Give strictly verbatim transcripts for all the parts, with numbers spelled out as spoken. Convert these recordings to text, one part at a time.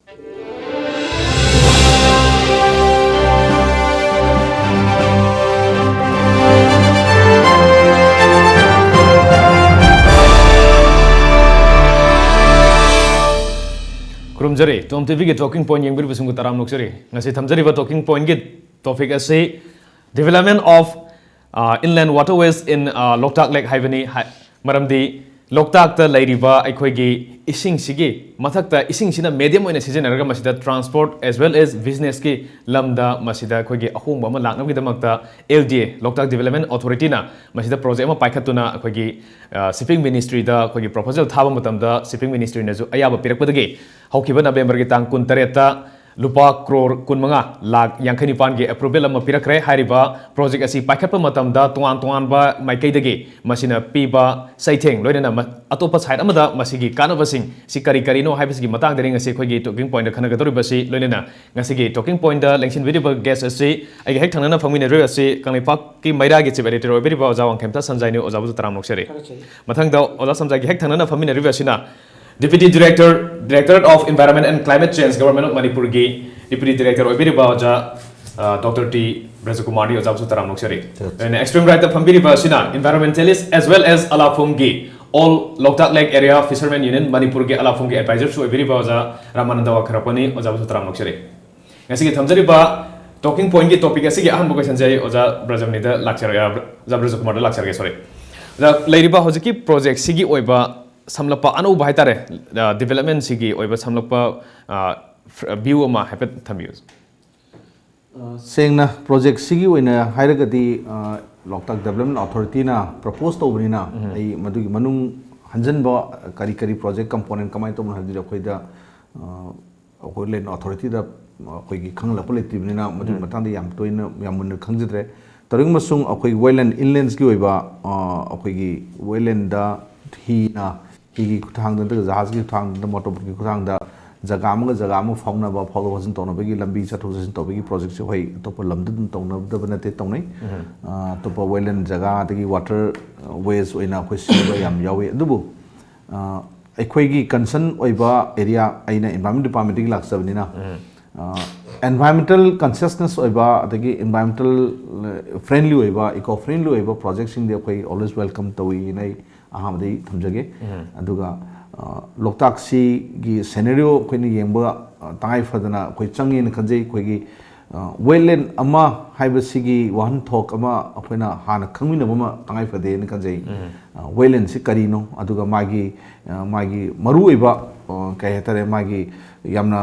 ꯈꯨꯔꯨꯝꯖꯔꯤ꯫ ꯇꯣꯝ ꯇꯤꯚꯤꯒꯤ Talking Point ꯌꯦꯡꯕꯤꯔꯤꯕꯁꯤꯡꯕꯨ ꯇꯔꯥꯝꯅ ꯑꯣꯛꯆꯔꯤ꯫ ꯉꯁꯤ ꯊꯝꯖꯔꯤꯕ Talking Pointꯒꯤ topic ꯑꯁꯤ Development of, uh, Inland Waterways in, uh, Loktak Lake ꯍꯥꯏꯕꯅꯤ꯫ ꯍꯥꯏ-, ꯃꯔꯝꯗꯤ ꯂꯣꯛꯇꯥꯛꯇ ꯂꯩꯔꯤꯕ ꯑꯩꯈꯣꯏꯒꯤ ꯏꯁꯤꯡꯁꯤꯒꯤ ꯃꯊꯛꯇ, ꯏꯁꯤꯡꯁꯤꯅ medium ꯑꯣꯏꯅ ꯁꯤꯖꯤꯟꯅꯔꯒ ꯃꯁꯤꯗ transport as well as businessꯀꯤ ꯂꯝꯗ ꯃꯁꯤꯗ ꯑꯩꯈꯣꯏꯒꯤ ꯑꯍꯣꯡꯕ ꯑꯃ ꯂꯥꯛꯅꯕꯒꯤꯗꯃꯛꯇ L D A, Loktak Development Authorityꯅ ꯃꯁꯤꯗ project ꯑꯃ ꯄꯥꯏꯈꯠꯇꯨꯅ ꯑꯩꯈꯣꯏꯒꯤ, ꯑ, shipping ministryꯗ ꯑꯩꯈꯣꯏꯒꯤ proposal ꯊꯥꯕ ꯃꯇꯝꯗ shipping ministryꯅꯁꯨ ꯑꯌꯥꯕ ꯄꯤꯔꯛꯄꯗꯒꯤ ꯍꯧꯈꯤꯕ Novemberꯒꯤ ꯇꯥꯡ ꯀꯨꯟꯇꯔꯦꯠꯇ ꯂꯨꯄꯥ ꯀ꯭ꯔꯣꯔ ꯀꯨꯟꯃꯉꯥ ꯂꯥꯈ ꯌꯥꯡꯈꯩ ꯅꯤꯄꯥꯟꯒꯤ approval ꯑꯃ ꯄꯤꯔꯛꯈ꯭ꯔꯦ꯫ ꯍꯥꯏꯔꯤꯕ project ꯑꯁꯤ ꯄꯥꯏꯈꯠꯄ ꯃꯇꯝꯗ ꯇꯣꯉꯥꯟ ꯇꯣꯉꯥꯟꯕ ꯃꯥꯏꯀꯩꯗꯒꯤ ꯃꯁꯤꯅ ꯄꯤꯕ ꯆꯩꯊꯦꯡ, ꯂꯣꯏꯅꯅ ꯃ-, ꯑꯇꯣꯞꯄ side ꯑꯃꯗ ꯃꯁꯤꯒꯤ ꯀꯥꯟꯅꯕꯁꯤꯡ ꯁꯤ ꯀꯔꯤ ꯀꯔꯤꯅꯣ ꯍꯥꯏꯕꯁꯤꯒꯤ ꯃꯇꯥꯡꯗꯅꯤ ꯉꯁꯤ ꯑꯩꯈꯣꯏꯒꯤ Talking Pointꯇ ꯈꯟꯅꯒꯗꯧꯔꯤꯕꯁꯤ꯫ ꯂꯣꯏꯅꯅ ꯉꯁꯤꯒꯤ Talking Pointꯇ ꯂꯦꯡꯁꯤꯟꯕꯤꯔꯤꯕ guest ꯑꯁꯤ ꯑꯩꯒ ꯍꯦꯛ ꯊꯪꯅꯅ ꯐꯝꯃꯤꯟꯅꯔꯤꯕ ꯑꯁꯤ ꯀꯪꯂꯩꯄꯥꯛꯀꯤ ꯃꯩꯔꯥꯒꯤ chief editor ꯑꯣꯏꯕꯤꯔꯤꯕ ꯑꯣꯖꯥ ꯋꯥꯡꯈꯦꯝꯇ ꯁꯟꯖꯥꯏꯅꯤ꯫ ꯑꯣꯖꯥꯕꯨꯁꯨ ꯇꯔꯥꯝꯅ ꯑꯣꯛꯆꯔꯤ꯫ ꯊꯥꯒꯠꯆꯔꯤ꯫ ꯃꯊꯪꯗ ꯑꯣꯖꯥ ꯁꯟꯖꯥꯏꯒꯤ ꯍꯦꯛ ꯊꯪꯅꯅ ꯐꯝꯃꯤꯟꯅꯔꯤꯕ ꯑꯁꯤꯅ Deputy Director, Directorate of Environment and Climate Change, Government of ꯃꯅꯤꯄꯨꯔꯒꯤ Deputy Director ꯑꯣꯏꯕꯤꯔꯤꯕ ꯑꯣꯖꯥ, ꯑ, Doctor T ꯕ꯭ꯔꯖꯀꯨꯃꯥꯔꯅꯤ꯫ ꯑꯣꯖꯥꯕꯨꯁꯨ ꯇꯔꯥꯝꯅ ꯑꯣꯛꯆꯔꯤ꯫ ꯊꯥꯒꯠꯆꯔꯤ꯫ ꯑꯗꯨꯅ extreme rightꯇ ꯐꯝꯕꯤꯔꯤꯕ ꯑꯁꯤꯅ environmentalist as well as ꯑꯂꯥꯐꯣꯝꯒꯤ, All Loktak Lake Area Fishermen Union ꯃꯅꯤꯄꯨꯔꯒꯤ ꯑꯂꯥꯐꯣꯝꯒꯤ advisorꯁꯨ ꯑꯣꯏꯕꯤꯔꯤꯕ ꯑꯣꯖꯥ ꯔꯥꯃꯥꯅꯟꯗ ꯋꯥꯈꯔꯄꯅꯤ꯫ ꯑꯣꯖꯥꯕꯨꯁꯨ ꯇꯔꯥꯝꯅ ꯑꯣꯛꯆꯔꯤ꯫ ꯉꯁꯤꯒꯤ ꯊꯝꯖꯔꯤꯕ Talking Pointꯀꯤ topicꯀꯤ ꯑꯁꯤꯒꯤ ꯑꯍꯥꯟꯕ questionꯁꯦ ꯑꯩ ꯑꯣꯖꯥ ꯕ꯭ꯔꯖꯝꯅꯤꯗ ꯂꯥꯛꯆꯔꯒꯦ, ꯑ, ꯑꯣꯖꯥ ꯕ꯭ꯔꯖꯀꯨꯃꯥꯔꯗ ꯂꯥꯛꯆꯔꯒꯦ, sorry꯫ ꯑꯣꯖꯥ, ꯂꯩꯔꯤꯕ ꯍꯧꯖꯤꯛꯀꯤ projectꯁꯤꯒꯤ ꯑꯣꯏꯕ ꯁꯝꯂꯞꯄ ꯑꯅꯧꯕ ꯍꯥꯏꯇꯥꯔꯦ, ꯑ, developmentꯁꯤꯒꯤ ꯑꯣꯏꯕ ꯁꯝꯂꯞꯄ, ꯑ, ꯐ-, view ꯑꯃ ꯍꯥꯏꯐꯦꯠ ꯊꯝꯕꯤꯌꯨ꯫ ꯑ, ꯁꯦꯡꯅ projectꯁꯤꯒꯤ ꯑꯣꯏꯅ ꯍꯥꯏꯔꯒꯗꯤ, ꯑ, Loktak Development Authorityꯅ propose ꯇꯧꯕꯅꯤꯅ, ꯎꯝ꯫ ꯑꯩ ꯃꯗꯨꯒꯤ ꯃꯅꯨꯡ ꯍꯟꯖꯟꯕ ꯀꯔꯤ ꯀꯔꯤ project component ꯀꯃꯥꯏꯅ ꯇꯧꯕꯅꯣ ꯍꯥꯏꯕꯗꯨꯗꯤ ꯑꯩꯈꯣꯏꯗ, ꯑ, ꯑꯩꯈꯣꯏ land authorityꯗ ꯑꯩꯈꯣꯏꯒꯤ ꯈꯪꯍꯜꯂꯛꯄ ꯂꯩꯇ꯭ꯔꯤꯕꯅꯤꯅ ꯃꯗꯨꯒꯤ ꯎꯝ꯫ ꯃꯇꯥꯡꯗ ꯌꯥꯝ ꯇꯣꯏꯅ, ꯌꯥꯝ ꯃꯨꯟꯅ ꯈꯪꯖꯗ꯭ꯔꯦ꯫ ꯇꯧꯔꯤꯕ ꯑꯃꯁꯨꯡ ꯑꯩꯈꯣꯏꯒꯤ wetland inlandsꯀꯤ ꯑꯣꯏꯕ, ꯑ, ꯑꯩꯈꯣꯏꯒꯤ wetlandꯗ ꯍꯤꯅ, ꯍꯤꯒꯤ ꯈꯨꯠꯊꯥꯡꯗ ꯅꯠꯇ꯭ꯔꯒ ꯖꯍꯥꯖꯀꯤ ꯈꯨꯠꯊꯥꯡꯗ ꯅꯠꯇ꯭ꯔꯒ motorboatꯀꯤ ꯈꯨꯠꯊꯥꯡꯗ ꯖꯒꯥ ꯑꯃꯒ ꯖꯒꯥ ꯑꯃ ꯐꯥꯎꯅꯕ, ꯐꯥꯎꯗꯣꯛ ꯐꯥꯎꯖꯤꯟ ꯇꯧꯅꯕꯒꯤ ꯂꯝꯕꯤ ꯆꯠꯊꯣꯛ ꯆꯠꯁꯤꯟ ꯇꯧꯕꯒꯤ projectꯁꯦ ꯑꯩꯈꯣꯏ ꯑꯇꯣꯞꯄ ꯂꯝꯗ ꯑꯗꯨꯝ ꯇꯧꯅꯗꯕ ꯅꯠꯇꯦ, ꯇꯧꯅꯩ꯫ ꯎꯝ꯫ ꯑ, ꯑꯇꯣꯞꯄ wetland ꯖꯒꯥ ꯑꯗꯒꯤ water ways ꯑꯣꯏꯅ ꯑꯩꯈꯣꯏ ꯁꯤꯖꯤꯟꯅꯕ ꯌꯥꯝ ꯌꯥꯎꯏ꯫ ꯑꯗꯨꯕꯨ, ꯑ, ꯑꯩꯈꯣꯏꯒꯤ ꯀꯟꯁꯔꯟ ꯑꯣꯏꯕ ꯑꯦꯔꯤꯌꯥ, ꯑꯩꯅ ꯏꯟꯚꯥꯏꯔꯣꯟꯃꯦꯟ ꯗꯤꯄꯥꯔꯠꯃꯦꯟꯇꯒꯤ ꯂꯥꯛꯆꯕꯅꯤꯅ, ꯑꯦꯟꯚꯥꯏꯔꯣꯟꯃꯦꯟꯇꯦꯜ ꯀꯟꯁꯤꯌꯁꯅꯦꯁ ꯑꯣꯏꯕ, ꯑꯗꯒꯤ ꯏꯟꯚꯥꯏꯔꯣꯟꯃꯦꯟꯇꯦꯜ ꯐ꯭ꯔꯦꯟꯂꯤ ꯑꯣꯏꯕ, ꯏꯀꯣ ꯐ꯭ꯔꯦꯟꯂꯤ ꯑꯣꯏꯕ ꯄ꯭ꯔꯣꯖꯦꯛꯁꯤꯡꯗꯤ ꯑꯩꯈꯣꯏ ꯑꯣꯜꯋꯦꯁ ꯋꯦꯜꯀꯝ ꯇꯧꯏꯅ ꯑꯩ ꯑꯍꯥꯟꯕꯗꯒꯤ ꯊꯝꯖꯒꯦ꯫ ꯑꯗꯨꯒ ꯂꯣꯛꯇꯥꯛꯁꯤꯒꯤ ꯁꯦꯅꯦꯔꯤꯑꯣ ꯑꯩꯈꯣꯏꯅ ꯌꯦꯡꯕ ꯇꯉꯥꯏ ꯐꯗꯅ ꯑꯩꯈꯣꯏ ꯆꯪꯉꯦꯅ ꯈꯟꯖꯩ꯫ ꯑꯩꯈꯣꯏꯒꯤ ꯋꯦꯠꯂꯦꯟ ꯑꯃ ꯍꯥꯏꯕꯁꯤꯒꯤ ꯋꯥꯍꯟꯊꯣꯛ ꯑꯃ ꯑꯩꯈꯣꯏꯅ ꯍꯥꯟꯅ ꯈꯪꯃꯤꯟꯅꯕ ꯑꯃ ꯇꯉꯥꯏ ꯐꯗꯦꯅ ꯈꯟꯖꯩ꯫ ꯋꯦꯠꯂꯦꯟꯁꯤ ꯀꯔꯤꯅꯣ, ꯑꯗꯨꯒ ꯃꯥꯒꯤ ꯃꯥꯒꯤ ꯃꯔꯨꯑꯣꯏꯕ ꯀꯩ ꯍꯥꯏꯇꯥꯔꯦ, ꯃꯥꯒꯤ ꯌꯥꯝꯅ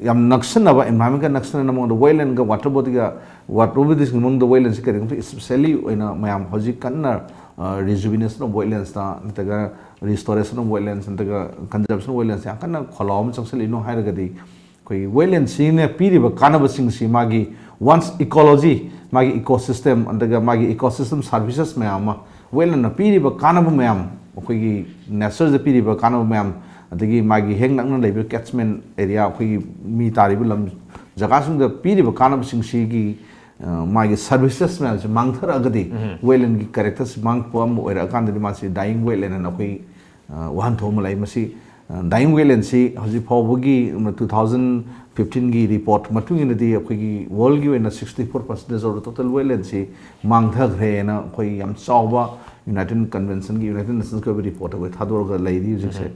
ꯌꯥꯝ ꯅꯛꯁꯟꯅꯕ, ꯏꯟꯚꯥꯏꯔꯣꯟꯃꯦꯟꯒ ꯅꯛꯁꯟꯅꯅ ꯃꯉꯣꯟꯗ ꯋꯦꯠꯂꯦꯟꯒ ꯋꯥꯇꯔ ꯕꯣꯗꯤꯒ, ꯋꯥꯇꯔ ꯕꯣꯗꯤꯁꯤꯡꯒꯤ ꯃꯅꯨꯡꯗ ꯋꯦꯠꯂꯦꯟꯁꯤ ꯀꯔꯤꯒꯨꯝꯕ ꯏꯁꯄꯤꯁꯦꯜꯂꯤ ꯑꯣꯏꯅ ꯃꯌꯥꯝ ꯍꯧꯖꯤꯛ ꯀꯟꯅ rejuvenation of wetlandsꯇ ꯅꯠꯇ꯭ꯔꯒ restoration of wetlands ꯅꯠꯇ꯭ꯔꯒ conservation of wetlands ꯌꯥꯝ ꯀꯟꯅ ꯈꯣꯜꯂꯥꯎ ꯑꯃ ꯆꯪꯁꯤꯜꯂꯤꯅꯣ ꯍꯥꯏꯔꯒꯗꯤ, ꯑꯩꯈꯣꯏꯒꯤ ꯋꯦꯠꯂꯦꯟꯁꯤꯅ ꯄꯤꯔꯤꯕ ꯀꯥꯟꯅꯕꯁꯤꯡꯁꯤ ꯃꯥꯒꯤ once ecology, ꯃꯥꯒꯤ ꯏꯀꯣ ꯁꯤꯁꯇꯦꯝ, ꯑꯗꯨꯒ ꯃꯥꯒꯤ ꯏꯀꯣ ꯁꯤꯁꯇꯦꯝ ꯁꯥꯔꯚꯤꯁꯦꯁ ꯃꯌꯥꯝ ꯑꯃ, ꯋꯦꯠꯂꯦꯟꯅ ꯄꯤꯔꯤꯕ ꯀꯥꯟꯅꯕ ꯃꯌꯥꯝ, ꯑꯩꯈꯣꯏꯒꯤ ꯅꯦꯆꯔꯗ ꯄꯤꯔꯤꯕ ꯀꯥꯟꯅꯕ ꯃꯌꯥꯝ, ꯑꯗꯒꯤ ꯃꯥꯒꯤ ꯍꯦꯛ ꯅꯛꯅ ꯂꯩꯕ ꯀꯦꯠꯁꯃꯦꯟ ꯑꯦꯔꯤꯌꯥ, ꯑꯩꯈꯣꯏꯒꯤ ꯃꯤ ꯇꯥꯔꯤꯕ ꯂꯝ ꯖꯒꯥꯁꯤꯡꯗ ꯄꯤꯔꯤꯕ ꯀꯥꯟꯅꯕꯁꯤꯡꯁꯤꯒꯤ ꯃꯥꯒꯤ ꯁꯥꯔꯚꯤꯁꯦꯁ ꯃꯌꯥꯝꯁꯦ ꯃꯥꯡꯊꯔꯛꯑꯒꯗꯤ ꯋꯦꯠꯂꯦꯟꯒꯤ ꯀꯦꯔꯦꯛꯇꯔꯁꯤ ꯃꯥꯡꯊꯣꯛꯄ ꯑꯃ ꯑꯣꯏꯔꯛꯑꯀꯥꯟꯗꯗꯤ ꯃꯥꯁꯤ ꯗꯥꯏꯌꯤꯡ ꯋꯦꯠꯂꯦꯟ ꯍꯥꯏꯅ ꯑꯩꯈꯣꯏ ꯋꯥꯍꯟꯊꯣꯛ ꯑꯃ ꯂꯩ꯫ ꯃꯁꯤ ꯗꯥꯏꯌꯤꯡ ꯋꯦꯠꯂꯦꯟꯁꯤ ꯍꯧꯖꯤꯛ ꯐꯥꯎꯕꯒꯤ two thousand fifteenꯒꯤ ꯔꯤꯄꯣꯔꯠ ꯃꯇꯨꯡ ꯏꯟꯅꯗꯤ ꯑꯩꯈꯣꯏꯒꯤ ꯋꯥꯔꯜꯒꯤ ꯑꯣꯏꯅ sixty four percentage of the total ꯋꯦꯠꯂꯦꯟꯁꯤ ꯃꯥꯡꯊꯈ꯭ꯔꯦꯅ ꯑꯩꯈꯣꯏ ꯌꯥꯝ ꯆꯥꯎꯕ ꯌꯨꯅꯥꯏꯇꯦꯠ ꯀꯟꯚꯦꯟꯁꯟꯒꯤ, ꯌꯨꯅꯥꯏꯇꯦꯠ ꯅꯦꯁꯟꯁꯀꯤ ꯑꯣꯏꯕ ꯔꯤꯄꯣꯔꯠ ꯑꯩꯈꯣꯏ ꯊꯥꯗꯣꯔꯒ ꯂꯩꯔꯤ ꯍꯧꯖꯤꯛꯁꯦ꯫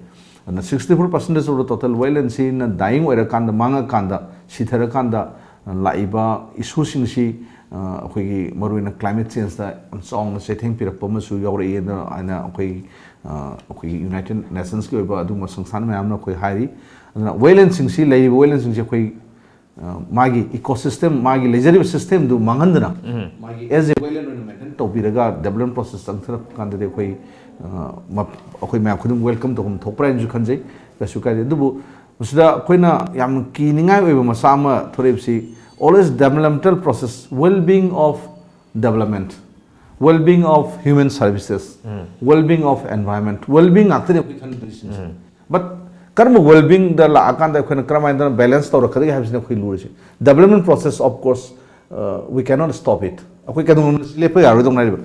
ꯑꯗꯨꯅ sixty four percentage of the total ꯋꯦꯠꯂꯦꯟꯁꯤꯅ ꯗꯥꯏꯌꯤꯡ ꯑꯣꯏꯔꯀꯥꯟꯗ, ꯃꯥꯡꯉꯀꯥꯟꯗ, ꯁꯤꯊꯔꯀꯥꯟꯗ ꯂꯥꯛꯏꯕ ꯏꯁꯨꯁꯤꯡꯁꯤ ꯑꯩꯈꯣꯏꯒꯤ ꯃꯔꯨꯑꯣꯏꯅ ꯀ꯭ꯂꯥꯏꯃꯦꯠ ꯆꯦꯟꯖꯇ ꯌꯥꯝ ꯆꯥꯎꯅ ꯆꯩꯊꯦꯡ ꯄꯤꯔꯛꯄ ꯑꯃꯁꯨ ꯌꯥꯎꯔꯛꯏ ꯑꯗꯨꯅ ꯍꯥꯏꯅ ꯑꯩꯈꯣꯏ ꯑꯩꯈꯣꯏꯒꯤ ꯌꯨꯅꯥꯏꯇꯦꯠ ꯅꯦꯁꯟꯁꯀꯤ ꯑꯣꯏꯕ ꯑꯗꯨꯒꯨꯝꯕ ꯁꯪꯁꯊꯥꯟ ꯃꯌꯥꯝꯅ ꯑꯩꯈꯣꯏ ꯍꯥꯏꯔꯤ꯫ ꯑꯗꯨꯅ ꯋꯦꯠꯂꯦꯟꯁꯤꯡꯁꯤ, ꯂꯩꯔꯤꯕ ꯋꯦꯠꯂꯦꯟꯁꯤꯡꯁꯤ ꯑꯩꯈꯣꯏ ꯃꯥꯒꯤ ꯏꯀꯣ ꯁꯤꯁꯇꯦꯝ, ꯃꯥꯒꯤ ꯂꯩꯖꯔꯤꯕ ꯁꯤꯁꯇꯦꯝꯗꯨ ꯃꯥꯡꯍꯟꯗꯅ ꯃꯥꯒꯤ as a ꯋꯦꯠꯂꯦꯟ ꯑꯣꯏꯅ ꯃꯦꯟꯇꯦꯟ ꯇꯧꯕꯤꯔꯒ ꯗꯦꯕꯂꯞꯃꯦꯟ ꯄ꯭ꯔꯣꯁꯦꯁ ꯆꯪꯊꯔꯛꯄ ꯀꯥꯟꯗꯗꯤ ꯑꯩꯈꯣꯏ ꯑꯩꯈꯣꯏ ꯃꯌꯥꯝ ꯈꯨꯗꯤꯡꯃꯛ ꯋꯦꯜꯀꯝ ꯇꯧꯐꯝ ꯊꯣꯛꯄ꯭ꯔꯥ ꯍꯥꯏꯅꯁꯨ ꯈꯟꯖꯩ꯫ ꯀꯩꯁꯨ ꯀꯥꯏꯗꯦ꯫ ꯑꯗꯨꯕꯨ ꯃꯁꯤꯗ ꯑꯩꯈꯣꯏꯅ ꯌꯥꯝꯅ ꯀꯤꯅꯤꯡꯉꯥꯏ ꯑꯣꯏꯕ ꯃꯆꯥꯛ ꯑꯃ ꯊꯣꯔꯛꯏꯕꯁꯤ, always developmental process, well being of development, well being of human services, well being of environment, well being ꯉꯥꯛꯇꯅꯤ ꯑꯩꯈꯣꯏ ꯈꯟꯗꯣꯏꯁꯤꯡꯁꯦ꯫ But ꯀꯔꯝꯕ well beingꯗ ꯂꯥꯛꯑꯀꯥꯟꯗ ꯑꯩꯈꯣꯏꯅ ꯀꯔꯝꯍꯥꯏꯅ ꯇꯧꯅ ꯕꯦꯂꯦꯟꯁ ꯇꯧꯔꯛꯀꯗꯒꯦ ꯍꯥꯏꯕꯁꯤꯅ ꯑꯩꯈꯣꯏ ꯂꯨꯔꯤꯁꯦ꯫ Development process, of course, we cannot stop it. ꯑꯩꯈꯣꯏ ꯀꯩꯗꯧꯅꯨꯡꯗ ꯂꯦꯞꯄ ꯌꯥꯔꯣꯏꯗꯧꯅ ꯍꯥꯏꯔꯤꯕ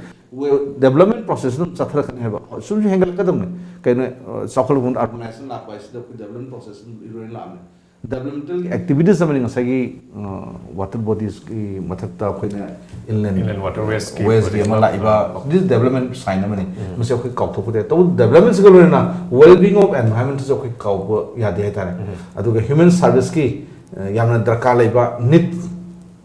ꯗꯦꯕꯂꯞꯃꯦꯟ ꯄ꯭ꯔꯣꯁꯦꯁ ꯑꯗꯨꯝ ꯆꯠꯊꯔꯛꯀꯅꯤ ꯍꯥꯏꯕ꯫ ꯁꯨꯝꯁꯨ ꯍꯦꯟꯒꯠꯂꯛꯀꯗꯕꯅꯤ꯫ ꯀꯩꯅꯣ, ꯑ, ꯆꯥꯎꯈꯠꯂꯛꯄ, ꯑꯔꯕꯅꯥꯏꯖꯦꯁꯟ ꯂꯥꯛꯄ ꯍꯥꯏꯁꯤꯗ ꯑꯩꯈꯣꯏ ꯗꯦꯕꯂꯞꯃꯦꯟ ꯄ꯭ꯔꯣꯁꯦꯁ ꯑꯗꯨꯝ ꯏꯔꯣꯏꯅ ꯂꯥꯛꯑꯕꯅꯤ꯫ ꯗꯦꯕꯂꯞꯃꯦꯟꯇꯦꯜꯒꯤ ꯑꯦꯛꯇꯤꯚꯤꯇꯤꯁ ꯑꯃꯅꯤ ꯉꯁꯥꯏꯒꯤ, ꯑ, ꯋꯥꯇꯔ ꯕꯣꯗꯤꯁꯀꯤ ꯃꯊꯛꯇ ꯑꯩꯈꯣꯏꯅ ꯏꯟꯂꯦꯟ Inland waterwaysꯀꯤ ꯋꯦꯁꯀꯤ ꯑꯃ ꯂꯥꯛꯏꯕ, ꯎꯝ꯫ This development sign ꯑꯃꯅꯤ꯫ ꯎꯝ꯫ ꯃꯁꯤ ꯑꯩꯈꯣꯏ ꯀꯥꯎꯊꯣꯛꯄꯗ, ꯇꯧꯕ ꯗꯦꯕꯂꯞꯃꯦꯟꯁꯤꯒ ꯂꯣꯏꯅꯅ well being of environmentꯁꯨ ꯑꯩꯈꯣꯏ ꯀꯥꯎꯕ ꯌꯥꯗꯦ ꯍꯥꯏꯇꯥꯔꯦ꯫ ꯎꯝ꯫ ꯑꯗꯨꯒ ꯍ꯭ꯌꯨꯃꯦꯟ ꯁꯥꯔꯚꯤꯁꯀꯤ, ꯑ, ꯌꯥꯝꯅ ꯗꯔꯀꯥꯔ ꯂꯩꯕ ꯅꯤꯠ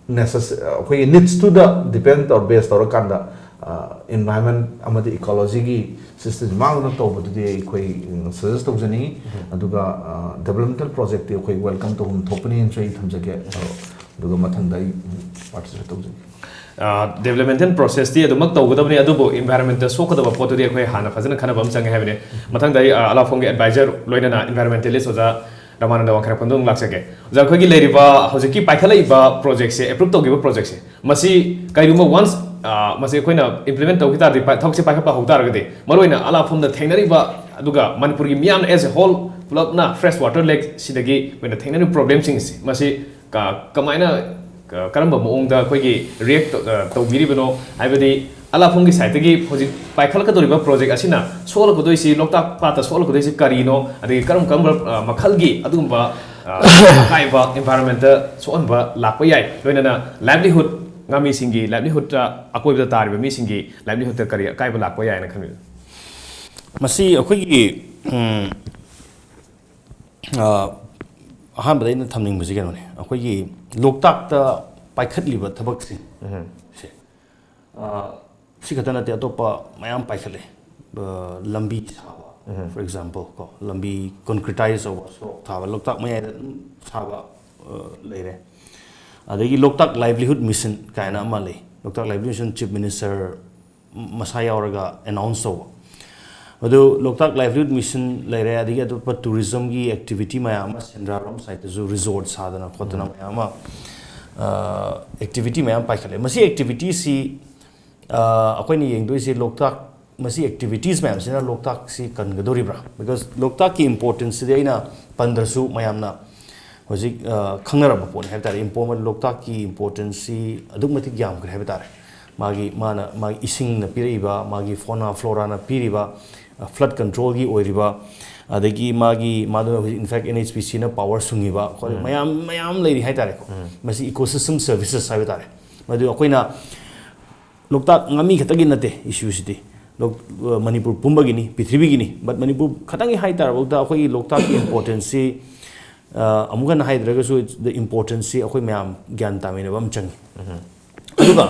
ꯅꯦꯁꯦꯁ-, ꯑꯩꯈꯣꯏꯒꯤ ꯅꯤꯗꯁꯇꯨꯗ ꯗꯤꯄꯦꯟ ꯇꯧꯔ, ꯕꯦꯁ ꯇꯧꯔꯀꯥꯟꯗ, ꯑ, ꯏꯟꯚꯥꯏꯔꯟꯃꯦꯟ ꯑꯃꯗꯤ ꯏꯀꯣꯂꯣꯖꯤꯒꯤ ꯁꯤꯁꯇꯦꯝꯁꯤ ꯃꯥꯡꯗꯅ ꯇꯧꯕꯗꯨꯗꯤ ꯑꯩꯈꯣꯏ, ꯎꯝ, ꯁꯖꯦꯁ ꯇꯧꯖꯅꯤꯡꯉꯤ꯫ ꯎꯝ꯫ ꯑꯗꯨꯒ, ꯑ, ꯗꯦꯕꯂꯞꯃꯦꯟꯇꯦꯜ ꯄ꯭ꯔꯣꯖꯦꯛꯇꯤ ꯑꯩꯈꯣꯏ ꯋꯦꯜꯀꯝ ꯇꯧꯐꯝ ꯊꯣꯛꯄꯅꯦꯅꯁꯨ ꯑꯩ ꯊꯝꯖꯒꯦ꯫ ꯎꯝ꯫ ꯑꯗꯨꯒ ꯃꯊꯪꯗ ꯑꯩ ꯄꯥꯔꯇꯤꯁꯤꯄꯦꯠ ꯇꯧꯖꯒꯦ꯫ ꯑ, ꯗꯦꯕꯂꯞꯃꯦꯟꯇꯦꯜ ꯄ꯭ꯔꯣꯁꯦꯁꯇꯤ ꯑꯗꯨꯃꯛ ꯇꯧꯒꯗꯕꯅꯤ, ꯑꯗꯨꯕꯨ ꯏꯟꯚꯥꯏꯔꯟꯃꯦꯟꯇ ꯁꯣꯛꯀꯗꯕ ꯄꯣꯠꯇꯨꯗꯤ ꯑꯩꯈꯣꯏ ꯍꯥꯟꯅ ꯐꯖꯅ ꯈꯟꯅꯕ ꯑꯃ ꯆꯪꯉꯦ ꯍꯥꯏꯕꯅꯤ꯫ ꯃꯊꯪꯗ ꯑꯩ, ꯑ, ꯑꯂꯥꯐꯣꯝꯒꯤ ꯑꯦꯗꯚꯥꯏꯖꯔ ꯂꯣꯏꯅꯅ ꯏꯟꯚꯥꯏꯔꯟꯃꯦꯟꯇꯦꯂꯤꯁ ꯑꯣꯖꯥ ꯔꯃꯥꯅꯟꯗ ꯋꯥꯡꯈꯩꯔꯥꯛꯄꯝꯗ ꯑꯃꯨꯛ ꯂꯥꯛꯆꯒꯦ꯫ ꯑꯣꯖꯥ, ꯑꯩꯈꯣꯏꯒꯤ ꯂꯩꯔꯤꯕ ꯍꯧꯖꯤꯛꯀꯤ ꯄꯥꯏꯈꯠꯂꯛꯏꯕ ꯄ꯭ꯔꯣꯖꯦꯛꯁꯦ, ꯑꯦꯄ꯭ꯔꯨꯞ ꯇꯧꯈꯤꯕ ꯄ꯭ꯔꯣꯖꯦꯛꯁꯦ, ꯃꯁꯤ ꯀꯔꯤꯒꯨꯝꯕ ꯋꯥꯟꯁ, ꯑ, ꯃꯁꯤ ꯑꯩꯈꯣꯏꯅ ꯏꯝꯄ꯭ꯂꯤꯃꯦꯟ ꯇꯧꯈꯤ ꯇꯥꯔꯗꯤ, ꯄꯥꯏ-, ꯊꯕꯛꯁꯦ ꯄꯥꯏꯈꯠꯄ ꯍꯧ ꯇꯥꯔꯒꯗꯤ, ꯃꯔꯨꯑꯣꯏꯅ ꯑꯂꯥꯐꯣꯝꯗ ꯊꯦꯡꯅꯔꯤꯕ, ꯑꯗꯨꯒ ꯃꯅꯤꯄꯨꯔꯒꯤ ꯃꯤꯌꯥꯝꯅ as a whole ꯄꯨꯂꯞꯅ fresh water lake ꯁꯤꯗꯒꯤ ꯑꯩꯈꯣꯏꯅ ꯊꯦꯡꯅꯔꯤꯕ ꯄ꯭ꯔꯣꯕ꯭ꯂꯦꯝꯁꯤꯡꯁꯦ, ꯃꯁꯤ ꯀ-, ꯀꯃꯥꯏꯅ, ꯀ-, ꯀꯔꯝꯕ ꯃꯑꯣꯡꯗ ꯑꯩꯈꯣꯏꯒꯤ ꯔꯤꯌꯦꯛ ꯇꯧ-, ꯑ, ꯇꯧꯕꯤꯔꯤꯕꯅꯣ? ꯍꯥꯏꯕꯗꯤ ꯑꯂꯥꯐꯣꯝꯒꯤ ꯁꯥꯏꯠꯇꯒꯤ ꯍꯧꯖꯤꯛ ꯄꯥꯏꯈꯠꯂꯛꯀꯗꯧꯔꯤꯕ ꯄ꯭ꯔꯣꯖꯦꯛ ꯑꯁꯤꯅ ꯁꯣꯛꯍꯜꯂꯛꯀꯗꯣꯏꯁꯤ, ꯂꯣꯛꯇꯥꯛ ꯄꯥꯠꯇ ꯁꯣꯛꯍꯜꯂꯛꯀꯗꯣꯏꯁꯤ ꯀꯔꯤꯅꯣ? ꯑꯗꯒꯤ ꯀꯔꯝ ꯀꯔꯝꯕ, ꯑ, ꯃꯈꯜꯒꯤ ꯑꯗꯨꯒꯨꯝꯕ, ꯑ, ꯑꯀꯥꯏꯕ ꯏꯟꯚꯥꯏꯔꯟꯃꯦꯟꯇ ꯁꯣꯛꯍꯟꯕ ꯂꯥꯛꯄ ꯌꯥꯏ? ꯂꯣꯏꯅꯅ ꯂꯥꯏꯚꯂꯤꯍꯨꯗ, ꯉꯥꯃꯤꯁꯤꯡꯒꯤ ꯂꯥꯏꯚꯂꯤꯍꯨꯗꯇ, ꯑꯀꯣꯏꯕꯗ ꯇꯥꯔꯤꯕ ꯃꯤꯁꯤꯡꯒꯤ ꯂꯥꯏꯚꯂꯤꯍꯨꯗꯇ ꯀꯔꯤ ꯑꯀꯥꯏꯕ ꯂꯥꯛꯄ ꯌꯥꯏꯅ ꯈꯟꯕꯤꯕ? ꯃꯁꯤ ꯑꯩꯈꯣꯏꯒꯤ, ꯎꯝ, ꯑ, ꯑꯍꯥꯟꯕꯗ ꯑꯩꯅ ꯊꯝꯅꯤꯡꯕꯁꯤ ꯀꯩꯅꯣꯅꯦ, ꯑꯩꯈꯣꯏꯒꯤ ꯂꯣꯛꯇꯥꯛꯇ ꯄꯥꯏꯈꯠꯂꯤꯕ ꯊꯕꯛꯁꯤꯡ ꯎꯝ꯫ ꯁꯦ, ꯑ, ꯁꯤ ꯈꯛꯇ ꯅꯠꯇꯦ, ꯑꯇꯣꯞꯄ ꯃꯌꯥꯝ ꯄꯥꯏꯈꯠꯂꯦ꯫ ꯑ, ꯂꯝꯕꯤ ꯁꯥꯕ, ꯎꯝ꯫ For example ꯀꯣ, ꯂꯝꯕꯤ ꯀꯣꯟꯀ꯭ꯔꯤꯇꯥꯏꯖ ꯇꯧꯕ, ꯁꯣꯔꯣꯛ ꯊꯥꯕ, ꯂꯣꯛꯇꯥꯛ ꯃꯌꯥꯏꯗ ꯑꯗꯨꯝ ꯁꯥꯕ, ꯑ, ꯂꯩꯔꯦ꯫ ꯑꯗꯒꯤ ꯂꯣꯛꯇꯥꯛ ꯂꯥꯏꯚꯂꯤꯍꯨꯗ ꯃꯤꯁꯟ ꯀꯥꯏꯅ ꯑꯃ ꯂꯩ꯫ ꯂꯣꯛꯇꯥꯛ ꯂꯥꯏꯚꯂꯤꯍꯨꯗ ꯃꯤꯁꯟ ꯆꯤꯐ ꯃꯤꯅꯤꯁꯇꯔ ꯃꯁꯥ ꯌꯥꯎꯔꯒ ꯑꯦꯅꯥꯎꯟꯁ ꯇꯧꯕ꯫ ꯑꯗꯨ ꯂꯣꯛꯇꯥꯛ ꯂꯥꯏꯚꯂꯤꯍꯨꯗ ꯃꯤꯁꯟ ꯂꯩꯔꯦ, ꯑꯗꯒꯤ ꯑꯇꯣꯞꯄ ꯇꯨꯔꯤꯖꯝꯒꯤ ꯑꯦꯛꯇꯤꯚꯤꯇꯤ ꯃꯌꯥꯝ ꯑꯃ, ꯁꯦꯟꯗ꯭ꯔꯥꯔꯣꯝ ꯁꯥꯏꯠꯇꯁꯨ ꯔꯤꯖꯣꯔꯠ ꯁꯥꯗꯅ ꯈꯣꯠꯇꯅ ꯎꯝ꯫ ꯃꯌꯥꯝ ꯑꯃ, ꯑ, ꯑꯦꯛꯇꯤꯚꯤꯇꯤ ꯃꯌꯥꯝ ꯄꯥꯏꯈꯠꯂꯦ꯫ ꯃꯁꯤ ꯑꯦꯛꯇꯤꯚꯤꯇꯤꯁꯤ, ꯑ, ꯑꯩꯈꯣꯏꯅ ꯌꯦꯡꯗꯣꯏꯁꯤ ꯂꯣꯛꯇꯥꯛ, ꯃꯁꯤ ꯑꯦꯛꯇꯤꯚꯤꯇꯤꯁ ꯃꯌꯥꯝꯁꯤꯅ ꯂꯣꯛꯇꯥꯛꯁꯤ ꯀꯟꯒꯗꯧꯔꯤꯕ꯭ꯔꯥ? ꯕꯤꯀꯣꯖ ꯂꯣꯛꯇꯥꯛꯀꯤ ꯏꯝꯄꯣꯔꯇꯦꯟꯁꯁꯤꯗꯤ ꯑꯩꯅ ꯄꯟꯗ꯭ꯔꯁꯨ ꯃꯌꯥꯝꯅ ꯍꯧꯖꯤꯛ, ꯑ, ꯈꯪꯅꯔꯕ ꯄꯣꯠꯅꯤ ꯍꯥꯏꯕ ꯇꯥꯔꯦ꯫ ꯏꯝꯄꯣꯔ-, ꯂꯣꯛꯇꯥꯛꯀꯤ ꯏꯝꯄꯣꯔꯇꯦꯟꯁꯁꯤ ꯑꯗꯨꯛꯀꯤ ꯃꯇꯤꯛ ꯌꯥꯝꯈ꯭ꯔꯦ ꯍꯥꯏꯕ ꯇꯥꯔꯦ꯫ ꯃꯥꯒꯤ ꯃꯥꯅ ꯃꯥꯒꯤ ꯏꯁꯤꯡꯅ ꯄꯤꯔꯛꯏꯕ, ꯃꯥꯒꯤ ꯐꯣꯅꯥ ꯐ꯭ꯂꯣꯔꯥꯅ ꯄꯤꯔꯤꯕ, ꯐ꯭ꯂꯠ ꯀꯟꯇ꯭ꯔꯣꯜꯒꯤ ꯑꯣꯏꯔꯤꯕ, ꯑꯗꯒꯤ ꯃꯥꯒꯤ ꯃꯥꯗꯨꯅ ꯍꯧꯖꯤꯛ, in fact, N H P Cꯅ ꯄꯥꯋꯔ ꯁꯨꯡꯉꯤꯕ, ꯑꯩꯈꯣꯏ ꯃꯌꯥꯝ ꯃꯌꯥꯝ ꯂꯩꯔꯤ ꯍꯥꯏꯇꯥꯔꯦꯀꯣ꯫ ꯃꯁꯤ ꯏꯀꯣꯁꯤꯁꯇꯦꯝ ꯁꯔꯚꯤꯁꯦꯁ ꯍꯥꯏꯕ ꯇꯥꯔꯦ꯫ ꯃꯗꯨ ꯑꯩꯈꯣꯏꯅ ꯂꯣꯛꯇꯥꯛ ꯉꯥꯃꯤ ꯈꯛꯇꯒꯤ ꯅꯠꯇꯦ ꯏꯁꯨꯁꯤꯗꯤ, ꯂꯣꯛ-, ꯃꯅꯤꯄꯨꯔ ꯄꯨꯝꯕꯒꯤꯅꯤ, ꯄ꯭ꯔꯤꯊꯤꯕꯤꯒꯤꯅꯤ꯫ But ꯃꯅꯤꯄꯨꯔ ꯈꯛꯇꯪꯒꯤ ꯍꯥꯏꯇꯥꯔꯕꯧꯗ ꯑꯩꯈꯣꯏꯒꯤ ꯂꯣꯛꯇꯥꯛꯀꯤ ꯏꯝꯄꯣꯔꯇꯦꯟꯁꯁꯤ, ꯑ, ꯑꯃꯨꯛ ꯍꯟꯅ ꯍꯥꯏꯗ꯭ꯔꯒꯁꯨ, the importanceꯁꯤ ꯑꯩꯈꯣꯏ ꯃꯌꯥꯝ ꯒ꯭ꯌꯥꯟ ꯇꯥꯃꯤꯟꯅꯕ ꯑꯃ ꯆꯪꯉꯤ꯫ ꯑꯗꯨꯒ,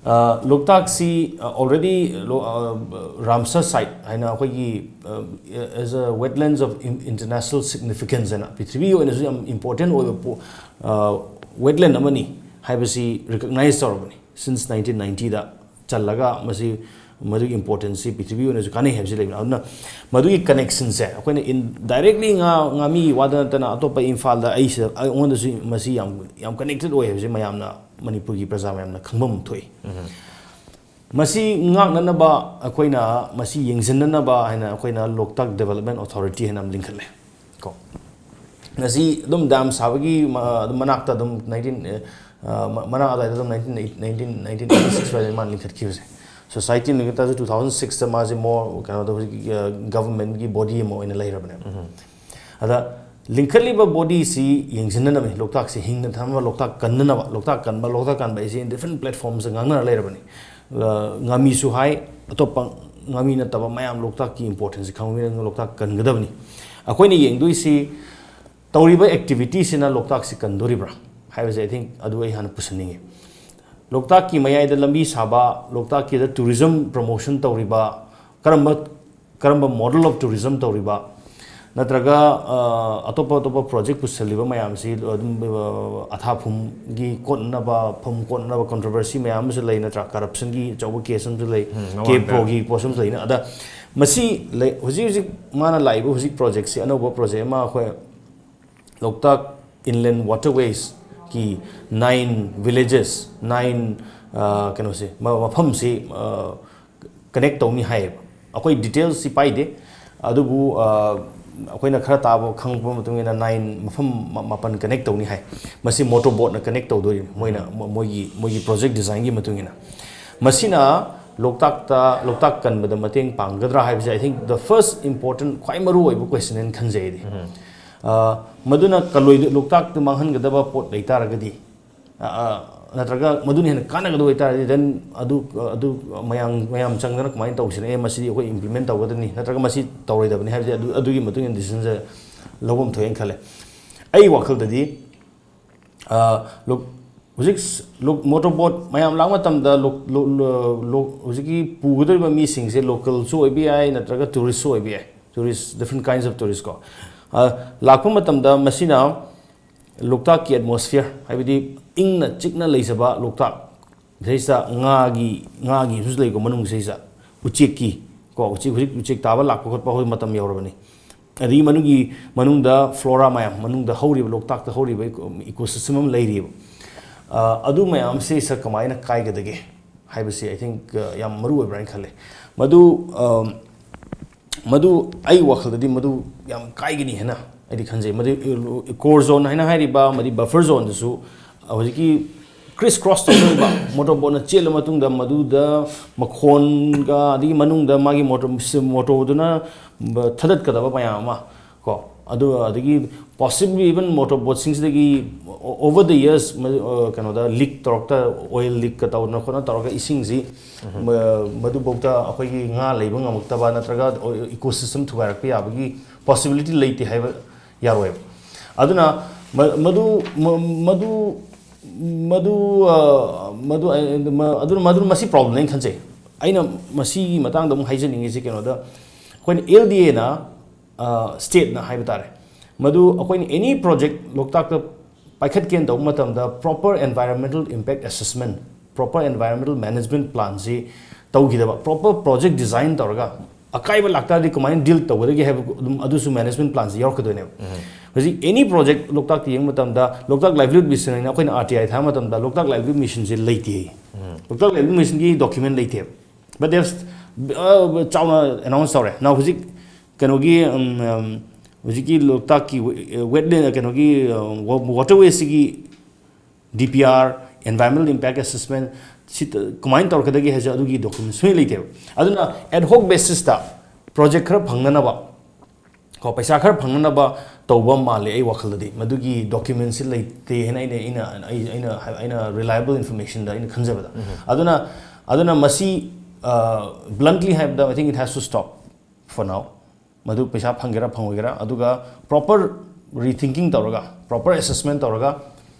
ꯑ, ꯂꯣꯛꯇꯥꯛꯁꯤ, ꯑ, already ꯂꯣ-, ꯑ, ꯔꯥꯝꯁꯔ ꯁꯥꯏꯠ ꯍꯥꯏꯅ ꯑꯩꯈꯣꯏꯒꯤ, ꯑ, as a wetlands of in-, international significance ꯍꯥꯏꯅ ꯄ꯭ꯔꯤꯊꯤꯕꯤꯒꯤ ꯑꯣꯏꯅꯁꯨ ꯌꯥꯝ ꯏꯝꯄꯣꯔꯇꯦꯟ ꯑꯣꯏꯕ ꯄꯣ-, ꯑ, ꯋꯦꯠꯂꯦꯟ ꯑꯃꯅꯤ ꯍꯥꯏꯕꯁꯤ ꯔꯤꯀꯛꯅꯥꯏꯖ ꯇꯧꯔꯕꯅꯤ꯫ Since nineteen ninetyꯗ ꯆꯜꯂꯒ ꯃꯁꯤ, ꯃꯗꯨꯒꯤ ꯏꯝꯄꯣꯔꯇꯦꯟꯁꯁꯤ ꯄ꯭ꯔꯤꯊꯤꯕꯤ ꯑꯣꯏꯅꯁꯨ ꯀꯥꯟꯅꯩ ꯍꯥꯏꯕꯁꯤ ꯂꯩꯕꯅꯤ꯫ ꯑꯗꯨꯅ ꯃꯗꯨꯒꯤ ꯀꯅꯦꯛꯁꯟꯁꯦ ꯑꯩꯈꯣꯏꯅ ꯏꯟ-, ꯗꯥꯏꯔꯦꯛꯂꯤ ꯉꯥ, ꯉꯥꯃꯤꯒꯤ ꯋꯥꯗ ꯅꯠꯇꯅ ꯑꯇꯣꯞꯄ ꯏꯝꯐꯥꯜꯗ ꯑꯩꯁꯤꯗ, ꯑꯩꯉꯣꯟꯗꯁꯨ ꯃꯁꯤ ꯌꯥꯝ, ꯌꯥꯝ ꯀꯅꯦꯛꯇꯦꯠ ꯑꯣꯏ ꯍꯥꯏꯕꯁꯤ ꯃꯌꯥꯝꯅ, ꯃꯅꯤꯄꯨꯔꯒꯤ ꯄ꯭ꯔꯖꯥ ꯃꯌꯥꯝꯅ ꯈꯪꯐꯝ ꯊꯣꯛꯏ꯫ ꯃꯁꯤ ꯉꯥꯛꯅꯅꯕ ꯑꯩꯈꯣꯏꯅ, ꯃꯁꯤ ꯌꯦꯡꯁꯤꯟꯅꯅꯕ ꯍꯥꯏꯅ ꯑꯩꯈꯣꯏꯅ ꯂꯣꯛꯇꯥꯛ ꯗꯦꯕꯂꯞꯃꯦꯟ ꯑꯣꯊꯣꯔꯤꯇꯤ ꯍꯥꯏꯅ ꯑꯃ ꯂꯤꯡꯈꯠꯂꯦ꯫ ꯀꯣ꯫ ꯉꯁꯤ ꯑꯗꯨꯝ ꯗꯥꯝ ꯁꯥꯕꯒꯤ ꯃ-, ꯑꯗꯨꯝ ꯃꯅꯥꯛꯇ ꯑꯗꯨꯝ nineteen, ꯑ, ꯃ-, ꯃꯅꯥꯛ ꯑꯗꯥꯏꯗ ꯑꯗꯨꯝ nineteen, nineteen, nineteen eighty six ꯑꯗꯨꯋꯥꯏꯗ ꯃꯥꯅ ꯂꯤꯡꯈꯠꯈꯤꯕꯁꯦ꯫ ꯁꯣꯁꯥꯏꯇꯤ ꯂꯤꯡꯈꯠꯇꯁꯨ two thousand sixꯇ ꯃꯥꯁꯦ more ꯀꯩꯅꯣꯗ ꯍꯧꯖꯤꯛꯀꯤ, ꯑ, ꯒꯚꯔꯟꯃꯦꯟꯠꯀꯤ ꯕꯣꯗꯤ ꯑꯃ ꯑꯣꯏꯅ ꯂꯩꯔꯕꯅꯦꯕ꯫ ꯑꯗ ꯂꯤꯡꯈꯠꯂꯤꯕ ꯕꯣꯗꯤꯁꯤ ꯌꯦꯡꯁꯤꯟꯅꯅꯕꯅꯤ, ꯂꯣꯛꯇꯥꯛꯁꯤ ꯍꯤꯡꯅ ꯊꯝꯅꯕ, ꯂꯣꯛꯇꯥꯛ ꯀꯟꯅꯅꯕ, ꯂꯣꯛꯇꯥꯛ ꯀꯟꯕ, ꯂꯣꯛꯇꯥꯛ ꯀꯟꯕ ꯍꯥꯏꯁꯤ different platformꯁꯇ ꯉꯥꯡꯅꯔ ꯂꯩꯔꯕꯅꯤ꯫ ꯑ, ꯉꯥꯃꯤꯁꯨ ꯍꯥꯏ, ꯑꯇꯣꯞꯄ ꯉꯥꯃꯤ ꯅꯠꯇꯕ ꯃꯌꯥꯝ ꯂꯣꯛꯇꯥꯛꯀꯤ importanceꯁꯤ ꯈꯪꯕꯅꯤꯅ ꯂꯣꯛꯇꯥꯛ ꯀꯟꯒꯗꯕꯅꯤ꯫ ꯑꯩꯈꯣꯏꯅ ꯌꯦꯡꯗꯣꯏꯁꯤ ꯇꯧꯔꯤꯕ activityꯁꯤꯅ ꯂꯣꯛꯇꯥꯛꯁꯤ ꯀꯟꯗꯣꯔꯤꯕ꯭ꯔꯥ ꯍꯥꯏꯕꯁꯦ, I think, ꯑꯗꯨ ꯑꯩ ꯍꯥꯟꯅ ꯄꯨꯁꯟꯅꯤꯡꯉꯤ꯫ ꯂꯣꯛꯇꯥꯛꯀꯤ ꯃꯌꯥꯏꯗ ꯂꯝꯕꯤ ꯁꯥꯕ, ꯂꯣꯛꯇꯥꯛꯀꯤꯗ tourism promotion ꯇꯧꯔꯤꯕ, ꯀꯔꯝꯕ, ꯀꯔꯝꯕ model of tourism ꯇꯧꯔꯤꯕ, ꯅꯠꯇ꯭ꯔꯒ, ꯑ, ꯑꯇꯣꯞꯄ ꯑꯇꯣꯞꯄ project ꯄꯨꯁꯜꯂꯤꯕ ꯃꯌꯥꯝꯁꯤ ꯑꯗꯨꯝ, ꯑ, ꯑꯊꯥꯐꯨꯝꯒꯤ ꯀꯣꯠꯅꯕ, ꯐꯨꯝ ꯀꯣꯠꯅꯕ controversy ꯃꯌꯥꯝ ꯑꯃꯁꯨ ꯂꯩ, ꯅꯠꯇ꯭ꯔꯥ? Corruptionꯒꯤ ꯑꯆꯧꯕ case ꯑꯃꯁꯨ ꯂꯩ, ꯎꯝ, ꯀꯦ ꯃꯃꯥꯡꯗ꯫ ꯐ꯭ꯂꯣꯒꯤ post ꯑꯃꯁꯨ ꯂꯩꯅ꯫ ꯑꯗ ꯃꯁꯤ ꯂꯩ, ꯍꯧꯖꯤꯛ ꯍꯧꯖꯤꯛ ꯃꯥꯅ ꯂꯥꯛꯏꯕ ꯍꯧꯖꯤꯛ projectꯁꯤ, ꯑꯅꯧꯕ project ꯑꯃ ꯑꯩꯈꯣꯏ ꯂꯣꯛꯇꯥꯛ Inland Waterwaysꯀꯤ nine villages, nine, ꯑ, ꯀꯩꯅꯣꯁꯦ, ꯃ-, ꯃꯐꯝꯁꯤ, ꯑ, connect ꯇꯧꯅꯤ ꯍꯥꯏꯌꯦꯕ꯫ ꯑꯩꯈꯣꯏ detailsꯁꯤ ꯄꯥꯏꯗꯦ, ꯑꯗꯨꯕꯨ, ꯑ, ꯑꯩꯈꯣꯏꯅ ꯈꯔ ꯇꯥꯕ, ꯈꯪꯕ ꯃꯇꯨꯡ ꯏꯟꯅ nine ꯃꯐꯝ ꯃ-, ꯃꯥꯄꯟ connect ꯇꯧꯅꯤ ꯍꯥꯏ꯫ ꯃꯁꯤ motor boatꯅ connect ꯇꯧꯗꯣꯔꯤꯅꯤ, ꯃꯣꯏꯅ, ꯃ-, ꯃꯣꯏꯒꯤ, ꯃꯣꯏꯒꯤ project designꯒꯤ ꯃꯇꯨꯡ ꯏꯟꯅ꯫ ꯃꯁꯤꯅ ꯂꯣꯛꯇꯥꯛꯇ, ꯂꯣꯛꯇꯥꯛ ꯀꯟꯕꯗ ꯃꯇꯦꯡ ꯄꯥꯡꯒꯗ꯭ꯔꯥ ꯍꯥꯏꯕꯁꯦ, I think, the first important, ꯈ꯭ꯋꯥꯏ ꯃꯔꯨ ꯑꯣꯏꯕ question ꯍꯥꯏꯅ ꯈꯟꯖꯩ ꯑꯩꯗꯤ꯫ ꯑ, ꯃꯗꯨꯅ ꯀꯜꯂꯣꯏꯗ-, ꯂꯣꯛꯇꯥꯛꯇ ꯃꯥꯡꯍꯟꯒꯗꯕ ꯄꯣꯠ ꯂꯩꯇꯥꯔꯒꯗꯤ, ꯑ, ꯑ, ꯅꯠꯇ꯭ꯔꯒ ꯃꯗꯨꯅ ꯍꯦꯟꯅ ꯀꯥꯟꯅꯒꯗꯕ ꯑꯣꯏꯇꯥꯔꯗꯤ, then ꯑꯗꯨ, ꯑꯗꯨ ꯃꯌꯥꯝ, ꯃꯌꯥꯝ ꯆꯪꯗꯅ ꯀꯃꯥꯏꯅ ꯇꯧꯁꯤꯅꯦ? ꯑꯦ, ꯃꯁꯤꯗꯤ ꯑꯩꯈꯣꯏ implement ꯇꯧꯒꯗꯕꯅꯤ, ꯅꯠꯇ꯭ꯔꯒ ꯃꯁꯤ ꯇꯧꯔꯣꯏꯗꯕꯅꯤ ꯍꯥꯏꯕꯁꯦ, ꯑꯗꯨ, ꯑꯗꯨꯒꯤ ꯃꯇꯨꯡ ꯏꯟꯅ decision ꯁꯦ ꯂꯧꯐꯝ ꯊꯣꯛꯑꯦꯅ ꯈꯜꯂꯦ꯫ ꯑꯩ ꯋꯥꯈꯜꯗꯗꯤ, ꯑ, ꯂꯣꯛ-, ꯍꯧꯖꯤꯛ ꯂꯣꯛ-, motor boat ꯃꯌꯥꯝ ꯂꯥꯛꯄ ꯃꯇꯝꯗ ꯂꯣꯛ-, ꯂꯣꯛ-, ꯂꯣ-, ꯂꯣꯛ-, ꯍꯧꯖꯤꯛꯀꯤ ꯄꯨꯒꯗꯧꯔꯤꯕ ꯃꯤꯁꯤꯡꯁꯦ local ꯁꯨ ꯑꯣꯏꯕ ꯌꯥꯏ, ꯅꯠꯇ꯭ꯔꯒ tourist ꯁꯨ ꯑꯣꯏꯕ ꯌꯥꯏ, tourist, different kinds of tourist ꯀꯣ꯫ ꯑ, ꯂꯥꯛꯄ ꯃꯇꯝꯗ ꯃꯁꯤꯅ ꯂꯣꯛꯇꯥꯛꯀꯤ atmosphere, ꯍꯥꯏꯕꯗꯤ ꯏꯪꯅ ꯆꯤꯛꯅ ꯂꯩꯖꯕ ꯂꯣꯛꯇꯥꯛ, ꯁꯤꯗꯩꯁꯤꯗ ꯉꯥꯒꯤ, ꯉꯥꯒꯤꯁꯨ ꯂꯩꯀꯣ ꯃꯅꯨꯡꯁꯤꯗꯩꯁꯤꯗ, ꯎꯆꯦꯛꯀꯤ ꯀꯣ, ꯎꯆꯦꯛ, ꯍꯧꯖꯤꯛ ꯎꯆꯦꯛ ꯇꯥꯕ ꯂꯥꯛꯄ ꯈꯣꯠꯄ ꯍꯧꯖꯤꯛ ꯃꯇꯝ ꯌꯧꯔꯕꯅꯤ꯫ ꯑꯗꯒꯤ ꯃꯅꯨꯡꯒꯤ, ꯃꯅꯨꯡꯗ flora ꯃꯌꯥꯝ, ꯃꯅꯨꯡꯗ ꯍꯧꯔꯤꯕ, ꯂꯣꯛꯇꯥꯛꯇ ꯍꯧꯔꯤꯕ eco-, ecosystem ꯑꯃ ꯂꯩꯔꯤꯕ, ꯑ, ꯑꯗꯨ ꯃꯌꯥꯝꯁꯤꯗꯩꯁꯤꯗ ꯀꯃꯥꯏꯅ ꯀꯥꯏꯒꯗꯒꯦ ꯍꯥꯏꯕꯁꯤ, I think, ꯑ, ꯌꯥꯝ ꯃꯔꯨ ꯑꯣꯏꯕ꯭ꯔꯥ ꯍꯥꯏꯅ ꯈꯜꯂꯦ꯫ ꯃꯗꯨ, ꯑ, ꯃꯗꯨ ꯑꯩ ꯋꯥꯈꯜꯗꯗꯤ ꯃꯗꯨ ꯌꯥꯝ ꯀꯥꯏꯒꯅꯤ ꯍꯥꯏꯅ ꯑꯩꯗꯤ ꯈꯟꯖꯩ꯫ ꯃꯗꯨ core zone ꯍꯥꯏꯅ ꯍꯥꯏꯔꯤꯕ, ꯑꯃꯗꯤ buffer zone ꯗꯁꯨ ꯍꯧꯖꯤꯛꯀꯤ criss cross ꯇꯧꯗꯧꯔꯤꯕ motor boat ꯅ ꯆꯦꯜꯂ ꯃꯇꯨꯡꯗ ꯃꯗꯨꯗ ꯃꯈꯣꯟꯒ, ꯑꯗꯒꯤ ꯃꯅꯨꯡꯗ ꯃꯥꯒꯤ motor, motor ꯗꯨꯅ ꯊꯥꯗꯠꯀꯗꯕ ꯃꯌꯥꯝ ꯑꯃ ꯀꯣ, ꯑꯗꯨ, ꯑꯗꯒꯤ possibly even motor boat ꯁꯤꯡꯁꯤꯗꯒꯤ over the years, ꯃ-, ꯑ, ꯀꯩꯅꯣꯗ leak ꯇꯧꯔꯛꯇ, oil leak ꯀ ꯇꯧꯗꯅ ꯈꯣꯠꯅ ꯇꯧꯔꯒ ꯏꯁꯤꯡꯁꯤ ꯃ-, ꯃꯗꯨꯐꯥꯎꯗ ꯑꯩꯈꯣꯏꯒꯤ ꯉꯥ ꯂꯩꯕ ꯉꯝꯃꯛꯇꯕ ꯅꯠꯇ꯭ꯔꯒ ecosystem ꯊꯨꯒꯥꯏꯔꯛꯄ ꯌꯥꯕꯒꯤ possibility ꯂꯩꯇꯦ ꯍꯥꯏꯕ ꯌꯥꯔꯣꯏꯕ꯫ ꯑꯗꯨꯅ ꯃ-, ꯃꯗꯨ, ꯃ-, ꯃꯗꯨ, ꯃꯗꯨ, ꯑ, ꯃꯗꯨ, ꯑ, ꯃ-, ꯑꯗꯨꯅ, ꯃꯗꯨꯅ ꯃꯁꯤ problem ꯅꯦ ꯑꯩꯅ ꯈꯟꯖꯩ꯫ ꯑꯩꯅ ꯃꯁꯤꯒꯤ ꯃꯇꯥꯡꯗ ꯑꯃꯨꯛ ꯍꯥꯏꯖꯅꯤꯡꯉꯤꯁꯤ ꯀꯩꯅꯣꯗ, ꯑꯩꯈꯣꯏꯅ L D A ꯅ, ꯑ, state ꯅ ꯍꯥꯏꯕ ꯇꯥꯔꯦ, ꯃꯗꯨ ꯑꯩꯈꯣꯏꯅ any project ꯂꯣꯛꯇꯥꯛꯇ ꯄꯥꯏꯈꯠꯀꯦꯅ ꯇꯧꯕ ꯃꯇꯝꯗ proper environmental impact assessment, proper environmental management plan ꯁꯤ ꯇꯧꯈꯤꯗꯕ, proper project design ꯇꯧꯔꯒ ꯑꯀꯥꯏꯕ ꯂꯥꯛꯇꯥꯔꯗꯤ ꯀꯃꯥꯏꯅ deal ꯇꯧꯒꯗꯒꯦ ꯍꯥꯏꯕ ꯑꯗꯨꯝ, ꯑꯗꯨꯁꯨ management plan ꯁꯤ ꯌꯥꯎꯔꯛꯀꯗꯣꯏꯅꯦꯕ꯫ ꯍꯧꯖꯤꯛ any project ꯂꯣꯛꯇꯥꯛꯇ ꯌꯦꯡꯕ ꯃꯇꯝꯗ, ꯂꯣꯛꯇꯥꯛ livelihood mission ꯍꯥꯏꯅ ꯑꯩꯈꯣꯏꯅ R T I ꯊꯥꯕ ꯃꯇꯝꯗ ꯂꯣꯛꯇꯥꯛ livelihood mission ꯁꯦ ꯂꯩꯇꯦ꯫ ꯂꯣꯛꯇꯥꯛ livelihood mission ꯒꯤ document ꯂꯩꯇꯦꯕ꯫ But they have, ꯑ, ꯆꯥꯎꯅ announce ꯇꯧꯔꯦ꯫ Now ꯍꯧꯖꯤꯛ ꯀꯩꯅꯣꯒꯤ, ꯎꯝ, ꯎꯝ, ꯍꯧꯖꯤꯛꯀꯤ ꯂꯣꯛꯇꯥꯛꯀꯤ ꯋꯦ-, wetland, ꯀꯩꯅꯣꯒꯤ, ꯑ, ꯋꯥ-, waterway ꯁꯤꯒꯤ D P R, environmental impact assessment, ꯁꯤ ꯀꯃꯥꯏꯅ ꯇꯧꯔꯛꯀꯗꯒꯦ ꯍꯥꯏꯁꯦ ꯑꯗꯨꯒꯤ ꯗꯣꯀ꯭ꯌꯨꯃꯦꯟ ꯁꯨꯡꯂꯩ ꯂꯩꯇꯦꯕ꯫ ꯑꯗꯨꯅ ꯑꯦꯗ ꯍꯣꯛ ꯕꯦꯁꯤꯁꯇ ꯄ꯭ꯔꯣꯖꯦꯛ ꯈꯔ ꯐꯪꯅꯅꯕ ꯀꯣ, ꯄꯩꯁꯥ ꯈꯔ ꯐꯪꯅꯅꯕ ꯇꯧꯕ ꯃꯥꯜꯂꯦ ꯑꯩ ꯋꯥꯈꯜꯗꯗꯤ꯫ ꯃꯗꯨꯒꯤ ꯗꯣꯀ꯭ꯌꯨꯃꯦꯟꯁꯤ ꯂꯩꯇꯦ ꯍꯥꯏꯅ ꯑꯩꯅ ꯑꯩꯅ ꯑꯩ ꯑꯩꯅ ꯑꯩꯅ ꯔꯤꯂꯥꯏꯕꯜ ꯏꯟꯐꯣꯔꯃꯦꯁꯟꯗ ꯑꯩꯅ ꯈꯟꯖꯕꯗ꯫ ꯑꯗꯨꯅ ꯑꯗꯨꯅ ꯃꯁꯤ ꯕ꯭ꯂꯟꯠꯂꯤ ꯍꯥꯏꯕꯗ, I think it has to stop for now꯫ ꯃꯗꯨ ꯄꯩꯁꯥ ꯐꯪꯒꯦꯔꯥ ꯐꯪꯉꯣꯏꯒꯦꯔꯥ, ꯑꯗꯨꯒ ꯄ꯭ꯔꯣꯄꯔ ꯔꯤꯊꯤꯡꯀꯤꯡ ꯇꯧꯔꯒ, ꯄ꯭ꯔꯣꯄꯔ ꯑꯦꯁꯦꯁꯃꯦꯟ ꯇꯧꯔꯒ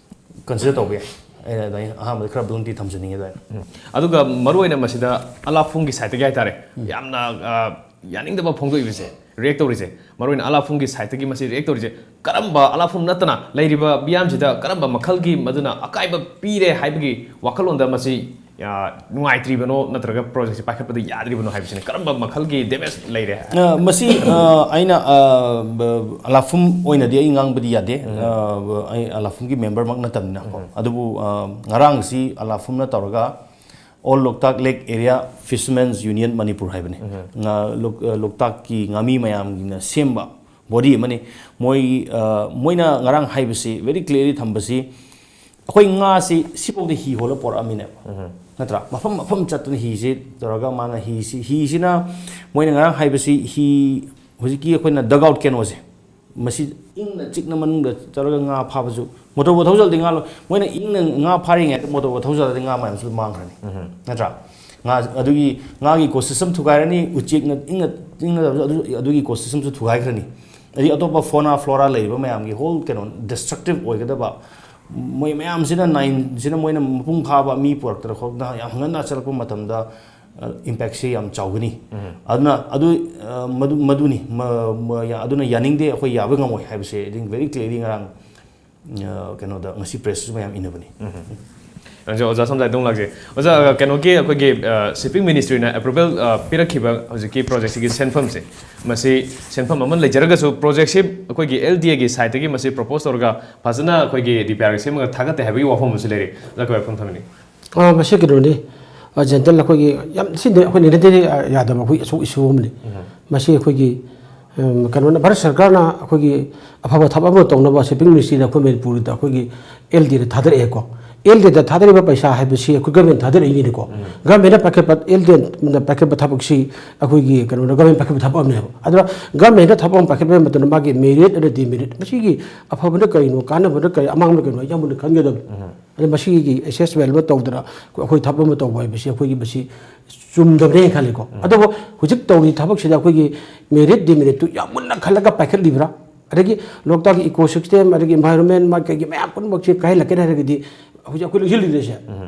ꯀꯟꯁꯤꯗꯔ ꯇꯧꯕ ꯌꯥꯏ꯫ ꯑꯩꯅ ꯑꯗꯨꯃꯥꯏꯅ ꯑꯍꯥꯟꯕꯗ ꯈꯔ ꯕ꯭ꯂꯟꯠꯂꯤ ꯊꯝꯖꯅꯤꯡꯉꯦ ꯑꯗꯨꯃꯥꯏꯅ꯫ ꯑꯗꯨꯒ ꯃꯔꯨꯑꯣꯏꯅ ꯃꯁꯤꯗ ꯑꯂꯥꯐꯨꯝꯒꯤ ꯁꯥꯏꯠꯇꯒꯤ ꯍꯥꯏꯇꯥꯔꯦ, ꯌꯥꯝꯅ ꯑ, ꯌꯥꯅꯤꯡꯗꯕ ꯐꯣꯡꯗꯣꯛꯏꯕꯁꯦ, ꯔꯤꯌꯦꯛ ꯇꯧꯔꯤꯁꯦ, ꯃꯔꯨꯑꯣꯏꯅ ꯑꯂꯥꯐꯨꯝꯒꯤ ꯁꯥꯏꯠꯇꯒꯤ ꯃꯁꯤ ꯔꯤꯌꯦꯛ ꯇꯧꯔꯤꯁꯦ, ꯀꯔꯝꯕ ꯑꯂꯥꯐꯨꯝ ꯅꯠꯇꯅ ꯂꯩꯔꯤꯕ ꯃꯤꯌꯥꯝꯁꯤꯗ ꯀꯔꯝꯕ ꯃꯈꯜꯒꯤ ꯃꯗꯨꯅ ꯑꯀꯥꯏꯕ ꯄꯤꯔꯦ ꯍꯥꯏꯕꯒꯤ ꯋꯥꯈꯜꯂꯣꯟꯗ ꯃꯁꯤ, ꯑ, ꯅꯨꯡꯉꯥꯏꯇ꯭ꯔꯤꯕꯅꯣ ꯅꯠꯇ꯭ꯔꯒ ꯄ꯭ꯔꯣꯖꯦꯛꯁꯦ ꯄꯥꯏꯈꯠꯄꯗ ꯌꯥꯗ꯭ꯔꯤꯕꯅꯣ ꯍꯥꯏꯕꯁꯤꯅꯤ꯫ ꯀꯔꯝꯕ ꯃꯈꯜꯒꯤ ꯗꯦꯃꯦꯖ ꯂꯩꯔꯦ? ꯑ, ꯃꯁꯤ, ꯑ, ꯑꯩꯅ, ꯑ, ꯕ-, ꯑꯂꯥꯐꯨꯝ ꯑꯣꯏꯅꯗꯤ ꯑꯩ ꯉꯥꯡꯕꯗꯤ ꯌꯥꯗꯦ꯫ ꯑ, ꯕ-, ꯑꯩ ꯑꯂꯥꯐꯨꯝꯒꯤ ꯃꯦꯝꯕꯔꯃꯛ ꯅꯠꯇꯕꯅꯤꯅꯀꯣ꯫ ꯑꯗꯨꯕꯨ, ꯑ, ꯉꯔꯥꯡꯁꯤ ꯑꯂꯥꯐꯨꯝꯅ ꯇꯧꯔꯒ All Loktak Lake Area Fishermen's Union Manipur ꯍꯥꯏꯕꯅꯤ꯫ ꯉꯥ-, ꯂꯣꯛ-, ꯑ, ꯂꯣꯛꯇꯥꯛꯀꯤ ꯉꯥꯃꯤ ꯃꯌꯥꯝꯒꯤꯅ ꯁꯦꯝꯕ ꯕꯣꯗꯤ ꯑꯃꯅꯤ꯫ ꯃꯣꯏ, ꯑ, ꯃꯣꯏꯅ ꯉꯔꯥꯡ ꯍꯥꯏꯕꯁꯤ, ꯚꯦꯔꯤ ꯀ꯭ꯂꯤꯌꯔꯂꯤ ꯊꯝꯕꯁꯤ, ꯑꯩꯈꯣꯏ ꯉꯥꯁꯤ ꯁꯤꯐꯥꯎꯗ ꯍꯤ ꯍꯣꯜꯂ ꯄꯣꯔꯛꯑꯝꯃꯤꯅꯦꯕ, ꯅꯠꯇ꯭ꯔꯥ? ꯃꯐꯝ ꯃꯐꯝ ꯆꯠꯇꯅ ꯍꯤꯁꯤ ꯇꯧꯔꯒ ꯃꯥꯅ ꯍꯤꯁꯤ, ꯍꯤꯁꯤꯅ ꯃꯣꯏꯅ ꯉꯔꯥꯡ ꯍꯥꯏꯕꯁꯤ ꯍꯤ, ꯍꯧꯖꯤꯛꯀꯤ ꯑꯩꯈꯣꯏꯅ ꯗꯒ ꯑꯥꯎꯠ ꯀꯩꯅꯣꯁꯦ, ꯃꯁꯤ ꯏꯪꯅ ꯆꯤꯛꯅ ꯃꯅꯨꯡꯗ ꯆꯠꯂꯒ ꯉꯥ ꯐꯥꯕꯁꯨ, ꯃꯣꯇꯣꯔ ꯕꯣꯠ ꯊꯧꯖꯤꯜꯂꯗꯤ ꯉꯥ ꯂꯣ-, ꯃꯣꯏꯅ ꯏꯪꯅ ꯉꯥ ꯐꯥꯔꯤꯉꯩꯗ ꯃꯣꯇꯣꯔ ꯕꯣꯠ ꯊꯧꯖꯤꯜꯂꯗꯤ ꯉꯥ ꯃꯌꯥꯝꯁꯨ ꯃꯥꯡꯈ꯭ꯔꯅꯤ, ꯅꯠꯇ꯭ꯔꯥ? ꯉꯥ, ꯑꯗꯨꯒꯤ ꯉꯥꯒꯤ ꯏꯀꯣꯁꯤꯁꯇꯦꯝ ꯊꯨꯒꯥꯏꯔꯅꯤ, ꯎꯆꯦꯛꯅ ꯏꯪꯅ ꯏꯪꯅ ꯇꯧꯕꯁꯨ ꯑꯗꯨ, ꯑꯗꯨꯒꯤ ꯏꯀꯣꯁꯤꯁꯇꯦꯝꯁꯨ ꯊꯨꯒꯥꯏꯈ꯭ꯔꯅꯤ꯫ ꯑꯗꯒꯤ ꯑꯇꯣꯞꯄ ꯐꯣꯅꯥ ꯐ꯭ꯂꯣꯔꯥ ꯂꯩꯔꯤꯕ ꯃꯌꯥꯝꯒꯤ ꯍꯣꯜ ꯀꯩꯅꯣ ꯗꯤꯁꯇ꯭ꯔꯛꯇꯤꯞ ꯑꯣꯏꯒꯗꯕ, ꯃꯣꯏ ꯃꯌꯥꯝꯁꯤꯅ ꯅꯥꯏꯟꯁꯤꯅ ꯃꯣꯏꯅ ꯃꯄꯨꯡ ꯐꯥꯕ ꯃꯤ ꯄꯨꯔꯛꯇꯅ ꯈꯣꯠꯇꯅ ꯌꯥꯝ ꯍꯪꯒꯟꯅ ꯆꯠꯂꯛꯄ ꯃꯇꯝꯗ, ꯏꯝꯄꯦꯛꯁꯤ ꯌꯥꯝ ꯆꯥꯎꯒꯅꯤ꯫ ꯑꯗꯨꯅ ꯑꯗꯨ, ꯑ, ꯃꯗꯨ, ꯃꯗꯨꯅꯤ꯫ ꯃ-, ꯃ-, ꯌꯥ-, ꯑꯗꯨꯅ ꯌꯥꯅꯤꯡꯗꯦ, ꯑꯩꯈꯣꯏ ꯌꯥꯕ ꯉꯝꯃꯣꯏ ꯍꯥꯏꯕꯁꯦ, I think, very clearly ꯉꯔꯥꯡ, ꯑ, ꯀꯩꯅꯣꯗ, ꯉꯁꯤ ꯄ꯭ꯔꯦꯁꯁꯨ ꯃꯌꯥꯝ ꯏꯟꯅꯕꯅꯤ꯫ ꯑꯣꯖꯥ, ꯑꯣꯖꯥ ꯁꯣꯝꯗ ꯑꯗꯨꯝ ꯂꯥꯛꯆꯩ꯫ ꯑꯣꯖꯥ, ꯑ, ꯀꯩꯅꯣꯒꯤ ꯑꯩꯈꯣꯏꯒꯤ, ꯑ, ꯁꯤꯞꯄꯤꯡ ꯃꯤꯅꯤꯁꯇ꯭ꯔꯤꯅ ꯑꯦꯄ꯭ꯔꯨꯚꯦꯜ, ꯑ, ꯄꯤꯔꯛꯈꯤꯕ ꯍꯧꯖꯤꯛꯀꯤ ꯄ꯭ꯔꯣꯖꯦꯛꯁꯤꯒꯤ ꯁꯦꯟꯐꯝꯁꯦ, ꯃꯁꯤ ꯁꯦꯟꯐꯝ ꯑꯃ ꯂꯩꯖꯔꯒꯁꯨ ꯄ꯭ꯔꯣꯖꯦꯛꯁꯤ ꯑꯩꯈꯣꯏꯒꯤ ꯑꯦꯜ ꯗꯤ ꯑꯦꯒꯤ ꯁꯥꯏꯠꯇꯒꯤ ꯃꯁꯤ ꯄ꯭ꯔꯣꯄꯣꯁ ꯇꯧꯔꯒ ꯐꯖꯅ ꯑꯩꯈꯣꯏꯒꯤ ꯗꯤ ꯄꯤ ꯑꯥꯔꯒ ꯁꯦꯝꯃꯒ ꯊꯥꯒꯠꯇꯦ ꯍꯥꯏꯕꯒꯤ ꯋꯥꯐꯝ ꯑꯃꯁꯨ ꯂꯩꯔꯤ꯫ ꯑꯣꯖꯥ, ꯑꯩꯈꯣꯏ ꯋꯥꯐꯝ ꯊꯝꯕꯤꯅꯤꯡꯉꯤ꯫ ꯑ, ꯃꯁꯤ ꯀꯩꯅꯣꯅꯤ, ꯑ, ꯖꯦꯟꯇꯜ, ꯑꯩꯈꯣꯏꯒꯤ ꯌꯥꯝ ꯊꯤꯅ ꯑꯩꯈꯣꯏ ꯅꯩꯅꯗꯦ, ꯑ, ꯌꯥꯗꯕ ꯑꯩꯈꯣꯏ ꯑꯆꯧ ꯏꯁꯨ ꯑꯃꯅꯤ꯫ ꯃꯁꯤ ꯑꯩꯈꯣꯏꯒꯤ, ꯎꯝ, ꯀꯩꯅꯣꯅ, ꯚꯥꯔꯠ ꯁꯔꯀꯥꯔꯅ ꯑꯩꯈꯣꯏꯒꯤ ꯑꯐꯕ ꯊꯕꯛ ꯑꯃ ꯇꯧꯅꯕ ꯁꯤꯞꯄꯤꯡ ꯃꯤꯅꯤꯁꯇ꯭ꯔꯤꯗ ꯑꯩꯈꯣꯏ ꯃꯅꯤꯄꯨꯔꯗ ꯑꯩꯈꯣꯏꯒꯤ ꯑꯦꯜ ꯗꯤꯗ ꯊꯥꯗꯔꯛꯑꯦꯀꯣ꯫ ꯑꯦꯜ ꯗꯤ ꯑꯦꯟꯗ ꯊꯥꯗꯔꯤꯕ ꯄꯩꯁꯥ ꯍꯥꯏꯕꯁꯤ ꯑꯩꯈꯣꯏ ꯒꯃꯦꯟ ꯊꯥꯗꯔꯛꯏꯅꯤꯀꯣ꯫ ꯒꯃꯦꯟꯅ ꯄꯥꯏꯈꯠꯄ, ꯑꯦꯜ ꯗꯤ ꯑꯦꯟꯗ ꯄꯥꯏꯈꯠꯄ ꯊꯕꯛꯁꯤ ꯑꯩꯈꯣꯏꯒꯤ ꯀꯩꯅꯣꯗ ꯒꯃꯦꯟ ꯄꯥꯏꯈꯠꯄ ꯊꯕꯛ ꯑꯃꯅꯦꯕ꯫ ꯑꯗꯨꯅ ꯒꯃꯦꯟꯅ ꯊꯕꯛ ꯑꯃ ꯄꯥꯏꯈꯠꯄ ꯃꯇꯝꯗ ꯃꯥꯒꯤ ꯃꯦꯔꯤꯠ ꯑꯃꯗꯤ ꯗꯤꯃꯦꯔꯤꯠ, ꯃꯁꯤꯒꯤ ꯑꯐꯕꯅ ꯀꯔꯤꯅꯣ, ꯀꯥꯟꯅꯕꯅ ꯀꯔꯤ, ꯑꯃꯥꯡꯕꯅ ꯀꯔꯤꯅꯣ, ꯑꯌꯥꯝꯕꯅ ꯈꯟꯒꯗꯕꯅꯤ꯫ ꯑꯗ ꯃꯁꯤꯒꯤ ꯑꯦꯁꯦꯁꯃꯦꯟ ꯑꯃ ꯇꯧꯗꯅ ꯑꯩꯈꯣꯏ ꯊꯕꯛ ꯑꯃ ꯇꯧꯕ ꯍꯥꯏꯕꯁꯤ ꯑꯩꯈꯣꯏꯒꯤ ꯃꯁꯤ ꯆꯨꯝꯗꯕꯅꯦꯅ ꯈꯜꯂꯤꯀꯣ꯫ ꯑꯗꯨꯕꯨ ꯍꯧꯖꯤꯛ ꯇꯧꯔꯤ ꯊꯕꯛꯁꯤꯗ ꯑꯩꯈꯣꯏꯒꯤ ꯃꯦꯔꯤꯠ ꯗꯤꯃꯦꯔꯤꯠꯇꯨ ꯌꯥꯝ ꯃꯨꯟꯅ ꯈꯜꯂꯒ ꯄꯥꯏꯈꯠꯂꯤꯕ꯭ꯔꯥ? ꯑꯗꯒꯤ ꯂꯣꯛꯇꯥꯛꯀꯤ ꯏꯀꯣ ꯁꯤꯁꯇꯦꯝ, ꯑꯗꯒꯤ ꯏꯟꯚꯥꯏꯔꯣꯟꯃꯦꯟ, ꯃꯥ ꯀꯩꯒꯤ ꯃꯌꯥꯝ ꯄꯨꯝꯅꯃꯛꯁꯦ ꯀꯥꯏꯍꯜꯂꯛꯀꯅꯤ ꯍꯥꯏꯔꯒꯗꯤ ꯍꯧꯖꯤꯛ ꯑꯩꯈꯣꯏ ꯂꯣꯏꯁꯤꯜꯂꯤꯗ꯭ꯔꯤꯁꯦ꯫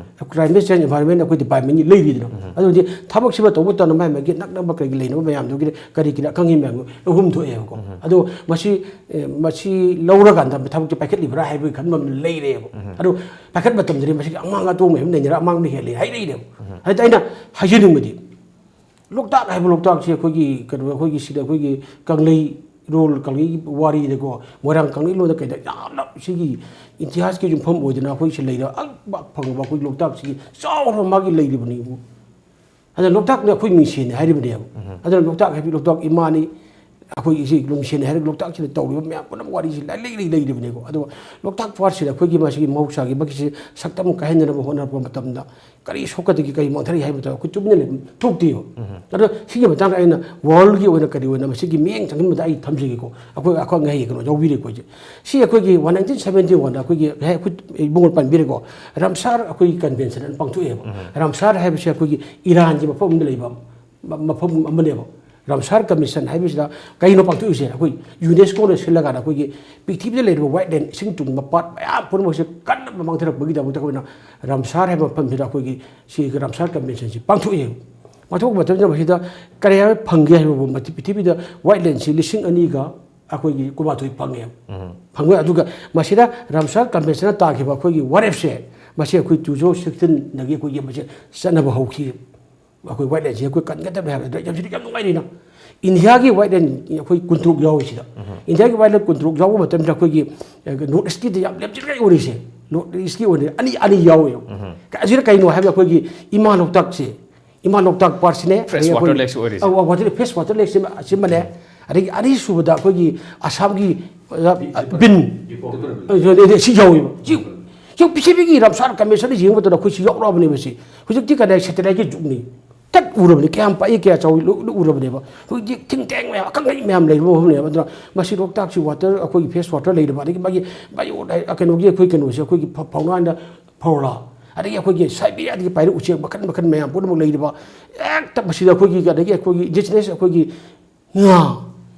ꯀ꯭ꯂꯥꯏꯃꯦꯠ ꯆꯦꯟꯖ, ꯏꯟꯚꯥꯏꯔꯣꯟꯃꯦꯟ ꯑꯩꯈꯣꯏ ꯗꯤꯄꯥꯔꯠꯃꯦꯟꯒꯤ ꯂꯩꯔꯤꯗꯅ꯫ ꯑꯗꯨꯗꯤ ꯊꯕꯛꯁꯤꯃ ꯇꯧꯕ ꯃꯇꯝꯗ ꯃꯥꯏ ꯃꯥꯒꯤ ꯅꯛꯅꯕ ꯀꯩꯒꯤ ꯂꯩꯅꯕ ꯃꯌꯥꯝꯗꯨꯒꯤ ꯀꯔꯤ ꯀꯔꯤ ꯑꯈꯪ ꯑꯍꯩ ꯃꯌꯥꯝꯗꯨ ꯑꯍꯨꯝ ꯊꯣꯛꯑꯦꯕꯀꯣ꯫ ꯑꯗꯣ ꯃꯁꯤ, ꯑꯦ, ꯃꯁꯤ ꯂꯧꯔꯀꯥꯟꯗ ꯊꯕꯛꯁꯦ ꯄꯥꯏꯈꯠꯂꯤꯕ꯭ꯔꯥ ꯍꯥꯏꯕꯒꯤ ꯈꯟꯕ ꯑꯃ ꯂꯩꯔꯦꯕ꯫ ꯑꯗꯣ ꯄꯥꯏꯈꯠꯄ ꯃꯇꯝꯗꯗꯤ ꯃꯁꯤꯒꯤ ꯑꯃꯥꯡ ꯑꯇꯣꯡ ꯃꯌꯥꯝ ꯂꯩꯅꯔ ꯑꯃꯥꯡꯕ ꯍꯦꯜꯂꯤ ꯍꯥꯏꯔꯛꯏꯅꯦꯕ꯫ ꯑꯗ ꯑꯩꯅ ꯍꯥꯏꯖꯅꯤꯡꯕꯗꯤ, ꯂꯣꯛꯇꯥꯛ ꯍꯥꯏꯕ ꯂꯣꯛꯇꯥꯛꯁꯦ ꯑꯩꯈꯣꯏꯒꯤ ꯀꯩꯅꯣ, ꯑꯩꯈꯣꯏꯒꯤ ꯁꯤꯗ ꯑꯩꯈꯣꯏꯒꯤ ꯀꯪꯂꯩꯔꯣꯜ, ꯀꯪꯂꯩꯒꯤ ꯋꯥꯔꯤꯗꯀꯣ, ꯃꯣꯏꯔꯥꯡ ꯀꯪꯂꯩꯔꯣꯜꯗ ꯀꯩꯗ ꯌꯥꯝꯅ ꯁꯤꯒꯤ ꯏꯇꯤꯍꯥꯁꯀꯤ ꯌꯨꯝꯐꯝ ꯑꯣꯏꯗꯅ ꯑꯩꯈꯣꯏ ꯁꯤ ꯂꯩꯔ ꯑ-, ꯄꯥꯛ ꯐꯪꯕ ꯑꯩꯈꯣꯏ ꯂꯣꯛꯇꯥꯛꯁꯤꯒꯤ ꯆꯥꯎꯔꯕ ꯃꯥꯒꯤ ꯂꯩꯔꯤꯕꯅꯤ꯫ ꯑꯗ ꯂꯣꯛꯇꯥꯛꯅ ꯑꯩꯈꯣꯏ ꯃꯤꯡꯁꯦꯟꯅꯤ ꯍꯥꯏꯔꯤꯕꯅꯦꯕ꯫ ꯑꯗꯨꯅ ꯂꯣꯛꯇꯥꯛ ꯍꯥꯏꯕꯗꯤ ꯂꯣꯛꯇꯥꯛ ꯏꯃꯥꯅꯤ, ꯑꯩꯈꯣꯏꯒꯤ ꯁꯤ ꯃꯤꯡꯁꯦꯟꯅꯤ ꯍꯥꯏꯔꯒ ꯂꯣꯛꯇꯥꯛꯁꯤꯗ ꯇꯧꯔꯤꯕ ꯃꯌꯥꯝ ꯄꯨꯝꯅꯃꯛ ꯋꯥꯔꯤꯁꯤ ꯂꯩ-, ꯂꯩ-, ꯂꯩ-, ꯂꯩꯔꯤꯕꯅꯦꯀꯣ꯫ ꯑꯗꯨꯒ ꯂꯣꯛꯇꯥꯛ ꯄꯥꯠꯁꯤꯗ ꯑꯩꯈꯣꯏꯒꯤ ꯃꯁꯤꯒꯤ ꯃꯍꯧꯁꯥꯒꯤ ꯃꯥꯒꯤꯁꯤ ꯁꯛꯇꯝ ꯀꯥꯏꯍꯟꯗꯅꯕ ꯍꯣꯠꯅꯔꯛꯄ ꯃꯇꯝꯗ ꯀꯔꯤ ꯁꯣꯛꯀꯗꯒꯦ, ꯀꯔꯤ ꯃꯥꯡꯊꯔꯛꯏ ꯍꯥꯏꯕꯗ ꯑꯩꯈꯣꯏ ꯇꯨꯃꯤꯟꯅ ꯂꯩꯐꯝ ꯊꯣꯛꯇꯦꯕ꯫ ꯑꯗꯣ ꯁꯤꯒꯤ ꯃꯇꯥꯡꯗ ꯑꯩꯅ ꯋꯥꯔꯜꯒꯤ ꯑꯣꯏꯅ ꯀꯔꯤ ꯑꯣꯏꯅ ꯃꯁꯤꯒꯤ ꯃꯤꯠꯌꯦꯡ ꯆꯪꯍꯟꯕꯗ ꯑꯩ ꯊꯝꯖꯒꯦꯀꯣ꯫ ꯑꯩꯈꯣꯏ ꯑꯈꯪ ꯑꯍꯩ ꯀꯩꯅꯣ ꯌꯥꯎꯕꯤꯔꯦꯀꯣ ꯑꯩꯁꯦ꯫ ꯁꯤ ꯑꯩꯈꯣꯏꯒꯤ ꯋꯥꯟ ꯅꯥꯏꯟꯇꯤꯟ ꯁꯕꯦꯟꯇꯤ ꯋꯥꯟꯗ ꯑꯩꯈꯣꯏꯒꯤ ꯍꯦꯛ ꯑꯩꯈꯣꯏ ꯏꯕꯨꯡꯉꯣ ꯄꯟꯕꯤꯔꯦꯀꯣ, ꯔꯥꯝꯁꯥꯔ ꯑꯩꯈꯣꯏꯒꯤ ꯀꯟꯚꯦꯟꯁꯟ ꯑꯃ ꯄꯥꯡꯊꯣꯛꯑꯦꯕ꯫ ꯔꯥꯝꯁꯥꯔ ꯍꯥꯏꯕꯁꯤ ꯑꯩꯈꯣꯏꯒꯤ ꯏꯔꯥꯟꯒꯤ ꯃꯐꯝ ꯑꯃꯗ ꯂꯩꯕ ꯃ-, ꯃꯐꯝ ꯑꯃꯅꯦꯕ꯫ ꯔꯥꯝꯁꯥꯔ ꯀꯃꯤꯁꯟ ꯍꯥꯏꯕꯁꯤꯗ ꯀꯩꯅꯣ ꯄꯥꯡꯊꯣꯛꯏꯁꯦ? ꯑꯩꯈꯣꯏ ꯌꯨꯅꯦꯁꯀꯣꯅ ꯁꯤꯜꯂꯀꯥꯟꯗ ꯑꯩꯈꯣꯏꯒꯤ ꯄ꯭ꯔꯤꯊꯤꯕꯤꯗ ꯂꯩꯔꯤꯕ ꯋꯥꯏꯠ ꯂꯦꯟ, ꯏꯁꯤꯡ ꯇꯨꯡꯕ ꯄꯥꯠ ꯃꯌꯥꯝ ꯄꯨꯝꯅꯃꯛꯁꯦ ꯀꯟꯅ ꯃꯥꯡꯊꯔꯛꯄꯒꯤꯗꯃꯛꯇ ꯑꯩꯈꯣꯏꯅ ꯔꯥꯝꯁꯥꯔ ꯍꯥꯏꯕ ꯃꯐꯝꯁꯤꯗ ꯑꯩꯈꯣꯏꯒꯤ ꯁꯤꯒꯤ ꯔꯥꯝꯁꯥꯔ ꯀꯟꯚꯦꯟꯁꯟꯁꯤ ꯄꯥꯡꯊꯣꯛꯑꯦ꯫ ꯄꯥꯡꯊꯣꯛꯄ ꯃꯇꯝꯗ ꯃꯁꯤꯗ ꯀꯔꯤ ꯍꯥꯏꯕ ꯐꯪꯒꯦ ꯍꯥꯏꯕꯕꯨ, ꯃꯁꯤ ꯄ꯭ꯔꯤꯊꯤꯕꯤꯗ ꯋꯥꯏꯠ ꯂꯦꯟꯁꯤ ꯂꯤꯁꯤꯡ ꯑꯅꯤꯒ ꯑꯩꯈꯣꯏꯒꯤ ꯀꯨꯟꯃꯥꯊꯣꯏ ꯐꯪꯉꯦ꯫ ꯐꯪꯉꯦ꯫ ꯑꯗꯨꯒ ꯃꯁꯤꯗ ꯔꯥꯝꯁꯥꯔ ꯀꯟꯚꯦꯟꯁꯟꯅ ꯇꯥꯈꯤꯕ ꯑꯩꯈꯣꯏꯒꯤ ꯋꯥꯔꯦꯞꯁꯦ, ꯃꯁꯤ ꯑꯩꯈꯣꯏ ꯇꯨ ꯊꯥꯎꯖꯟ ꯁꯤꯛꯁꯇꯤꯟꯗꯒꯤ ꯑꯩꯈꯣꯏꯒꯤ ꯃꯁꯤ ꯆꯠꯅꯕ ꯍꯧꯈꯤ꯫ ꯑꯩꯈꯣꯏ ꯋꯥꯏꯠ ꯂꯦꯟꯁꯤ ꯑꯩꯈꯣꯏ ꯀꯟꯒꯗꯕꯅꯤ ꯍꯥꯏꯕꯗ ꯌꯥꯝ, ꯌꯥꯝ ꯅꯨꯡꯉꯥꯏꯔꯤꯅ꯫ ꯏꯟꯗꯤꯌꯥꯒꯤ ꯋꯥꯏꯠ ꯂꯦꯟ ꯑꯩꯈꯣꯏ ꯀꯨꯟꯇꯔꯨꯛ ꯌꯥꯎꯔꯤꯁꯤꯗ, ꯏꯟꯗꯤꯌꯥꯒꯤ ꯋꯥꯏꯠ ꯂꯦꯟ ꯀꯨꯟꯇꯔꯨꯛ ꯌꯥꯎꯕ ꯃꯇꯝꯗ ꯑꯩꯈꯣꯏꯒꯤ, ꯑꯦ, ꯅꯣꯔꯠ ꯏꯁꯀꯤꯗ ꯌꯥꯝ ꯂꯦꯞꯆꯔꯒ ꯑꯣꯏꯔꯤꯁꯦ, ꯅꯣꯔꯠ ꯏꯁꯀꯤ ꯑꯣꯏꯅ ꯑꯅꯤ, ꯑꯅꯤ ꯌꯥꯎꯋꯦꯕ꯫ ꯑꯁꯤꯗ ꯀꯩꯅꯣ ꯍꯥꯏꯕꯗ ꯑꯩꯈꯣꯏꯒꯤ ꯏꯃꯥ ꯂꯣꯛꯇꯥꯛꯁꯦ, ꯏꯃꯥ ꯂꯣꯛꯇꯥꯛ ꯄꯥꯠꯁꯤꯅꯦ, ꯐ꯭ꯔꯦꯁ ꯑꯗꯒꯤ ꯋꯥꯇꯔ ꯑꯩꯈꯣꯏꯒꯤ, ꯂꯦꯛꯁꯨ ꯑꯣꯏꯔꯤꯁꯦ꯫ ꯑꯧ, ꯑꯧ, ꯋꯥꯇꯔ, ꯐ꯭ꯔꯦꯁ ꯋꯥꯇꯔ ꯂꯦꯛꯁꯤꯃ, ꯑꯁꯤꯃꯅꯦ꯫ ꯑꯗꯒꯤ ꯑꯅꯤꯁꯨꯕꯗ ꯑꯩꯈꯣꯏꯒꯤ ꯑꯁꯥꯝꯒꯤ, ꯑ, ꯕꯤꯟ, ꯑ, ꯁꯤ ꯌꯥꯎꯋꯦꯕ꯫ ꯁꯤ ꯁꯤ ꯄ꯭ꯔꯤꯊꯤꯕꯤꯒꯤ ꯔꯥꯝꯁꯥꯔ ꯀꯟꯚꯦꯟꯁꯟꯗ ꯌꯦꯡꯕ ꯃꯇꯝꯗ ꯑꯩꯈꯣꯏ ꯁꯤ ꯌꯥꯎꯔꯛꯑꯕꯅꯦꯕ꯫ ꯁꯤ ꯍꯧꯖꯤꯛꯇꯤ ꯀꯗꯥꯏ ꯁꯦꯇꯦꯂꯥꯏꯠꯀꯤ ꯖꯨꯒꯅꯤ꯫ ꯇꯠ ꯎꯔꯕꯅꯤ, ꯀꯌꯥꯝ ꯄꯥꯛꯏ, ꯀꯌꯥ ꯆꯥꯎꯏ, ꯂꯣꯏꯅ ꯎꯔꯕꯅꯦꯕ꯫ ꯍꯧꯖꯤꯛꯇꯤ ꯊꯤꯡ ꯇꯦꯡ ꯃꯌꯥꯝ, ꯑꯈꯪ ꯑꯍꯩ ꯃꯌꯥꯝ ꯂꯩꯕ ꯃꯐꯝꯅꯦꯕ꯫ ꯑꯗꯨꯅ ꯃꯁꯤ ꯂꯣꯛꯇꯥꯛꯁꯤ ꯋꯥꯇꯔ, ꯑꯩꯈꯣꯏꯒꯤ ꯐ꯭ꯔꯦꯁ ꯋꯥꯇꯔ ꯂꯩꯔꯕ, ꯑꯗꯒꯤ ꯃꯥꯒꯤ ꯕꯥꯏꯑꯣ ꯀꯩꯅꯣꯒꯤ ꯑꯩꯈꯣꯏ ꯀꯩꯅꯣꯁꯦ, ꯑꯩꯈꯣꯏꯒꯤ ꯐ- ꯐꯥꯎꯅꯥꯅ ꯐꯧꯔꯥ, ꯑꯗꯒꯤ ꯑꯩꯈꯣꯏꯒꯤ ꯁꯥꯏꯕꯤꯔꯤꯌꯥꯗꯒꯤ ꯄꯥꯏꯔꯛ ꯎꯆꯦꯛ ꯃꯈꯜ ꯃꯈꯜ ꯃꯌꯥꯝ ꯄꯨꯝꯅꯃꯛ ꯂꯩꯔꯤꯕ꯫ ꯍꯦꯛꯇ ꯃꯁꯤꯗ ꯑꯩꯈꯣꯏꯒꯤ, ꯑꯗꯒꯤ ꯑꯩꯈꯣꯏꯒꯤ ꯏꯟꯗꯤꯖꯤꯅꯁ ꯑꯩꯈꯣꯏꯒꯤ ꯉꯥ,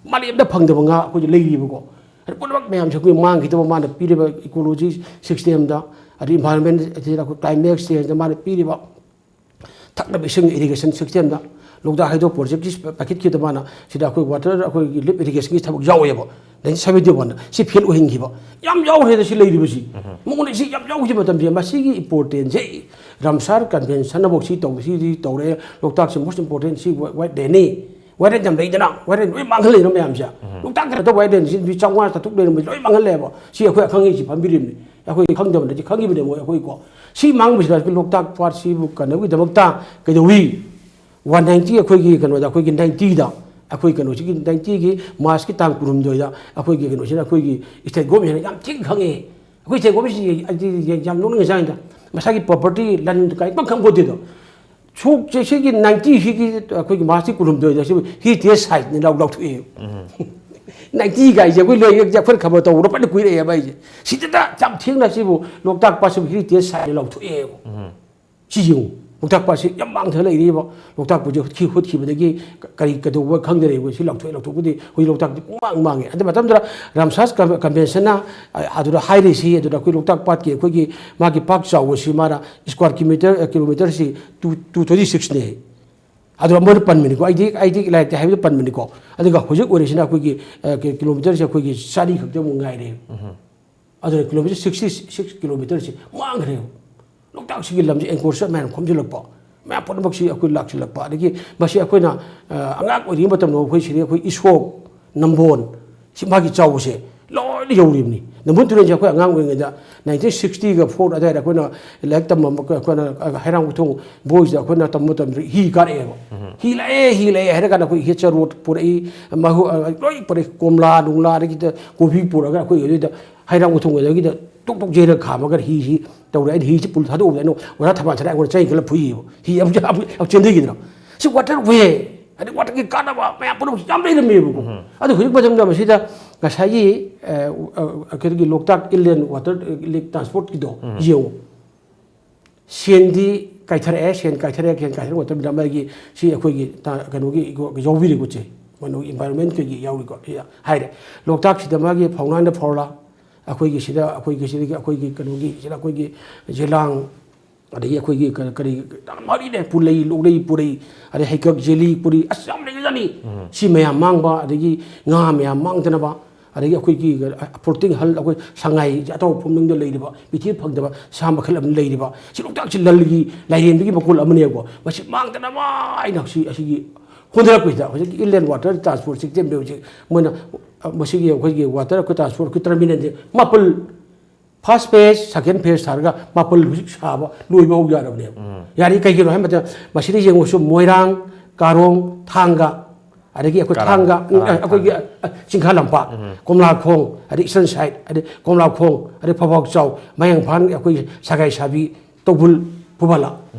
ꯃꯥꯂꯦꯝꯗ ꯐꯪꯗꯕ ꯉꯥ ꯑꯩꯈꯣꯏꯒꯤ ꯂꯩꯔꯤꯕꯀꯣ꯫ ꯑꯗꯨ ꯄꯨꯝꯅꯃꯛ ꯃꯌꯥꯝꯁꯦ ꯑꯩꯈꯣꯏ ꯃꯥꯡꯈꯤꯗꯕ, ꯃꯥꯅ ꯄꯤꯔꯤꯕ ꯏꯀꯣꯂꯣꯖꯤ ꯁꯤꯁꯇꯦꯝꯗ, ꯑꯗꯩ ꯏꯟꯚꯥꯏꯔꯣꯟꯃꯦꯟ, ꯑꯗꯩ ꯑꯩꯈꯣꯏ ꯀ꯭ꯂꯥꯏꯃꯦꯠ ꯆꯦꯟꯖꯇ ꯃꯥꯅ ꯄꯤꯔꯤꯕ ꯊꯛꯅꯕ ꯏꯁꯤꯡ ꯏꯔꯤꯒꯦꯁꯟ ꯁꯤꯁꯇꯦꯝꯗ, ꯂꯣꯛꯇꯥꯛ ꯍꯥꯏꯗ꯭ꯔꯣ ꯄ꯭ꯔꯣꯖꯦꯛꯀꯤ ꯄꯥꯏꯈꯠꯈꯤꯕꯗ ꯃꯥꯅ ꯁꯤꯗ ꯑꯩꯈꯣꯏ ꯋꯥꯇꯔ, ꯑꯩꯈꯣꯏꯒꯤ ꯂꯤꯞ ꯏꯔꯤꯒꯦꯁꯟꯒꯤ ꯊꯕꯛ ꯌꯥꯎꯋꯦꯕ꯫ ꯅꯥꯏꯟꯇꯤꯟ ꯁꯚꯦꯟꯇꯤ ꯋꯥꯟꯗ ꯁꯤ ꯐꯦꯜ ꯑꯣꯏꯍꯟꯈꯤꯕ꯫ ꯌꯥꯝ ꯌꯥꯎꯈ꯭ꯔꯦꯗ ꯁꯤ ꯂꯩꯔꯤꯕꯁꯤ꯫ ꯃꯉꯣꯟꯗ ꯁꯤ ꯌꯥꯝ ꯌꯥꯎꯈꯤꯕ ꯃꯇꯝꯁꯦ, ꯃꯁꯤꯒꯤ ꯏꯝꯄꯣꯔꯇꯦꯟꯁꯦ ꯔꯥꯝꯁꯥꯔ ꯀꯟꯚꯦꯟꯁꯟ ꯑꯃꯐꯥꯎ ꯁꯤ ꯇꯧ-, ꯁꯤꯗꯤ ꯇꯧꯔꯦ꯫ ꯂꯣꯛꯇꯥꯛꯁꯦ ꯃꯣꯁ ꯏꯝꯄꯣꯔꯇꯦꯟ ꯁꯤ ꯋꯥꯏꯠ ꯂꯦꯟꯅꯤ꯫ ꯋꯥꯏꯠ ꯂꯦꯟ ꯌꯥꯝ ꯂꯩꯗꯅ, ꯋꯥꯏꯠ ꯂꯦꯟ ꯂꯣꯏ ꯃꯥꯡꯍꯜꯂꯦꯅ ꯃꯌꯥꯝꯁꯦ꯫ ꯂꯣꯛꯇꯥꯛ ꯈꯛꯇ ꯋꯥꯏꯠ ꯂꯦꯟꯁꯤ ꯃꯤ ꯆꯥꯝꯃꯉꯥ ꯆꯥꯇ꯭ꯔꯨꯛ ꯂꯩꯔꯝꯕꯁꯦ ꯂꯣꯏ ꯃꯥꯡꯍꯜꯂꯦꯕ꯫ ꯁꯤ ꯑꯩꯈꯣꯏ ꯑꯈꯪ ꯑꯍꯩꯁꯤ ꯐꯝꯕꯤꯔꯤꯕꯅꯤ꯫ ꯑꯩꯈꯣꯏ ꯈꯪꯗꯕ ꯅꯠꯇꯦ, ꯈꯪꯉꯤꯕꯅꯦ ꯃꯣꯏ ꯑꯩꯈꯣꯏꯀꯣ꯫ ꯁꯤ ꯃꯥꯡꯕꯁꯤꯗ ꯑꯩꯈꯣꯏ ꯂꯣꯛꯇꯥꯛ ꯄꯥꯠꯁꯤꯕꯨ ꯀꯟꯅꯕꯒꯤꯗꯃꯛꯇ ꯀꯩꯗꯧꯏ? ꯋꯥꯟ ꯅꯥꯏꯟꯇꯤ ꯑꯩꯈꯣꯏꯒꯤ ꯀꯩꯅꯣꯗ, ꯑꯩꯈꯣꯏꯒꯤ ꯅꯥꯏꯟꯇꯤꯗ, ꯑꯩꯈꯣꯏ ꯀꯩꯅꯣꯁꯤꯒꯤ ꯅꯥꯏꯟꯇꯤꯒꯤ ꯃꯥꯔꯁꯀꯤ ꯇꯥꯡ ꯀꯨꯟꯍꯨꯝꯗꯣꯏꯗ ꯑꯩꯈꯣꯏꯒꯤ ꯀꯩꯅꯣꯁꯤꯅ, ꯑꯩꯈꯣꯏꯒꯤ ꯁ꯭ꯇꯦꯠ ꯒꯣꯔꯃꯦꯟꯅ ꯌꯥꯝ ꯊꯤꯅ ꯈꯪꯉꯦ꯫ ꯑꯩꯈꯣꯏ ꯁ꯭ꯇꯦꯠ ꯒꯣꯔꯃꯦꯟꯁꯤ ꯑꯩꯗꯤ ꯌꯥꯝ ꯅꯣꯛꯅꯤꯡꯉꯖꯥꯠꯅꯤꯗ꯫ ꯃꯁꯥꯒꯤ ꯄ꯭ꯔꯣꯄꯔꯇꯤ, ꯂꯟ ꯀꯥꯏ ꯄꯪ ꯈꯪꯄꯣꯠꯇꯦꯗꯣ꯫ ꯁꯣꯛꯁꯦ ꯁꯤꯒꯤ ꯅꯥꯏꯟꯇꯤꯁꯤꯒꯤ ꯑꯩꯈꯣꯏꯒꯤ ꯃꯥꯔꯁꯀꯤ ꯀꯨꯟꯍꯨꯝꯗꯣꯏꯗ ꯁꯤꯕꯨ ꯍꯦꯔꯤꯇꯦꯖ ꯁꯥꯏꯠꯅꯤ ꯂꯥꯎ ꯂꯥꯎꯊꯣꯛꯑꯦ꯫ ꯅꯥꯏꯟꯇꯤ ꯀꯥꯏꯁꯦ ꯑꯩꯈꯣꯏ ꯂꯣꯏ ꯑꯩꯈꯣꯏ ꯈꯕꯔ ꯇꯧꯕꯗ ꯐꯖꯅ ꯀꯨꯏꯔꯛꯑꯦꯕ ꯑꯩꯁꯦ꯫ ꯁꯤꯗ ꯌꯥꯝ ꯊꯦꯡꯅ ꯁꯤꯕꯨ ꯂꯣꯛꯇꯥꯛ ꯄꯥꯠꯁꯤꯕꯨ ꯍꯦꯔꯤꯇꯦꯖ ꯁꯥꯏꯠꯅꯤ ꯂꯥꯎꯊꯣꯛꯑꯦꯕ꯫ ꯁꯤ ꯌꯦꯡꯉꯨ, ꯂꯣꯛꯇꯥꯛ ꯄꯥꯠꯁꯤ ꯌꯥꯝ ꯃꯥꯡꯊ ꯂꯩꯔꯤꯕ꯫ ꯂꯣꯛꯇꯥꯛ ꯄꯥꯠꯁꯤ ꯍꯨꯠꯈꯤ-, ꯍꯨꯠꯈꯤꯕꯗꯒꯤ ꯀꯔꯤ ꯀꯩꯗꯧꯕ ꯈꯪꯗꯔꯦ꯫ ꯑꯩꯈꯣꯏ ꯁꯤ ꯂꯥꯎꯊꯣꯛꯑꯦ, ꯂꯥꯎꯊꯣꯛꯄꯗꯤ ꯍꯧꯖꯤꯛ ꯂꯣꯛꯇꯥꯛꯇꯤ ꯄꯨꯡꯃꯥꯡ ꯃꯥꯡꯉꯦ꯫ ꯑꯗꯨ ꯃꯇꯝꯗꯨꯗ ꯔꯥꯝꯁꯥꯔ ꯀꯟ-, ꯀꯟꯚꯦꯟꯁꯟꯅ, ꯑ, ꯑꯗꯨꯗ ꯍꯥꯏꯔꯤꯁꯤ, ꯑꯗꯨꯗ ꯑꯩꯈꯣꯏ ꯂꯣꯛꯇꯥꯛ ꯄꯥꯠꯀꯤ ꯑꯩꯈꯣꯏꯒꯤ ꯃꯥꯒꯤ ꯄꯥꯛ ꯆꯥꯎꯕꯁꯤ ꯃꯥꯅ ꯁ꯭ꯀ꯭ꯋꯥꯔ ꯀꯤꯂꯣꯃꯤꯇꯔ, ꯑ, ꯀꯤꯂꯣꯃꯤꯇꯔꯁꯤ ꯇꯨ, ꯇꯨ ꯇ꯭ꯋꯦꯟꯇꯤ ꯁꯤꯛꯁꯅꯦ꯫ ꯑꯗꯨꯒ ꯃꯣꯏꯅ ꯄꯟꯕꯅꯤꯀꯣ, ꯑꯩꯗꯤ, ꯑꯩꯗꯤ ꯂꯥꯏꯔꯤꯛꯇ ꯍꯥꯏꯕꯗ ꯄꯟꯕꯅꯤꯀꯣ꯫ ꯑꯗꯨꯒ ꯍꯧꯖꯤꯛ ꯑꯣꯏꯔꯤꯁꯤꯅ ꯑꯩꯈꯣꯏꯒꯤ, ꯑ, ꯀꯤ-, ꯀꯤꯂꯣꯃꯤꯇꯔꯁꯦ ꯑꯩꯈꯣꯏꯒꯤ ꯆꯥꯔꯤ ꯈꯛꯇꯃꯨꯛ ꯉꯥꯏꯔꯦ꯫ ꯑꯗꯨꯅ ꯀꯤꯂꯣꯃꯤꯇꯔ ꯁꯤꯛꯁꯇꯤ ꯁꯤꯛꯁ ꯀꯤꯂꯣꯃꯤꯇꯔꯁꯦ ꯃꯥꯡꯈ꯭ꯔꯦꯕ꯫ ꯂꯣꯛꯇꯥꯛꯁꯤꯒꯤ ꯂꯝꯁꯦ ꯑꯦꯟꯀ꯭ꯔꯣꯆꯔ ꯃꯌꯥꯝ ꯈꯣꯝꯖꯤꯜꯂꯛꯄ, ꯃꯌꯥꯝ ꯄꯨꯝꯅꯃꯛꯁꯤ ꯑꯩꯈꯣꯏ ꯂꯥꯛꯁꯤꯜꯂꯛꯄ꯫ ꯑꯗꯒꯤ ꯃꯁꯤ ꯑꯩꯈꯣꯏꯅ, ꯑ, ꯑꯉꯥꯡ ꯑꯣꯏꯔꯤꯉꯩ ꯃꯇꯝꯗ ꯑꯩꯈꯣꯏ ꯁꯤꯗ ꯑꯩꯈꯣꯏ ꯏꯁꯣꯛ, ꯅꯝꯕꯣꯟ, ꯁꯤ ꯃꯥꯒꯤ ꯆꯥꯎꯕꯁꯦ ꯂꯣꯏ ꯂꯣꯏꯅ ꯌꯧꯔꯤꯕꯅꯤ꯫ ꯅꯝꯕꯨꯜ ꯇꯨꯔꯦꯜꯁꯦ ꯑꯩꯈꯣꯏ ꯑꯉꯥꯡ ꯑꯣꯏꯔꯤꯉꯩꯗ ꯅꯥꯏꯟꯇꯤꯟ ꯁꯤꯛꯁꯇꯤꯒ ꯐꯣꯔ ꯑꯗꯨꯋꯥꯏꯗ ꯑꯩꯈꯣꯏꯅ ꯂꯥꯏꯔꯤꯛ ꯇꯝꯕ ꯑꯩꯈꯣꯏꯅ ꯍꯩꯔꯥꯡ ꯒꯣꯏꯊꯣꯡ ꯕꯣꯏꯁꯤꯗ ꯑꯩꯈꯣꯏꯅ ꯇꯝꯕ ꯃꯇꯝꯗ ꯍꯤ ꯀꯥꯔꯛꯑꯦꯕ꯫ ꯍꯤ ꯂꯥꯛꯑꯦ ꯍꯤ ꯂꯥꯛꯑꯦ ꯍꯥꯏꯔ ꯀꯥꯟꯗ ꯑꯩꯈꯣꯏ ꯍꯦꯠꯆ ꯔꯣꯠ ꯄꯨꯔꯛꯏ, ꯃꯍꯨ-, ꯑ, ꯂꯣꯏ ꯄꯨꯔꯛꯏ, ꯀꯣꯝꯂꯥ ꯅꯨꯡꯂꯥ ꯑꯗꯒꯤꯗ ꯀꯣꯕꯤ ꯄꯨꯔꯒ ꯑꯩꯈꯣꯏ ꯑꯗꯨꯗ ꯍꯩꯔꯥꯡ ꯒꯣꯏꯊꯣꯡ ꯑꯗꯒꯤꯗ ꯇꯣꯛ ꯇꯣꯛ ꯌꯩꯔꯒ ꯈꯥꯝꯃꯒ ꯍꯤꯁꯤ ꯇꯧꯔꯦ꯫ ꯑꯩꯅ ꯍꯤꯁꯤ ꯄꯨꯜ ꯊꯥꯗꯣꯛꯎꯕꯗ ꯑꯩꯅ ꯑꯣꯖꯥ ꯊꯕꯥꯜ ꯁꯅꯥ ꯑꯩꯉꯣꯟꯗ ꯆꯩ ꯈꯜꯂ ꯐꯨꯏꯌꯦꯕ꯫ ꯍꯤ ꯑꯃꯨꯛ ꯑꯃꯨꯛ ꯆꯦꯟꯊꯈꯤꯗꯅ꯫ ꯁꯤ ꯋꯥꯇꯔ ꯋꯦ, ꯑꯗꯩ ꯋꯥꯇꯔꯒꯤ ꯀꯥꯟꯅꯕ ꯃꯌꯥꯝ ꯄꯨꯝꯅꯃꯛ ꯌꯥꯝ ꯂꯩꯔꯝꯃꯦꯕꯀꯣ꯫ ꯑꯗꯨ ꯍꯧꯖꯤꯛ ꯃꯇꯝꯗ ꯃꯁꯤꯗ ꯉꯁꯥꯏꯒꯤ, ꯑ, ꯑ, ꯑꯩꯈꯣꯏꯒꯤ ꯂꯣꯛꯇꯥꯛ ꯏꯟꯂꯦꯟ ꯋꯥꯇꯔ ꯂꯦꯛ ꯇ꯭ꯔꯥꯟꯁꯄꯣꯔꯠꯀꯤꯗꯣ ꯌꯦꯡꯉꯨ꯫ ꯁꯦꯟꯗꯤ ꯀꯥꯏꯊꯔꯛꯑꯦ, ꯁꯦꯟ ꯀꯥꯏꯊꯔꯛꯑꯦ, ꯁꯦꯟ ꯀꯥꯏꯊꯔꯛꯄ ꯃꯇꯝꯗ ꯃꯥꯒꯤ ꯁꯤ ꯑꯩꯈꯣꯏꯒꯤ ꯇ-, ꯀꯩꯅꯣꯒꯤ ꯌꯥꯎꯕꯤꯔꯦꯀꯣ ꯁꯦ, ꯀꯩꯅꯣꯒꯤ ꯏꯟꯚꯥꯏꯔꯣꯟꯃꯦꯟꯀꯤ ꯌꯥꯎꯔꯤꯀꯣ꯫ ꯍꯥꯏꯔꯦ, ꯂꯣꯛꯇꯥꯛꯁꯤꯗ ꯃꯥꯒꯤ ꯐꯥꯎꯅꯥꯅ ꯐꯥꯎꯔ, ꯑꯩꯈꯣꯏꯒꯤ ꯁꯤꯗ, ꯑꯩꯈꯣꯏꯒꯤ ꯁꯤꯗꯒꯤ ꯑꯩꯈꯣꯏꯒꯤ ꯀꯩꯅꯣꯒꯤ ꯁꯤꯗ ꯑꯩꯈꯣꯏꯒꯤ ꯖꯦꯂꯥꯡ, ꯑꯗꯒꯤ ꯑꯩꯈꯣꯏꯒꯤ ꯀ-, ꯀꯔꯤ, ꯌꯥꯝ ꯃꯔꯤꯅꯦ, ꯄꯨꯂꯩ, ꯂꯣꯛꯂꯩ, ꯄꯨꯔꯩ, ꯑꯗꯩ ꯍꯩꯀꯛ, ꯖꯦꯂꯤ, ꯄꯨꯔꯤ, ꯑꯁ, ꯌꯥꯝ ꯂꯩꯒꯖꯥꯠꯅꯤ꯫ ꯁꯤ ꯃꯌꯥꯝ ꯃꯥꯡꯕ, ꯑꯗꯒꯤ ꯉꯥ ꯃꯌꯥꯝ ꯃꯥꯡꯗꯅꯕ, ꯑꯗꯒꯤ ꯑꯩꯈꯣꯏꯒꯤ floating hull, ꯑꯩꯈꯣꯏ ꯁꯉꯥꯏ ꯑꯇꯥꯎꯕ ꯐꯨꯝꯅꯨꯡꯗ ꯂꯩꯔꯤꯕ, ꯄ꯭ꯔꯤꯊꯤꯕꯤ ꯐꯪꯗꯕ ꯁꯥ ꯃꯈꯜ ꯑꯃ ꯂꯩꯔꯤꯕ, ꯁꯤ ꯂꯣꯛꯇꯥꯛꯁꯤ ꯂꯜꯒꯤ ꯂꯥꯏꯔꯦꯝꯕꯤꯒꯤ ꯃꯀꯣꯜ ꯑꯃꯅꯦꯕꯀꯣ꯫ ꯃꯁꯤ ꯃꯥꯡꯗꯅꯕ ꯍꯥꯏꯅ ꯁꯤ, ꯑꯁꯤꯒꯤ ꯍꯣꯠꯅꯔꯛꯄꯁꯤꯗ ꯍꯧꯖꯤꯛꯀꯤ inland water transport system ꯍꯧꯖꯤꯛ ꯃꯣꯏꯅ, ꯑ, ꯃꯁꯤꯒꯤ ꯑꯩꯈꯣꯏꯒꯤ ꯋꯥꯇꯔ ꯑꯩꯈꯣꯏ ꯇ꯭ꯔꯥꯟꯁꯄꯣꯔꯠꯀꯤ ꯇꯔꯃꯤꯅꯦꯜꯁꯦ ꯃꯥꯄꯜ, ꯐꯥꯔꯁ ꯐꯦꯁ, ꯁꯦꯀꯦꯟ ꯐꯦꯁ ꯊꯥꯔꯒ ꯃꯥꯄꯜ ꯍꯧꯖꯤꯛ ꯁꯥꯕ ꯂꯣꯏꯕ ꯍꯧ ꯌꯥꯔꯕꯅꯦꯕ꯫ ꯌꯥꯔꯤ ꯀꯩꯒꯤꯅꯣ ꯍꯥꯏꯕ ꯃꯇꯝꯗ ꯃꯁꯤꯗ ꯌꯦꯡꯉꯨꯁꯨ ꯃꯣꯏꯔꯥꯡ, ꯀꯥꯔꯣꯡ, ꯊꯥꯡꯒ, ꯑꯗꯒꯤ ꯑꯩꯈꯣꯏ ꯀꯔꯥꯡ, ꯊꯥꯡꯒ, ꯎꯝ, ꯀꯔꯥꯡ, ꯑꯩꯈꯣꯏꯒꯤ, ꯊꯥꯡꯒ꯫ ꯑ, ꯆꯤꯡꯈꯥ ꯂꯝꯄꯥꯛ, ꯀꯣꯝꯂꯥꯈꯣꯡ, ꯑꯗꯩ ꯏꯁꯇꯔꯟ ꯁꯥꯏꯠ, ꯑꯗꯩ ꯀꯣꯝꯂꯥꯈꯣꯡ, ꯑꯗꯩ ꯐꯧꯕꯥꯛꯆꯥꯎ, ꯃꯌꯥꯡꯐꯥꯟ, ꯑꯩꯈꯣꯏꯒꯤ ꯁꯒꯥꯏ ꯁꯥꯕꯤ, ꯇꯧꯕꯨꯜ, ꯐꯨꯕꯥꯂꯥ꯫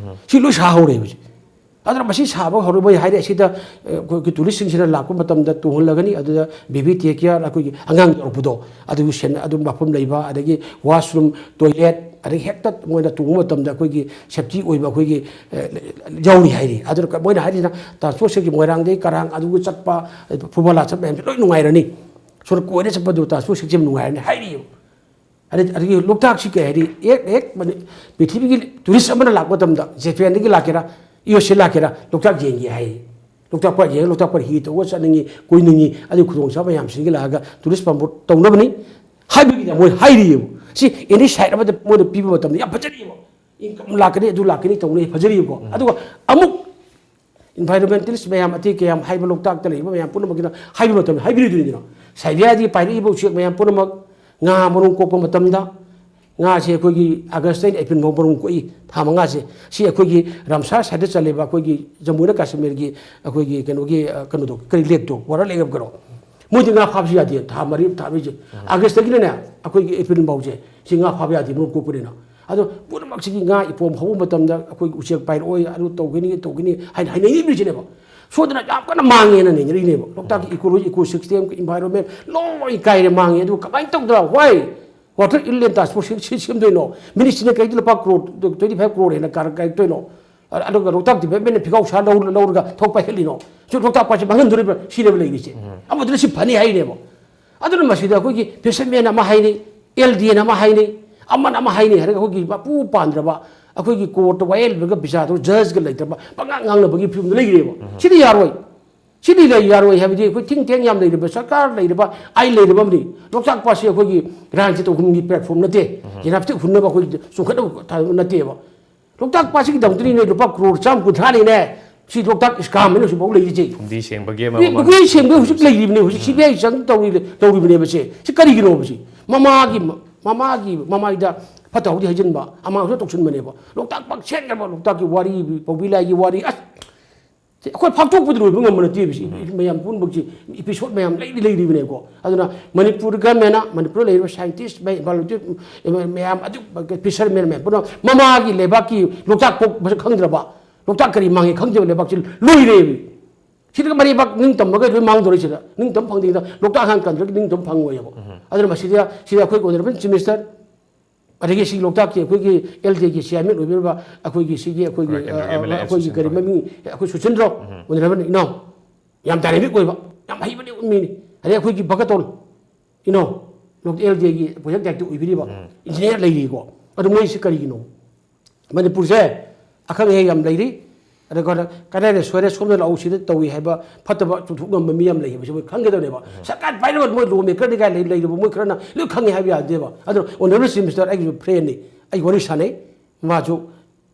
ꯁꯤ ꯂꯣꯏ ꯁꯥꯍꯧꯔꯦ ꯍꯧꯖꯤꯛ꯫ ꯑꯗꯨꯅ ꯃꯁꯤ ꯁꯥꯕ ꯍꯧꯔꯛꯄ ꯍꯥꯏꯔꯦ, ꯑꯁꯤꯗ, ꯑ, ꯑꯩꯈꯣꯏꯒꯤ ꯇꯨꯔꯤꯁꯁꯤꯡꯁꯤꯅ ꯂꯥꯛꯄ ꯃꯇꯝꯗ ꯇꯣꯡꯍꯜꯂꯒꯅꯤ꯫ ꯑꯗꯨꯗ baby take care, ꯑꯩꯈꯣꯏꯒꯤ ꯑꯉꯥꯡ ꯌꯥꯎꯔꯛꯄꯗꯣ, ꯑꯗꯨꯒꯤ ꯁꯦꯟ-, ꯑꯗꯨꯝ ꯃꯐꯝ ꯂꯩꯕ, ꯑꯗꯒꯤ washroom, toilet, ꯑꯗꯒꯤ ꯍꯦꯛꯇ ꯃꯣꯏꯅ ꯇꯣꯡꯕ ꯃꯇꯝꯗ ꯑꯩꯈꯣꯏꯒꯤ safety ꯑꯣꯏꯕ ꯑꯩꯈꯣꯏꯒꯤ, ꯑ, ꯌꯥꯎꯔꯤ ꯍꯥꯏꯔꯤ꯫ ꯑꯗꯨꯅ ꯃꯣꯏꯅ ꯍꯥꯏꯔꯤꯁꯤꯅ transport ꯁꯦꯛꯇꯔꯒꯤ ꯃꯣꯏꯔꯥꯡꯗꯒꯤ ꯀꯔꯥꯡ ꯑꯗꯨꯒ ꯆꯠꯄ, ꯐꯨꯕꯥꯂꯥ ꯆꯠꯄ ꯃꯌꯥꯝꯁꯦ ꯂꯣꯏ ꯅꯨꯡꯉꯥꯏꯔꯅꯤ꯫ ꯁꯣꯝꯗ ꯀꯣꯏꯅ ꯆꯠꯄꯗꯨ transport ꯁꯦꯛꯇꯔꯁꯦ ꯌꯥꯝ ꯅꯨꯡꯉꯥꯏꯔꯅꯤ ꯍꯥꯏꯔꯤꯑꯕ꯫ ꯑꯗꯩ, ꯑꯗꯒꯤ ꯂꯣꯛꯇꯥꯛꯁꯤ ꯀꯩ ꯍꯥꯏꯅꯤ, ꯍꯦꯛ, ꯍꯦꯛ ꯃꯅꯤ-, ꯄ꯭ꯔꯤꯊꯤꯕꯤꯒꯤ ꯇꯨꯔꯤꯁ ꯑꯃꯅ ꯂꯥꯛꯄ ꯃꯇꯝꯗ, ꯖꯄꯦꯟꯗꯒꯤ ꯂꯥꯛꯀꯦꯔꯥ, ꯌꯨ ꯑꯦꯁ ꯑꯦ ꯂꯥꯛꯀꯦꯔꯥ, ꯂꯣꯛꯇꯥꯛ ꯌꯦꯡꯒꯦ ꯍꯥꯏ꯫ ꯂꯣꯛꯇꯥꯛ ꯄꯥꯠ ꯌꯦꯡꯉ, ꯂꯣꯛꯇꯥꯛ ꯄꯥꯠ ꯍꯤ ꯇꯣꯡꯉ ꯆꯠꯅꯤꯡꯉꯤ, ꯀꯣꯏꯅꯤꯡꯉꯤ, ꯑꯗꯨꯒꯤ ꯈꯨꯗꯣꯡꯆꯥꯕ ꯃꯌꯥꯝꯁꯤꯡꯒꯤ ꯂꯥꯛꯑꯒ ꯇꯨꯔꯤꯁ ꯄꯥꯝꯕꯣꯠ ꯇꯧꯅꯕꯅꯤ ꯍꯥꯏꯕꯒꯤꯗ ꯃꯣꯏ ꯍꯥꯏꯔꯤꯑꯕ꯫ ꯁꯤ ꯑꯦꯅꯤ ꯁꯥꯏꯠ ꯑꯃꯗ ꯃꯣꯏꯅ ꯄꯤꯕ ꯃꯇꯝꯗ ꯌꯥꯝ ꯐꯖꯔꯤꯑꯕ꯫ ꯏꯟꯀꯝ ꯂꯥꯛꯀꯅꯤ, ꯑꯗꯨ ꯂꯥꯛꯀꯅꯤ ꯇꯧꯅꯤ, ꯐꯖꯔꯤꯕꯀꯣ꯫ ꯑꯗꯨꯒ ꯑꯃꯨꯛ environmentalist ꯃꯌꯥꯝ, ꯑꯇꯩ ꯀꯌꯥꯝ ꯍꯥꯏꯕ, ꯂꯣꯛꯇꯥꯛꯇ ꯂꯩꯕ ꯃꯌꯥꯝ ꯄꯨꯝꯅꯃꯛꯀꯤꯅ ꯍꯥꯏꯕ ꯃꯇꯝꯗ ꯍꯥꯏꯕꯤꯔꯤꯗꯨꯅꯤꯗꯅ꯫ ꯁꯥꯏꯕꯤꯌꯥꯗꯒꯤ ꯄꯥꯏꯔꯛꯏꯕ ꯎꯆꯦꯛ ꯃꯌꯥꯝ ꯄꯨꯝꯅꯃꯛ ꯉꯥ ꯃꯔꯨꯝ ꯀꯣꯛꯄ ꯃꯇꯝꯗ, ꯉꯥꯁꯦ ꯑꯩꯈꯣꯏꯒꯤ ꯑꯥꯒꯁꯇꯩꯅ ꯑꯦꯄ꯭ꯔꯤꯜ ꯐꯥꯎ ꯃꯔꯨꯝ ꯀꯣꯛꯏ, ꯊꯥ ꯃꯉꯥꯁꯦ꯫ ꯁꯤ ꯑꯩꯈꯣꯏꯒꯤ ꯔꯥꯝꯁꯥꯔ ꯁꯥꯏꯠꯇ ꯆꯠꯂꯤꯕ ꯑꯩꯈꯣꯏꯒꯤ ꯖꯝꯃꯨ ꯑꯦꯟ ꯀꯥꯁꯃꯤꯔꯒꯤ ꯑꯩꯈꯣꯏꯒꯤ ꯀꯩꯅꯣꯒꯤ, ꯑ, ꯀꯩꯅꯣꯗꯣ, ꯀꯔꯤ ꯂꯦꯛꯇꯣ, ꯋꯥꯇꯔ ꯂꯦꯛ ꯍꯥꯏꯕ ꯀꯩꯅꯣ, ꯃꯣꯏꯗꯤ ꯉꯥ ꯐꯥꯕꯁꯨ ꯌꯥꯗꯦ꯫ ꯊꯥ ꯃꯔꯤ, ꯊꯥ ꯃꯔꯤꯁꯦ, ꯑꯥꯒꯁꯇꯒꯤꯅꯅꯦ ꯑꯩꯈꯣꯏꯒꯤ ꯑꯦꯄ꯭ꯔꯤꯜ ꯐꯥꯎꯁꯦ, ꯁꯤ ꯉꯥ ꯐꯥꯕ ꯌꯥꯗꯦ, ꯃꯔꯨꯝ ꯀꯣꯛꯄꯅꯤꯅ꯫ ꯑꯗꯣ ꯄꯨꯝꯅꯃꯛꯁꯤꯒꯤ ꯉꯥ ꯏꯄꯣꯝ ꯍꯧꯕ ꯃꯇꯝꯗ ꯑꯩꯈꯣꯏꯒꯤ ꯎꯆꯦꯛ ꯄꯥꯏꯔꯛꯑꯣꯏ, ꯑꯗꯨ ꯇꯧꯒꯅꯤ, ꯇꯧꯒꯅꯤ ꯍꯥꯏꯅ ꯍꯥꯏꯅꯔꯤꯕꯁꯤꯅꯦꯕ꯫ ꯁꯣꯏꯗꯅ ꯌꯥꯝ ꯀꯟꯅ ꯃꯥꯡꯉꯦꯅ ꯅꯩꯅꯔꯤꯅꯦꯕ꯫ ꯂꯣꯛꯇꯥꯛꯀꯤ ꯏꯀꯣꯂꯣꯖꯤ, ꯏꯀꯣ ꯁꯤꯁꯇꯦꯝ, ꯏꯟꯚꯥꯏꯔꯣꯟꯃꯦꯟ ꯂꯣꯏ ꯀꯥꯏꯔꯦ, ꯃꯥꯡꯉꯦ꯫ ꯑꯗꯨ ꯀꯃꯥꯏꯅ ꯇꯧꯗꯅ, why water inland transport ꯁꯤ ꯁꯦꯝꯗꯣꯏꯅꯣ? ꯃꯤꯅꯤꯠꯁꯤꯅ ꯀꯩꯗ ꯂꯨꯄꯥ ꯀ꯭ꯔꯣꯔ twenty five crore ꯍꯦꯟꯅ ꯀꯥꯔꯛ-, ꯀꯥꯔꯛꯇꯣꯏꯅꯣ? ꯑꯗꯨꯒ ꯂꯣꯛꯇꯥꯛ development ꯐꯤꯒꯥꯎ ꯁꯥ ꯂꯧ-, ꯂꯧꯔꯒ ꯊꯣꯛ ꯄꯥꯏꯈꯠꯂꯤꯅꯣ? ꯁꯤ ꯂꯣꯛꯇꯥꯛ ꯄꯥꯠꯁꯤ ꯃꯥꯡꯍꯟꯗꯣꯔꯤꯕ꯭ꯔꯥ? ꯁꯤꯅꯦꯕ ꯂꯩꯔꯤꯁꯦ꯫ ꯑꯃꯗꯨꯅ ꯁꯤ ꯐꯅꯤ ꯍꯥꯏꯔꯤꯅꯦꯕ꯫ ꯑꯗꯨꯅ ꯃꯁꯤꯗ ꯑꯩꯈꯣꯏꯒꯤ fisherman ꯑꯃ ꯍꯥꯏꯅꯤ, ꯑꯦꯜ ꯗꯤ ꯑꯦꯟ ꯑꯃ ꯍꯥꯏꯅꯤ, ꯑꯃꯅ ꯑꯃ ꯍꯥꯏꯅꯤ ꯍꯥꯏꯔꯒ ꯑꯩꯈꯣꯏꯒꯤ ꯃꯄꯨ ꯄꯥꯟꯗ꯭ꯔꯕ, ꯑꯩꯈꯣꯏꯒꯤ ꯀꯣꯔꯠꯇ ꯋꯥꯌꯦꯜꯕꯒ ꯕꯤꯆꯥꯔꯗꯣ ꯖꯖꯀ ꯂꯩꯇ꯭ꯔꯕ, ꯄꯉꯥꯡ ꯉꯥꯡꯅꯕꯒꯤ ꯐꯤꯕꯝꯗ ꯂꯩꯈ꯭ꯔꯦꯕ꯫ ꯁꯤꯗꯤ ꯌꯥꯔꯣꯏ꯫ ꯁꯤꯗꯤ ꯂꯩ ꯌꯥꯔꯣꯏ ꯍꯥꯏꯕꯗꯤ ꯑꯩꯈꯣꯏ think tank ꯌꯥꯝ ꯂꯩꯔꯤꯕ, ꯁꯔꯀꯥꯔ ꯂꯩꯔꯤꯕ, ꯑꯥꯏꯟ ꯂꯩꯔꯤꯕ ꯑꯃꯅꯤ꯫ ꯂꯣꯛꯇꯥꯛ ꯄꯥꯠꯁꯤ ꯑꯩꯈꯣꯏꯒꯤ ꯔꯥꯖꯅꯤꯇꯤ ꯇꯧꯐꯝꯒꯤ platform ꯅꯠꯇꯦ꯫ ꯖꯦꯅꯥꯐꯇꯤꯛ ꯍꯨꯟꯅꯕ ꯑꯩꯈꯣꯏ ꯆꯣꯡꯈꯠꯅꯕ ꯊꯥꯕ ꯅꯠꯇꯦꯕ꯫ ꯂꯣꯛꯇꯥꯛ ꯄꯥꯠꯁꯤꯒꯤꯗꯃꯛꯇꯅꯤꯅꯦ ꯂꯨꯄꯥ ꯀ꯭ꯔꯣꯔ ꯆꯥꯝ ꯀꯨꯟꯊ꯭ꯔꯥꯅꯤꯅꯦ ꯁꯤ ꯂꯣꯛꯇꯥꯛ scam ꯍꯥꯏꯅ ꯍꯧꯖꯤꯛꯐꯥꯎ ꯂꯩꯔꯤꯁꯦ꯫ ꯐꯨꯝꯗꯤ ꯁꯦꯡꯕꯒꯤ ꯑꯃ ꯃꯤ ꯑꯃ꯫ ꯃꯈꯣꯏ ꯁꯦꯡꯕ ꯍꯧꯖꯤꯛ ꯂꯩꯔꯤꯕꯅꯦ, ꯍꯧꯖꯤꯛ ꯁꯤ ꯕꯤ ꯑꯥꯏ ꯆꯪ ꯇꯧꯔꯤ-, ꯇꯧꯔꯤꯕꯅꯦꯕ ꯁꯦ꯫ ꯁꯤ ꯀꯔꯤꯒꯤꯅꯣꯕ ꯁꯤ? ꯃꯃꯥꯒꯤ ꯃ-, ꯃꯃꯥꯒꯤ ꯃꯃꯥꯏꯗ ꯐꯠꯇ ꯍꯥꯎꯗꯤ ꯍꯩꯖꯤꯟꯕ, ꯑꯃꯥꯡꯁꯨ ꯇꯧꯁꯤꯟꯕꯅꯦꯕ꯫ ꯂꯣꯛꯇꯥꯛ ꯄꯥꯛ ꯁꯦꯡꯈ꯭ꯔꯕ, ꯂꯣꯛꯇꯥꯛꯀꯤ ꯋꯥꯔꯤ, ꯄꯧꯕꯤ ꯂꯥꯏꯒꯤ ꯋꯥꯔꯤ, ꯑꯁ, ꯁꯤ ꯑꯩꯈꯣꯏ ꯐꯥꯛꯇꯣꯛꯄꯗꯤ ꯂꯣꯏꯕ ꯉꯝꯕ ꯅꯠꯇꯦꯕ ꯁꯤ꯫ ꯃꯌꯥꯝ ꯄꯨꯝꯅꯃꯛꯁꯤ episode ꯃꯌꯥꯝ ꯂꯩꯔꯤ ꯂꯩꯔꯤꯕꯅꯦꯀꯣ꯫ ꯑꯗꯨꯅ ꯃꯅꯤꯄꯨꯔ governmentꯅ, ꯃꯅꯤꯄꯨꯔꯗ ꯂꯩꯔꯤꯕ scientist ꯃꯌꯥꯝ, ꯃꯌꯥꯝ ꯑꯗꯨ fisherman ꯃꯌꯥꯝ ꯄꯨꯝꯅꯃꯛ ꯃꯃꯥꯒꯤ ꯂꯩꯕꯥꯛꯀꯤ ꯂꯣꯛꯇꯥꯛ ꯀꯣꯛ ꯃꯁꯛ ꯈꯪꯗ꯭ꯔꯕ, ꯂꯣꯛꯇꯥꯛ ꯀꯔꯤ ꯃꯥꯡꯉꯤ ꯈꯪꯗꯕ ꯂꯩꯕꯥꯛꯁꯤ ꯂꯣꯏꯔꯦꯕ꯫ ꯁꯤꯗ ꯃꯔꯩꯕꯥꯛ ꯅꯤꯡꯇꯝꯃꯒ ꯂꯣꯏ ꯃꯥꯡꯗꯣꯔꯤꯁꯤꯗ, ꯅꯤꯡꯇꯝ ꯐꯪꯗꯦꯗ, ꯂꯣꯛꯇꯥꯛ ꯍꯥꯟꯅ ꯀꯟꯗ꯭ꯔꯒ ꯅꯤꯡꯇꯝ ꯐꯪꯉꯣꯏꯕ꯫ ꯑꯗꯨꯅ ꯃꯁꯤꯗ, ꯁꯤꯗ ꯑꯩꯈꯣꯏ honourable chief minister, ꯑꯗꯒꯤ ꯁꯤ ꯂꯣꯛꯇꯥꯛꯀꯤ ꯑꯩꯈꯣꯏꯒꯤ ꯑꯦꯜ ꯗꯤ ꯑꯦꯒꯤ chairman ꯑꯣꯏꯕꯤꯔꯤꯕ ꯑꯩꯈꯣꯏꯒꯤ ꯁꯤꯒꯤ ꯑꯩꯈꯣꯏꯒꯤ, ꯀꯣꯔꯦꯀꯟꯗ꯭ꯔꯒꯤ ꯑ, ꯑ, ꯑꯦꯝ ꯑꯦꯜ ꯑꯦ ꯑꯩꯈꯣꯏꯒꯤ ꯀꯔꯤ ꯁꯨꯁꯤꯟ ꯃꯃꯤꯡ, ꯑꯩꯈꯣꯏ ꯁꯨꯁꯤꯟꯗ꯭ꯔꯣ? ꯎꯝ꯫ Honourable ꯏꯅꯥꯎ, ꯌꯥꯝ dynamic ꯑꯣꯏꯕ, ꯌꯥꯝ ꯍꯩꯕ ꯃꯤꯅꯤ꯫ ꯑꯗꯩ ꯑꯩꯈꯣꯏꯒꯤ ꯕꯀꯇꯣꯜ ꯏꯅꯥꯎ, ꯑꯦꯜ ꯗꯤ ꯑꯦꯒꯤ project director ꯑꯣꯏꯕꯤꯔꯤꯕ ꯎꯝ꯫ Engineer ꯂꯩꯔꯤꯀꯣ꯫ ꯑꯗꯨ ꯃꯣꯏꯁꯤ ꯀꯔꯤꯒꯤꯅꯣ? ꯃꯅꯤꯄꯨꯔꯁꯦ ꯑꯈꯪ ꯑꯍꯩ ꯌꯥꯝ ꯂꯩꯔꯤ꯫ ꯑꯗꯨꯒ ꯀꯗꯥꯏꯗ ꯁꯣꯏꯔꯦ, ꯁꯣꯝꯗ ꯂꯥꯛꯎ, ꯁꯤꯗ ꯇꯧꯏ ꯍꯥꯏꯕ ꯐꯠꯇꯕ ꯆꯨꯝꯊꯣꯛ ꯉꯝꯕ ꯃꯤ ꯌꯥꯝ ꯂꯩ ꯍꯥꯏꯕꯁꯤ ꯃꯣꯏ ꯈꯪꯒꯗꯕꯅꯦꯕ꯫ ꯎꯝ꯫ ꯁꯔꯀꯥꯔ ꯄꯥꯏꯔꯕ ꯃꯣꯏ law maker ꯅꯤ ꯀꯥꯏ ꯂꯩ-, ꯂꯩꯔꯤꯕ ꯃꯣꯏ ꯈꯔꯅ ꯂꯣꯏ ꯈꯪꯉꯦ ꯍꯥꯏꯕ ꯌꯥꯗꯦꯕ꯫ ꯑꯗꯨꯅ honourable chief minister ꯑꯩꯒꯤꯁꯨ friendꯅꯤ, ꯑꯩ ꯋꯥꯔꯤ ꯁꯥꯟꯅꯩ꯫ ꯃꯥꯁꯨ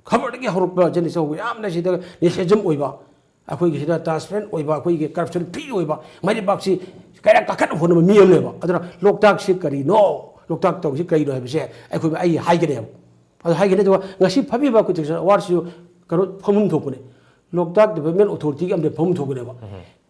ꯈꯕꯔꯗꯒꯤ ꯍꯧꯔꯛꯄ journalist ꯍꯧꯕ ꯌꯥꯝꯅ ꯁꯤꯗ enthusiasm ꯑꯣꯏꯕ꯫ ꯑꯩꯈꯣꯏꯒꯤꯁꯤꯗ ꯇ꯭ꯔꯥꯟꯁꯄꯦꯔꯦꯟ ꯑꯣꯏꯕ, ꯑꯩꯈꯣꯏꯒꯤ ꯀꯔꯞꯁꯟ ꯐ꯭ꯔꯤ ꯑꯣꯏꯕ, ꯃꯩꯔꯩꯕꯥꯛꯁꯤ ꯀꯩꯔꯥꯛ ꯀꯥꯈꯠꯅꯕ ꯍꯣꯠꯅꯕ ꯃꯤ ꯑꯃꯅꯦꯕ꯫ ꯑꯗꯨꯅ ꯂꯣꯛꯇꯥꯛꯁꯤ ꯀꯔꯤꯅꯣ, ꯂꯣꯛꯇꯥꯛ ꯇꯧꯔꯤꯁꯤ ꯀꯔꯤꯅꯣ ꯍꯥꯏꯕꯁꯦ ꯑꯩꯈꯣꯏ, ꯑꯩ ꯍꯥꯏꯒꯅꯦꯕ꯫ ꯑꯗꯨ ꯍꯥꯏꯒꯅꯤ꯫ ꯑꯗꯨꯒ ꯉꯁꯤ ꯐꯝꯃꯤꯕ ꯑꯩꯈꯣꯏ ꯇꯦꯛꯁꯇꯥꯏꯜ ꯑꯦꯋꯥꯔꯗꯁꯤꯁꯨ ꯀꯩꯅꯣ ꯐꯝꯐꯝ ꯊꯣꯛꯄꯅꯦ, ꯂꯣꯛꯇꯥꯛ ꯗꯤꯕꯂꯞꯃꯦꯟ ꯑꯣꯊꯣꯔꯤꯇꯤꯒꯤ ꯑꯃꯗꯤ ꯐꯝꯐꯝ ꯊꯣꯛꯄꯅꯦꯕ꯫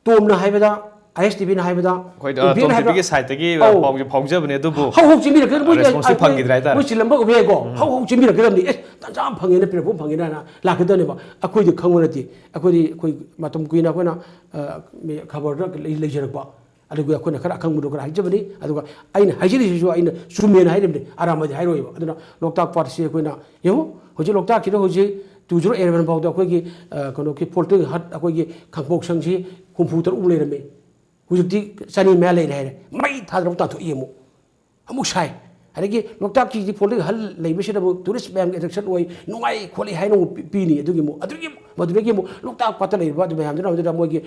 ꯇꯣꯝꯅ ꯍꯥꯏꯕꯗ, ꯑꯥꯏ ꯑꯦꯁ ꯇꯤ ꯚꯤꯅ ꯍꯥꯏꯕꯗ, ꯑꯩꯈꯣꯏ, ꯑ, ꯏꯝꯄꯦꯛꯅ ꯇꯣꯝ ꯍꯥꯏꯕꯗ, ꯇꯤ ꯚꯤꯒꯤ ꯁꯥꯏꯠꯇꯒꯤ ꯑꯧ꯫ ꯄꯥꯎꯁꯦ ꯐꯥꯎꯖꯕꯅꯦ, ꯑꯗꯨꯕꯨ ꯍꯧ ꯍꯧ ꯆꯦꯟꯕꯤꯔꯛꯀꯅꯤ꯫ ꯃꯣꯏꯗꯤ response ꯇꯤ ꯑꯩꯈꯣꯏ, ꯐꯪꯈꯤꯗ꯭ꯔꯦ ꯍꯥꯏꯇꯥꯔꯦ꯫ ꯃꯣꯏ ꯆꯤꯜꯂꯝꯕ ꯎꯕ ꯌꯥꯏꯀꯣ꯫ ꯍꯧ ꯍꯧ ꯆꯦꯟꯕꯤꯔꯛꯀꯗꯕꯅꯤ꯫ ꯑꯦ, ꯇꯥꯟꯖꯥ ꯑꯃ ꯐꯪꯉꯦꯅ, platform ꯐꯪꯉꯦꯅ ꯍꯥꯏꯅ ꯂꯥꯛꯀꯗꯕꯅꯦꯕ꯫ ꯑꯩꯈꯣꯏꯗꯤ ꯈꯪꯕ ꯅꯠꯇꯦ꯫ ꯑꯩꯈꯣꯏꯗꯤ ꯑꯩꯈꯣꯏ ꯃꯇꯝ ꯀꯨꯏꯅ ꯑꯩꯈꯣꯏꯅ, ꯑ, ꯈꯕꯔꯗ ꯂꯩ-, ꯂꯩꯖꯔꯛꯄ, ꯑꯗꯨꯒ ꯑꯩꯈꯣꯏꯅ ꯈꯔ ꯑꯈꯪꯕꯗꯣ ꯈꯔ ꯍꯥꯏꯖꯕꯅꯤ꯫ ꯑꯗꯨꯒ ꯑꯩꯅ ꯍꯥꯏꯖꯔꯤꯁꯤꯁꯨ ꯑꯩꯅ ꯆꯨꯝꯃꯦꯅ ꯍꯥꯏꯔꯤꯕꯅꯤ, ꯑꯔꯥꯟꯕꯗꯤ ꯍꯥꯏꯔꯣꯏꯕ꯫ ꯑꯗꯨꯅ ꯂꯣꯛꯇꯥꯛ ꯄꯥꯠꯁꯤ ꯑꯩꯈꯣꯏꯅ ꯌꯦꯡꯉꯨ, ꯍꯧꯖꯤꯛ ꯂꯣꯛꯇꯥꯛꯁꯤꯗ ꯍꯧꯖꯤꯛ two zero eleven ꯐꯥꯎꯗ ꯑꯩꯈꯣꯏꯒꯤ, ꯑ, ꯀꯩꯅꯣꯒꯤ floating hut, ꯑꯩꯈꯣꯏꯒꯤ ꯈꯥꯡꯄꯣꯛꯁꯪꯁꯤ ꯍꯨꯝꯐꯨ ꯇꯔꯨꯛ ꯂꯩꯔꯝꯃꯤ꯫ ꯍꯧꯖꯤꯛꯇꯤ ꯆꯅꯤ ꯃꯌꯥ ꯂꯩꯔꯦ ꯍꯥꯏꯔꯦ꯫ ꯃꯩ ꯊꯥꯗꯅ ꯑꯃꯨꯛ ꯇꯥꯟꯊꯣꯛꯏ ꯑꯃꯨꯛ꯫ ꯑꯃꯨꯛ ꯁꯥꯏ꯫ ꯑꯗꯒꯤ ꯂꯣꯛꯇꯥꯛꯀꯤ floating hut ꯂꯩꯕꯁꯤꯗ ꯑꯃꯨꯛ tourist ꯃꯌꯥꯝꯒꯤ attraction ꯑꯣꯏ, ꯅꯨꯡꯉꯥꯏ ꯈꯣꯠꯂꯤ ꯍꯥꯏꯅ ꯑꯃꯨꯛ ꯄꯤ-, ꯄꯤꯅꯤ꯫ ꯑꯗꯨꯒꯤ ꯑꯃꯨꯛ, ꯑꯗꯨꯒꯤ ꯑꯃꯨꯛ, ꯃꯗꯨꯗꯒꯤ ꯑꯃꯨꯛ ꯂꯣꯛꯇꯥꯛ ꯄꯥꯠꯇ ꯂꯩꯔꯤꯕ ꯑꯗꯨ ꯃꯌꯥꯝꯗꯨꯅ, ꯑꯗꯨꯗ ꯃꯣꯏꯒꯤ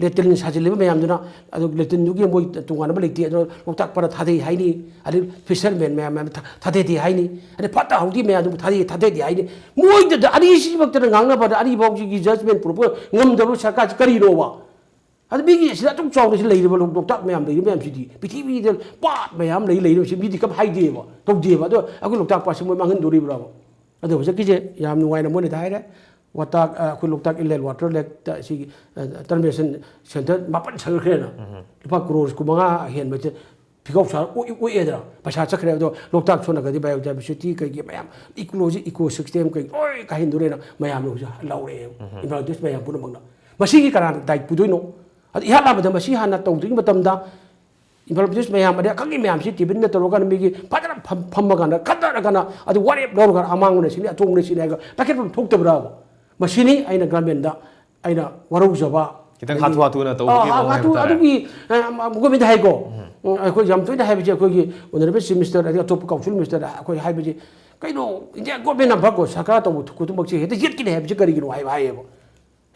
latrine ꯁꯥꯖꯤꯜꯂꯤꯕ ꯃꯌꯥꯝꯗꯨꯅ, ꯑꯗꯨ latrineꯗꯨꯒꯤ ꯃꯣꯏ ꯇꯣꯉꯥꯟꯅ ꯑꯃ ꯂꯩꯇꯦ, ꯑꯗꯨꯅ ꯂꯣꯛꯇꯥꯛ ꯄꯥꯠꯇ ꯊꯥꯗꯩ ꯍꯥꯏꯅꯤ, ꯑꯗꯩ fisherman ꯃꯌꯥꯝ, ꯃꯌꯥꯝ ꯊꯥ-, ꯊꯥꯗꯗꯦ ꯍꯥꯏꯅꯤ, ꯑꯗꯩ ꯐꯠꯇ ꯍꯥꯎꯗꯤ ꯃꯌꯥꯝꯗꯨ ꯊꯥꯗꯩ, ꯊꯥꯗꯗꯦ ꯍꯥꯏꯅꯤ꯫ ꯃꯣꯏꯗ ꯑꯅꯤꯁꯤꯃꯛꯇꯅ ꯉꯥꯡꯅꯕꯗ ꯑꯅꯤꯐꯥꯎꯁꯤꯒꯤ judgement ꯄꯨꯔꯛꯄ ꯉꯝꯗꯕ ꯁꯔꯀꯥꯔꯁꯤ ꯀꯔꯤꯅꯣꯕ? ꯑꯗꯨ ꯃꯤꯒꯤ ꯑꯁꯤꯗ ꯑꯗꯨꯛ ꯆꯥꯎꯅ ꯁꯤ ꯂꯩꯔꯤꯕ ꯂꯣꯛ-, ꯂꯣꯛꯇꯥꯛ ꯃꯌꯥꯝ ꯂꯩꯔꯤꯕ ꯃꯌꯥꯝꯁꯤꯗꯤ, ꯄ꯭ꯔꯤꯊꯤꯕꯤꯗ ꯄꯥꯠ ꯃꯌꯥꯝ ꯂꯩ, ꯂꯩꯔꯤꯕꯁꯤ ꯃꯤꯗꯤ ꯀꯝ ꯍꯥꯏꯗꯦꯕ, ꯇꯧꯗꯦꯕ꯫ ꯑꯗꯣ ꯑꯩꯈꯣꯏ ꯂꯣꯛꯇꯥꯛ ꯄꯥꯠꯁꯤ ꯃꯣꯏ ꯃꯥꯡꯍꯟꯗꯣꯔꯤꯕ꯭ꯔꯕ? ꯑꯗꯣ ꯍꯧꯖꯤꯛꯀꯤꯁꯦ ꯌꯥꯝ ꯅꯨꯡꯉꯥꯏꯅ ꯃꯣꯏꯅꯗꯤ ꯍꯥꯏꯔꯦ, ꯂꯣꯛꯇꯥꯛ, ꯑ, ꯑꯩꯈꯣꯏ ꯂꯣꯛꯇꯥꯛ inlet water lakeꯇ ꯁꯤꯒꯤ, ꯑ, transaction centre ꯃꯥꯄꯟ ꯁꯥꯒꯠꯈ꯭ꯔꯦꯅ꯫ ꯂꯨꯄꯥ ꯀ꯭ꯔꯣꯔ ꯀꯨꯟꯃꯉꯥ ꯍꯦꯟꯕꯁꯦ ꯐꯤꯒꯥꯎ ꯁꯥꯔ ꯑꯣꯛ-, ꯑꯣꯛꯑꯦꯗꯅ, ꯄꯩꯁꯥ ꯆꯠꯈ꯭ꯔꯦ꯫ ꯑꯗꯣ ꯂꯣꯛꯇꯥꯛ ꯁꯣꯝ ꯅꯥꯀꯟꯗꯤ biodiversity ꯀꯩꯒꯤ ꯃꯌꯥꯝ, ecology, ecosystem ꯀꯩ ꯂꯣꯏ ꯀꯥꯏꯍꯟꯗꯣꯔꯦꯅ ꯃꯌꯥꯝꯅ ꯍꯧꯖꯤꯛ ꯂꯥꯎꯔꯛꯑꯦ꯫ Environmentalist ꯃꯌꯥꯝ ꯄꯨꯝꯅꯃꯛꯅ꯫ ꯃꯁꯤꯒꯤ ꯀꯅꯥꯅ ꯗꯥꯏ ꯄꯨꯗꯣꯏꯅꯣ? ꯑꯗꯨ ꯏꯍꯥꯟ ꯍꯥꯟꯕꯗ ꯃꯁꯤ ꯍꯥꯟꯅ ꯇꯧꯗ꯭ꯔꯤꯉꯩ ꯃꯇꯝꯗ environmentalist ꯃꯌꯥꯝ, ꯑꯗꯩ ꯑꯈꯪꯒꯤ ꯃꯌꯥꯝꯁꯤ ꯇꯦꯕꯜꯗ ꯇꯧꯔꯀꯥꯟꯗ ꯃꯤꯒꯤ ꯐꯖꯅ ꯐꯝ-, ꯐꯝꯃꯀꯥꯟꯗ ꯈꯟꯅꯔꯀꯥꯟꯗ ꯑꯗꯨ ꯋꯥꯔꯦꯞ ꯂꯧꯔꯒ ꯑꯃꯥꯡꯕꯅ ꯁꯤꯅꯤ, ꯑꯇꯣꯡꯕꯅ ꯁꯤꯅꯤ ꯍꯥꯏꯔꯒ ꯄꯥꯏꯈꯠꯐꯝ ꯊꯣꯛꯇꯕ꯭ꯔꯥꯕ? ꯃꯁꯤꯅꯤ ꯑꯩꯅ ꯒꯚꯔꯟꯃꯦꯟꯗ ꯑꯩꯅ ꯋꯥꯔꯧꯖꯕ꯫ ꯈꯤꯇꯪ ꯑꯗꯒꯤ ꯍꯥꯊꯨ ꯍꯥꯊꯨꯅ ꯇꯧꯕꯒꯤ ꯑꯥ, ꯃꯑꯣꯡ ꯍꯥꯏꯕ ꯍꯥꯊꯨ ꯇꯥꯔꯦ꯫ ꯍꯥꯊꯨꯒꯤ, ꯑ, ꯑ, ꯒꯣꯔꯃꯦꯟꯗ ꯍꯥꯏꯀꯣ꯫ ꯎꯝ, ꯑꯩꯈꯣꯏ ꯌꯥꯝ ꯇꯣꯏꯅ ꯍꯥꯏꯕꯁꯦ ꯑꯩꯈꯣꯏꯒꯤ honourable chief minister ꯑꯗꯩ ꯑꯇꯣꯞꯄ council ministerꯗ ꯑꯩꯈꯣꯏ ꯍꯥꯏꯕꯁꯦ, "ꯀꯩꯅꯣ, ꯏꯟꯗꯤꯌꯥ ꯒꯣꯔꯃꯦꯟꯅ ꯐꯀꯣ ꯁꯔꯀꯥꯔ ꯇꯧꯕ ꯈꯨꯗꯤꯡꯃꯛꯁꯦ ꯍꯦꯛꯇ ꯌꯦꯠꯀꯅꯤ ꯍꯥꯏꯕꯁꯦ ꯀꯔꯤꯒꯤꯅꯣ?" ꯍꯥꯏꯕ ꯍꯥꯏꯌꯦꯕ꯫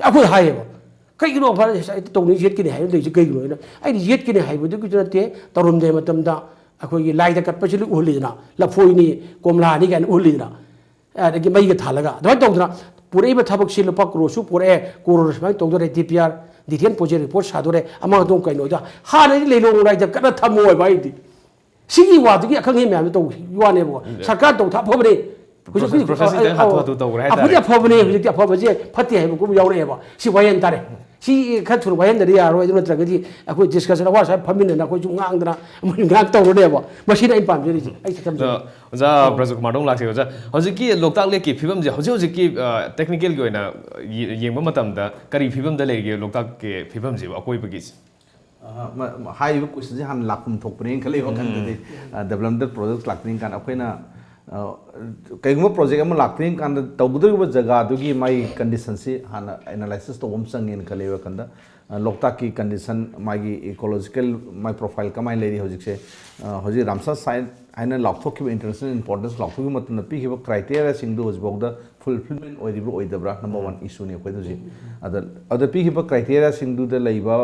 ꯑꯩꯈꯣꯏ ꯍꯥꯏꯌꯦꯕ, "ꯀꯩꯒꯤꯅꯣ ꯐꯔꯦ ꯍꯦꯛꯇ ꯇꯧꯅꯤ, ꯌꯦꯠꯀꯅꯤ ꯍꯥꯏꯕ ꯂꯩꯁꯦ ꯀꯩꯒꯤꯅꯣ?" ꯍꯥꯏꯅ ꯑꯩꯅ ꯌꯦꯠꯀꯅꯤ ꯍꯥꯏꯕꯗꯨꯒꯤꯁꯨ ꯅꯠꯇꯦ, ꯇꯧꯔꯝꯗꯦ ꯃꯇꯝꯗ ꯑꯩꯈꯣꯏꯒꯤ ꯂꯥꯏꯗ ꯀꯠꯄꯁꯤ ꯂꯣꯏ ꯎꯍꯜꯂꯤꯗꯅ, ꯂꯐꯣꯏꯅꯤ, ꯀꯣꯝꯂꯥꯅꯤ ꯀꯥꯏꯅ ꯎꯍꯜꯂꯤꯗꯅ꯫ ꯑꯗꯒꯤ ꯃꯩꯒ ꯊꯥꯜꯂꯒ ꯑꯗꯨꯃꯥꯏꯅ ꯇꯧꯗꯅ ꯄꯨꯔꯛꯏꯕ ꯊꯕꯛꯁꯤ ꯂꯨꯄꯥ ꯀ꯭ꯔꯣꯔꯁꯨ ꯄꯨꯔꯛꯑꯦ, ꯀ꯭ꯔꯣꯔ ꯁꯨꯃꯥꯏꯅ ꯇꯧꯗꯣꯔꯦ, D P R, detail project report ꯁꯥꯗꯣꯔꯦ, ꯑꯃ ꯑꯗꯨꯝ ꯀꯩꯅꯣꯗ ꯍꯥꯟꯅꯗꯤ ꯂꯩꯔꯣꯡ ꯂꯥꯏꯗ ꯀꯟꯅ ꯊꯝꯃꯣꯏꯕ ꯑꯩꯗꯤ꯫ ꯁꯤꯒꯤ ꯋꯥꯗꯨꯒꯤ ꯑꯈꯪ ꯑꯍꯩ ꯃꯌꯥꯝꯗꯣ ꯇꯧꯈꯤꯕ ꯋꯥꯅꯦꯕꯀꯣ꯫ ꯎꯝ꯫ ꯁꯔꯀꯥꯔ ꯇꯧ ꯊꯥ ꯑꯐꯕꯅꯦ꯫ ꯍꯧꯖꯤꯛ process, ꯍꯧꯖꯤꯛ process ꯍꯤꯗꯥꯛ ꯑ, ꯍꯥꯊꯨ ꯍꯥꯊꯨ ꯇꯧꯈ꯭ꯔꯦ ꯍꯥꯏꯇꯥꯔꯦ꯫ ꯑꯐꯕꯗꯤ ꯑꯐꯕꯅꯦ, ꯍꯧꯖꯤꯛꯇꯤ ꯑꯐꯕꯁꯦ ꯐꯠꯇꯦ ꯍꯥꯏꯕꯒꯨꯝ ꯌꯥꯎꯔꯛꯑꯦꯕ꯫ ꯁꯤ ꯋꯥꯍꯦꯟ ꯇꯥꯔꯦ꯫ ꯁꯤ ꯈꯔ ꯊꯨꯅ ꯋꯥꯍꯦꯟꯗꯗꯤ ꯌꯥꯔꯔꯣꯏ꯫ ꯑꯗꯨ ꯅꯠꯇ꯭ꯔꯒꯗꯤ ꯑꯩꯈꯣꯏ ꯗꯤꯁꯀꯁꯟ ꯑꯋꯥ ꯁꯥꯏ ꯐꯝꯃꯤꯟꯅꯅ ꯑꯩꯈꯣꯏꯁꯨ ꯉꯥꯡꯗꯅ ꯃꯣꯏ ꯉꯥꯡ ꯇꯧꯔꯅꯦꯕ꯫ ꯃꯁꯤꯗ ꯑꯩꯅ ꯄꯥꯝꯖꯔꯤꯁꯦ꯫ ꯑꯩ ꯁꯤ ꯑꯗꯣ ꯊꯝꯖꯒꯦ꯫ ꯑꯣꯖꯥ ꯕ꯭ꯔꯖꯀꯨꯃꯥꯔꯗ ꯑꯃꯨꯛ ꯂꯥꯛꯆꯒꯦ꯫ ꯑꯣꯖꯥ, ꯍꯧꯖꯤꯛꯀꯤ ꯂꯣꯛꯇꯥꯛ ꯂꯦꯛꯀꯤ ꯐꯤꯕꯝꯁꯦ ꯍꯧꯖꯤꯛ ꯍꯧꯖꯤꯛꯀꯤ, ꯑ, ꯇꯦꯛꯅꯤꯀꯦꯜꯒꯤ ꯑꯣꯏꯅ ꯌꯦ-, ꯌꯦꯡꯕ ꯃꯇꯝꯗ ꯀꯔꯤ ꯐꯤꯕꯝꯗ ꯂꯩꯔꯤꯒꯦ ꯂꯣꯛꯇꯥꯛꯀꯤ ꯐꯤꯕꯝꯁꯤꯕꯨ ꯑꯀꯣꯏꯕꯒꯤ? ꯑ, ꯃ-, ꯃ-, ꯍꯥꯏꯔꯤꯕ ꯀꯣꯏꯁꯟꯁꯦ ꯍꯥꯟꯅ ꯂꯥꯛꯐꯝ ꯊꯣꯛꯄꯅꯦꯅ ꯈꯜꯂꯤ ꯋꯥꯈꯜꯗꯗꯤ꯫ ꯎꯝ꯫ ꯑ, ꯗꯦꯕꯂꯞꯃꯦꯟ ꯄ꯭ꯔꯣꯖꯦꯛ ꯂꯥꯛꯇ꯭ꯔꯤꯉꯩ ꯀꯥꯟꯗ ꯑꯩꯈꯣꯏꯅ, ꯑ, ꯀꯩꯒꯨꯝꯕ ꯄ꯭ꯔꯣꯖꯦꯛ ꯑꯃ ꯂꯥꯛꯇ꯭ꯔꯤꯉꯩ ꯀꯥꯟꯗ ꯇꯧꯒꯗꯧꯔꯤꯕ ꯖꯒꯥꯗꯨꯒꯤ ꯃꯥꯒꯤ ꯀꯟꯗꯤꯁꯟꯁꯤ ꯍꯥꯟꯅ ꯑꯦꯅꯥꯂꯥꯏꯁꯤꯁ ꯇꯧꯕ ꯑꯃ ꯆꯪꯉꯦꯅ ꯈꯜꯂꯤ ꯋꯥꯈꯜꯗ꯫ ꯑ, ꯂꯣꯛꯇꯥꯛꯀꯤ ꯀꯟꯗꯤꯁꯟ, ꯃꯥꯒꯤ ꯏꯀꯣꯂꯣꯖꯤꯀꯦꯜ, ꯃꯥꯏ ꯄ꯭ꯔꯣꯐꯥꯏꯜ ꯀꯃꯥꯏꯅ ꯂꯩꯔꯤ ꯍꯧꯖꯤꯛꯁꯦ? ꯑ, ꯍꯧꯖꯤꯛ ꯔꯥꯝꯁꯥꯔ ꯁꯥꯏꯠ ꯍꯥꯏꯅ ꯂꯥꯎꯊꯣꯛꯈꯤꯕ, ꯏꯟꯇꯔꯅꯦꯁꯅꯦꯜ ꯏꯝꯄꯣꯔꯇꯦꯟꯁ ꯂꯥꯎꯊꯣꯛꯈꯤꯕ ꯃꯇꯝꯗ ꯄꯤꯈꯤꯕ ꯀ꯭ꯔꯥꯏꯇꯦꯔꯤꯌꯥꯁꯤꯡꯗꯨ ꯍꯧꯖꯤꯛꯐꯥꯎꯗ ꯐꯨꯜꯐꯤꯜꯃꯦꯟ ꯑꯣꯏꯔꯤꯕ꯭ꯔꯥ ꯑꯣꯏꯗꯕ꯭ꯔꯥ? ꯅꯝꯕꯔ ꯋꯥꯟ ꯏꯁꯨꯅꯤ ꯑꯩꯈꯣꯏꯗ ꯍꯧꯖꯤꯛ꯫ ꯑꯗ, ꯑꯗ ꯄꯤꯈꯤꯕ ꯀ꯭ꯔꯥꯏꯇꯦꯔꯤꯌꯥꯁꯤꯡꯗꯨꯗ ꯂꯩꯕ,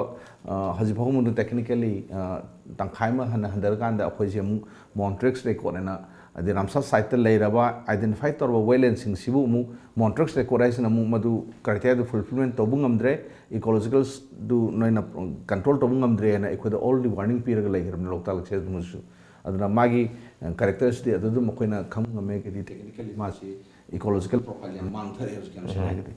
ꯑ, ꯍꯧꯖꯤꯛ ꯐꯥꯎꯕ ꯃꯅꯨꯡꯗ ꯇꯦꯛꯅꯤꯀꯦꯜꯂꯤ, ꯑ, ꯇꯪꯈꯥꯏ ꯑꯃ ꯍꯟꯅ ꯍꯟꯊꯔꯀꯥꯟꯗ ꯑꯩꯈꯣꯏꯁꯦ ꯑꯃꯨꯛ ꯃꯣꯟꯇ꯭ꯔꯦꯛꯁ ꯔꯦꯀꯣꯔꯠ ꯍꯥꯏꯅ, ꯍꯥꯏꯗꯤ ꯔꯥꯝꯁꯥꯔ ꯁꯥꯏꯠꯇ ꯂꯩꯔꯕ ꯑꯥꯏꯗꯦꯟꯇꯤꯐꯥꯏ ꯇꯧꯔꯕ ꯋꯦꯠꯂꯦꯟꯁꯤꯡꯁꯤꯕꯨ ꯑꯃꯨꯛ ꯃꯣꯟꯇ꯭ꯔꯦꯛꯁ ꯔꯦꯀꯣꯔꯠ ꯍꯥꯏꯁꯤꯅ ꯑꯃꯨꯛ ꯃꯗꯨ ꯀ꯭ꯔꯥꯏꯇꯦꯔꯤꯌꯥꯗꯨ ꯐꯨꯜꯐꯤꯜꯃꯦꯟ ꯇꯧꯕ ꯉꯝꯗ꯭ꯔꯦ, ꯏꯀꯣꯂꯣꯖꯤꯀꯦꯜꯗꯨ ꯅꯣꯏꯅ ꯀꯟꯇ꯭ꯔꯣꯜ ꯇꯧꯕ ꯉꯝꯗ꯭ꯔꯦꯅ ꯑꯩꯈꯣꯏꯗ ꯑꯣꯜꯔꯦꯗꯤ ꯋꯥꯔꯅꯤꯡ ꯄꯤꯔꯒ ꯂꯩꯈ꯭ꯔꯕꯅꯤ ꯂꯣꯛꯇꯥꯛ ꯂꯦꯛꯁꯦ ꯑꯗꯨꯃꯁꯨ꯫ ꯑꯗꯨꯅ ꯃꯥꯒꯤ, ꯑ, ꯀꯦꯔꯦꯛꯇꯔꯁꯤꯇꯤ ꯑꯗꯨ ꯑꯗꯨꯝ ꯑꯩꯈꯣꯏꯅ ꯈꯪꯕ ꯉꯝꯃꯦ꯫ ꯍꯥꯏꯗꯤ ꯇꯦꯛꯅꯤꯀꯦꯜꯂꯤ ꯃꯥꯁꯤ ꯏꯀꯣꯂꯣꯖꯤꯀꯦꯜ ꯄ꯭ꯔꯣꯐꯥꯏꯜ ꯌꯥꯝ ꯃꯥꯡꯊꯔꯦ ꯍꯧꯖꯤꯛ ꯌꯥꯝ ꯁꯦꯡꯅ ꯍꯥꯏꯔꯒꯗꯤ꯫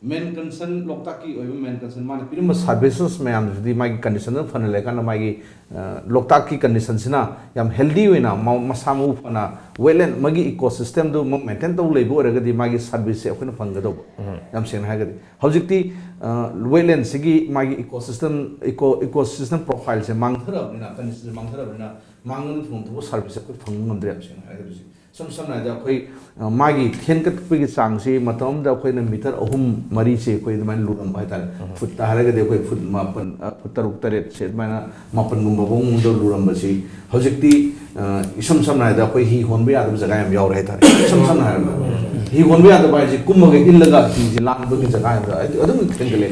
ꯃꯦꯟ ꯀꯟꯁꯔꯟ, ꯂꯣꯛꯇꯥꯛꯀꯤ ꯑꯣꯏꯕ ꯃꯦꯟ ꯀꯟꯁꯔꯟ ꯃꯥꯅ ꯄꯤꯔꯝꯕ ꯁꯥꯔꯚꯤꯁꯦꯁ ꯃꯌꯥꯝꯁꯤꯗꯤ ꯃꯥꯒꯤ ꯀꯟꯗꯤꯁꯟꯗ ꯐꯅ ꯂꯩꯔꯀꯥꯟꯗ ꯃꯥꯒꯤ, ꯑ, ꯂꯣꯛꯇꯥꯛꯀꯤ ꯀꯟꯗꯤꯁꯟꯁꯤꯅ ꯌꯥꯝ ꯍꯦꯜꯗꯤ ꯑꯣꯏꯅ ꯃ-, ꯃꯁꯥ ꯃꯎ ꯐꯅ ꯋꯦꯠꯂꯦꯟ ꯃꯥꯒꯤ ꯏꯀꯣꯁꯤꯁꯇꯦꯝꯗꯨ ꯃ-, ꯃꯦꯟꯇꯦꯟ ꯇꯧ ꯂꯩꯕ ꯑꯣꯏꯔꯒꯗꯤ ꯃꯥꯒꯤ ꯁꯥꯔꯚꯤꯁꯁꯦ ꯑꯩꯈꯣꯏꯅ ꯐꯪꯒꯗꯧꯕ꯫ ꯎꯝ꯫ ꯌꯥꯝ ꯁꯦꯡꯅ ꯍꯥꯏꯔꯒꯗꯤ ꯍꯧꯖꯤꯛꯇꯤ, ꯑ, ꯋꯦꯠꯂꯦꯟꯁꯤꯒꯤ ꯃꯥꯒꯤ ꯏꯀꯣꯁꯤꯁꯇꯦꯝ, ꯏꯀꯣ-, ꯏꯀꯣꯁꯤꯁꯇꯦꯝ ꯄ꯭ꯔꯣꯐꯥꯏꯜꯁꯦ ꯃꯥꯡꯊꯔꯕꯅꯤꯅ, ꯀꯟꯗꯤꯁꯟꯁꯦ ꯃꯥꯡꯊꯔꯕꯅꯤꯅ ꯃꯥꯡꯉꯣꯟꯗ ꯐꯪꯐꯝ ꯊꯣꯛꯄ ꯁꯥꯔꯚꯤꯁꯁꯦ ꯑꯩꯈꯣꯏ ꯐꯪꯕ ꯉꯝꯗ꯭ꯔꯦ ꯌꯥꯝ ꯁꯦꯡꯅ ꯍꯥꯏꯔꯒꯗꯤ ꯍꯧꯖꯤꯛ꯫ ꯏꯁꯝ ꯁꯝꯅ ꯍꯥꯏꯔꯕꯗ ꯑꯩꯈꯣꯏ, ꯑ, ꯃꯥꯒꯤ ꯊꯦꯟꯒꯠꯄꯒꯤ ꯆꯥꯡꯁꯤ ꯃꯇꯝ ꯑꯃꯗ ꯑꯩꯈꯣꯏꯅ ꯃꯤꯇꯔ ꯑꯍꯨꯝ ꯃꯔꯤꯁꯦ ꯑꯩꯈꯣꯏ ꯑꯗꯨꯃꯥꯏꯅ ꯂꯨꯔꯝꯕ ꯍꯥꯏꯇꯥꯔꯦ꯫ ꯎꯝ꯫ ꯐꯨꯠꯇ ꯍꯥꯏꯔꯒꯗꯤ ꯑꯩꯈꯣꯏ ꯐꯨꯠ ꯃꯥꯄꯟ, ꯑ, ꯐꯨꯠ ꯇꯔꯨꯛ ꯇꯔꯦꯠꯁꯦ ꯑꯗꯨꯃꯥꯏꯅ ꯃꯥꯄꯟꯒꯨꯝꯕ ꯐꯥꯎ ꯃꯑꯣꯡꯗ ꯂꯨꯔꯝꯕꯁꯤ ꯍꯧꯖꯤꯛꯇꯤ, ꯑ, ꯏꯁꯝ ꯁꯝꯅ ꯍꯥꯏꯔꯕꯗ ꯑꯩꯈꯣꯏ ꯍꯤ ꯍꯣꯟꯕ ꯌꯥꯗꯕ ꯖꯒꯥ ꯌꯥꯝ ꯌꯥꯎꯔꯦ ꯍꯥꯏꯇꯥꯔꯦ꯫ ꯏꯁꯝ ꯁꯝꯅ ꯍꯥꯏꯔꯕꯗ ꯍꯤ ꯍꯣꯟꯕ ꯌꯥꯗꯕ ꯍꯥꯏꯁꯦ ꯀꯨꯝꯃꯒ ꯏꯜꯂꯒ ꯍꯤꯁꯦ ꯂꯥꯟꯕꯒꯤ ꯖꯒꯥ ꯌꯥꯝ ꯌꯥꯎꯔꯦ꯫ ꯑꯗꯨ-, ꯑꯗꯨꯝ ꯊꯦꯡꯒꯠꯂꯦ꯫